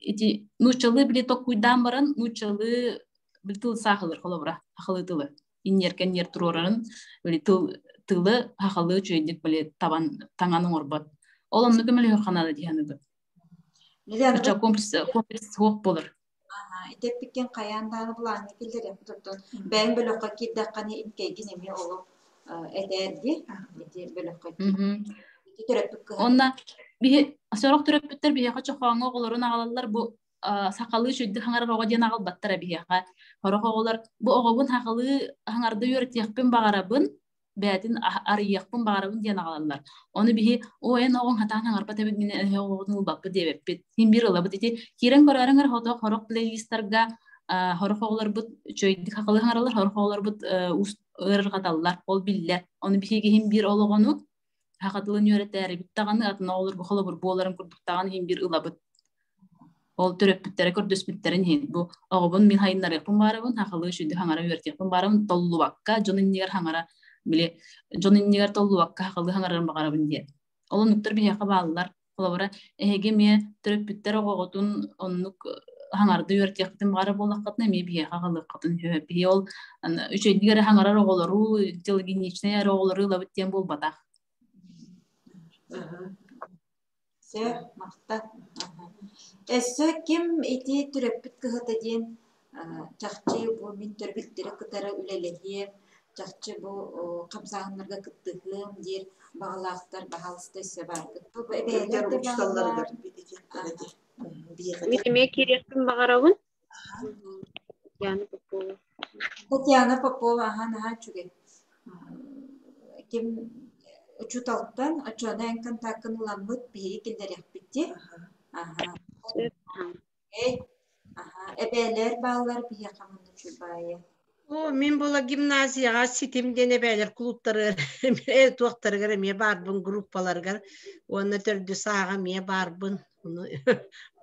ити нууччалыы били токкуйдаан баран нууччалыы били тыл саахалыр холобура сахалыы тылы инньиэркэ инньиэр туруорарын били тыл тылы сахалыы үчүгэйдик били табан таҥан оҥорбот. Ол онно көмөлөһүөххэ наада дии саныыбын. Комплекс комплекс суох буолар. Ити эппиккин хайаан даҕаны былааҥҥа киллэриэхпит оттон бэйэҥ бөлөххө киирдэххинэ инкэйгин эмиэ олох этээр дии ити бөлөххө ити төрөппүт кыһа Онна биһи сорох төрөппүттэр биһиэхэ чохооҥҥо оҕолорун аҕалаллар бу сахалыы үчүгдүк хаҥарар оҕо диэн аҕалбаттара биһиэхэ. Сорох оҕолор бу оҕобун сахалыы хаҥарда үөрэтиэхпин баҕарабын, бэйэтин арыйыахпын баҕарабын диэн аҕалаллар. Ону биһи оо эн оҕоҥ хатаан хаҥарбат эбит гинэ эһэ оҕоҕутун ылбаппыт диэбэппит. Син биир ылабыт. Ити киирэн көрөөрүҥ эрэ хотох сорох плейлистарга сорох оҕолорбут үчүгэйдик хахалыы хаҥараллар, сорох оҕолорбут ыарырҕаталлар. Ол биллэр. Ону биһиги иһин биир ол оҕону саха тылын үөрэтээрибит даҕаны атын оҕолорго холобур буоларын курдук даҕаны иһин биир ылабыт. Ол төрөппүттэрэ көрдөспүттэрин иһин бу оҕобун мин хайыннарыахпын баарабын, сахалыы үчүгдүк хаҥара үөрэтиэхпин баарабын, толлубакка дьон иннигэр хаҥара, били дьон иннигэр толлубакка сахалыы хаҥарарын баҕарабын диэн. Ол оннуктар биһиэхэ бааллар. Холобура, эһиги эмиэ төрөппүттэр оҕоҕутун оннук хаҥарды үөрэтиэххитин баҕарар буоллаххытына, эмиэ биһиэхэ аҕалыаххытын сөп. Биһи ол үчүгэйдик эрэ хаҥарар оҕолору, телегеничнэй эрэ оҕолору ылабыт диэн буолбатах. Сөп, махтал. Өссө ким ити төрөппүт кыһата диэн чахчы бу мин төрөппүттэри кытары үлэлэһиэм, чахчы бу хамсааһыннарга кыттыһыам диир баҕалаахтар баһаалыста өссө бааргыт. Бу эбээлэр да бааллар. Мин эмиэ киириэхпин баҕарабын. Татьяна Попова. Татьяна Попова аһаа наһаа үчүгэй. Ким учууталтан оччоҕуна эн контаккын ыламмыт биһиги киллэриэхпит дии. Аһаа. Эй, аһаа, эбээлэр бааллар биһиэхэ манна үчүгэй. О, мин буола гимназияҕа ситим диэн эбээлэр клубтарыгар туохтарыгар эмиэ баарбын группаларыгар уонна төрдүс ааҕа эмиэ баарбын ону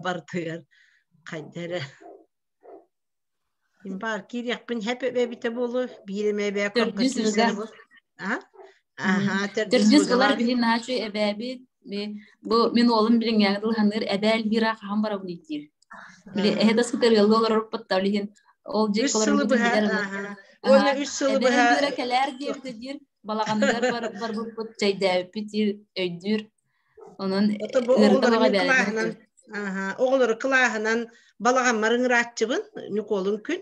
барытыгар хайда эрэ Мин баар киириэхпин хэп эбитэ буолуо биир эмэ эбээ Төрдүс киирсэр ыга. А? Аха, төрдүс Төрдүс ыга ылар бар. биһи наачу эбээбит. Бу мин уолум билиҥҥээҥи дылыһаныыр эбээ Эльвира хаһан барабын диир. Били эһэ да сытар ыаллыы олороруппут да билигин ол Үс дьиэк сылы олорорбутун быһа, билэр ылар. аха. Уонна Аха, үс сылы эбээ быһа Эльвира кэлээр диэбитэ диир, балаҕаныгар бар барбыппыт чэйдээбиппит диир, өйдүүр. Онон Ото бу ыарыта оҕолору бөҕө мин эбээлэргэ кылааһынан кыттыбыт. аха, оҕолору кылааһынан балаҕаммар ыҥырааччыбын Ньукуолун күн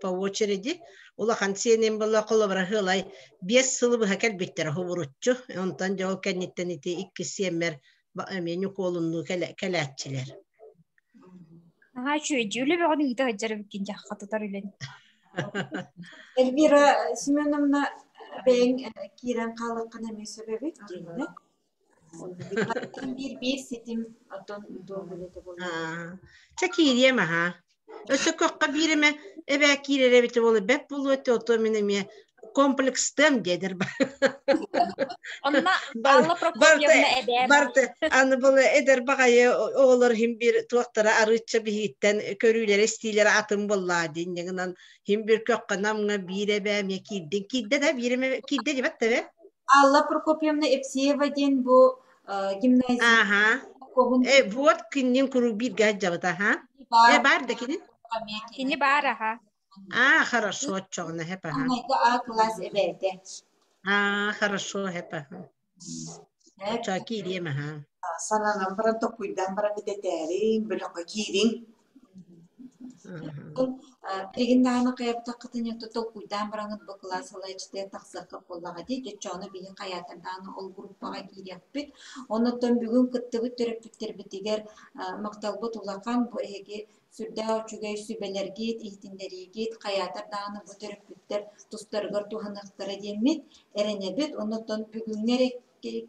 по очереди улахан сиэним была холобура ыалай 5 сылы быһа кэлбиттэр хубуруччу онтон дьэ ол кэнниттэн ити иккис сиэммэр эмиэ Ньукуолуннуу кэлээччилэр. Наһаа үчүгэй үлэ бөҕөнү ыыта сылдьар эбиккин дьахха тутар үлэни. Эльвира Семеновна бэйэҥ киирэн хаалыаххын эмиэ сөп эбит диэннэ. Биир-биир ситим оттон туох үлэтэ буолла. Чэ киириэм аһаа. Өссө көххө биир эмэ эбээ киирэр эбитэ буолуо бэт буолуо этэ ото мин эмиэ комплекстыам диэдэр Онно Алла Прокопьевна эбээ барты аны бұл эдэр баҕайы оҕолор хим бир туохтара арыычча биһииттэн көрүүлэрэ истиилэрэ атын буоллаа диин гынан хим бир көххө намҥа биир эбээ эмиэ киирдин киирдэ да биир эмэ киирдэ дибэт да Алла Прокопьевна Епсеева диэн бу гимназия Аха. Э, вот кинин куруук бииргэ сылдьабыт, аха. Э, баар да кини? Кини баар, аха. А, хорошо, оччоҕуна хэп, аха. Маҥнайгы А класс эбээтэ. А, хорошо, хэп, аха. Оччоҕо киириэм, аха. Сананан баран токуйдаан баран этэтээриҥ, бөлөххө киириҥ. Билигин даҕаны хайабытаххытын ото толкуйдаан бараҥыт бу кылаас салайааччытыгар тахсыахха буоллаҕа дии. Дьоччоону биһи хайаатар даҕаны ол группаҕа киириэхпит. Оннуттан бүгүн кыттыбыт төрөппүттэрбитигэр махталбыт улахан. Бу эһиги сүрдээх үчүгэй сүбэлэргит, иһитиннэриигит хайаатар даҕаны бу төрөппүттэр тустарыгар туһаныахтара диэммит эрэнэбит. Оннуттан бүгүҥҥү эрэ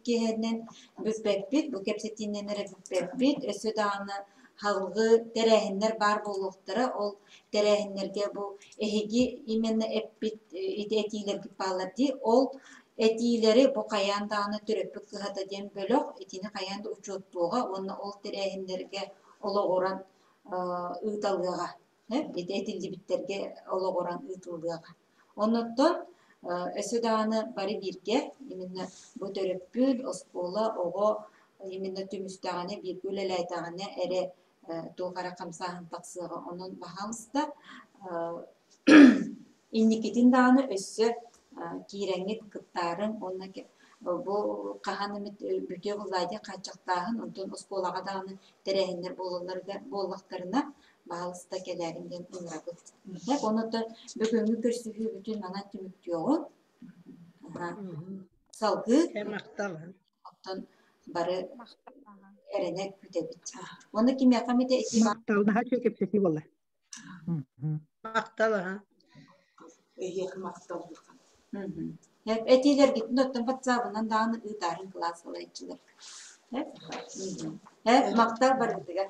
киэһэнэн бүппэппит, бу кэпсэтиинэн эрэ бүппэппит. Өссө даҕаны салгыы тэрээһиннэр баар буолуохтара. Ол тэрээһиннэргэ бу эһиги именно эппит ити этиилэргит бааллар дии. Ол этиилэри бу хайаан даҕаны төрөппүт кыһата диэн бөлөх итини хайаан да учуоттуоҕа уонна ол тэрээһиннэргэ олоҕуран ыыталыаҕа. Ити этиллибиттэргэ олоҕуран ыытыллыаҕа. Оннуттан өссө даҕаны бары бииргэ именно бу төрөппүт, оскуола, оҕо именно түмүстэҕинэ, бииргэ үлэлээтэҕинэ эрэ туох эрэ хамсааһын тахсыаҕа. Онон баһаалыста инникитин даҕаны өссө киирэҥҥит кыттаарыҥ уонна бу хаһан эмит бүтүө буллаа диэн хааччахтааһын, онтон оскуолаҕа даҕаны тэрээһиннэр буолалларыгар буоллахтарына баһаалыста кэлээрин диэн ыҥырабыт. Так, онуттан бүгүҥҥү көрсүһүүбүтүн манан түмүктүөҕүҥ. Салгыы оттон бары эрэнэ күүтэбит. Уонна кимиэхэ эмитэ ити Махтал, наһаа үчүгэй кэпсэтии буолла. Махтал, аха. Эһиэхэ махтал улахан. Этиилэргитин оттон ватсабынан даҕаны ыытаарыҥ кылаас салайааччылар. Махтал барытыгар.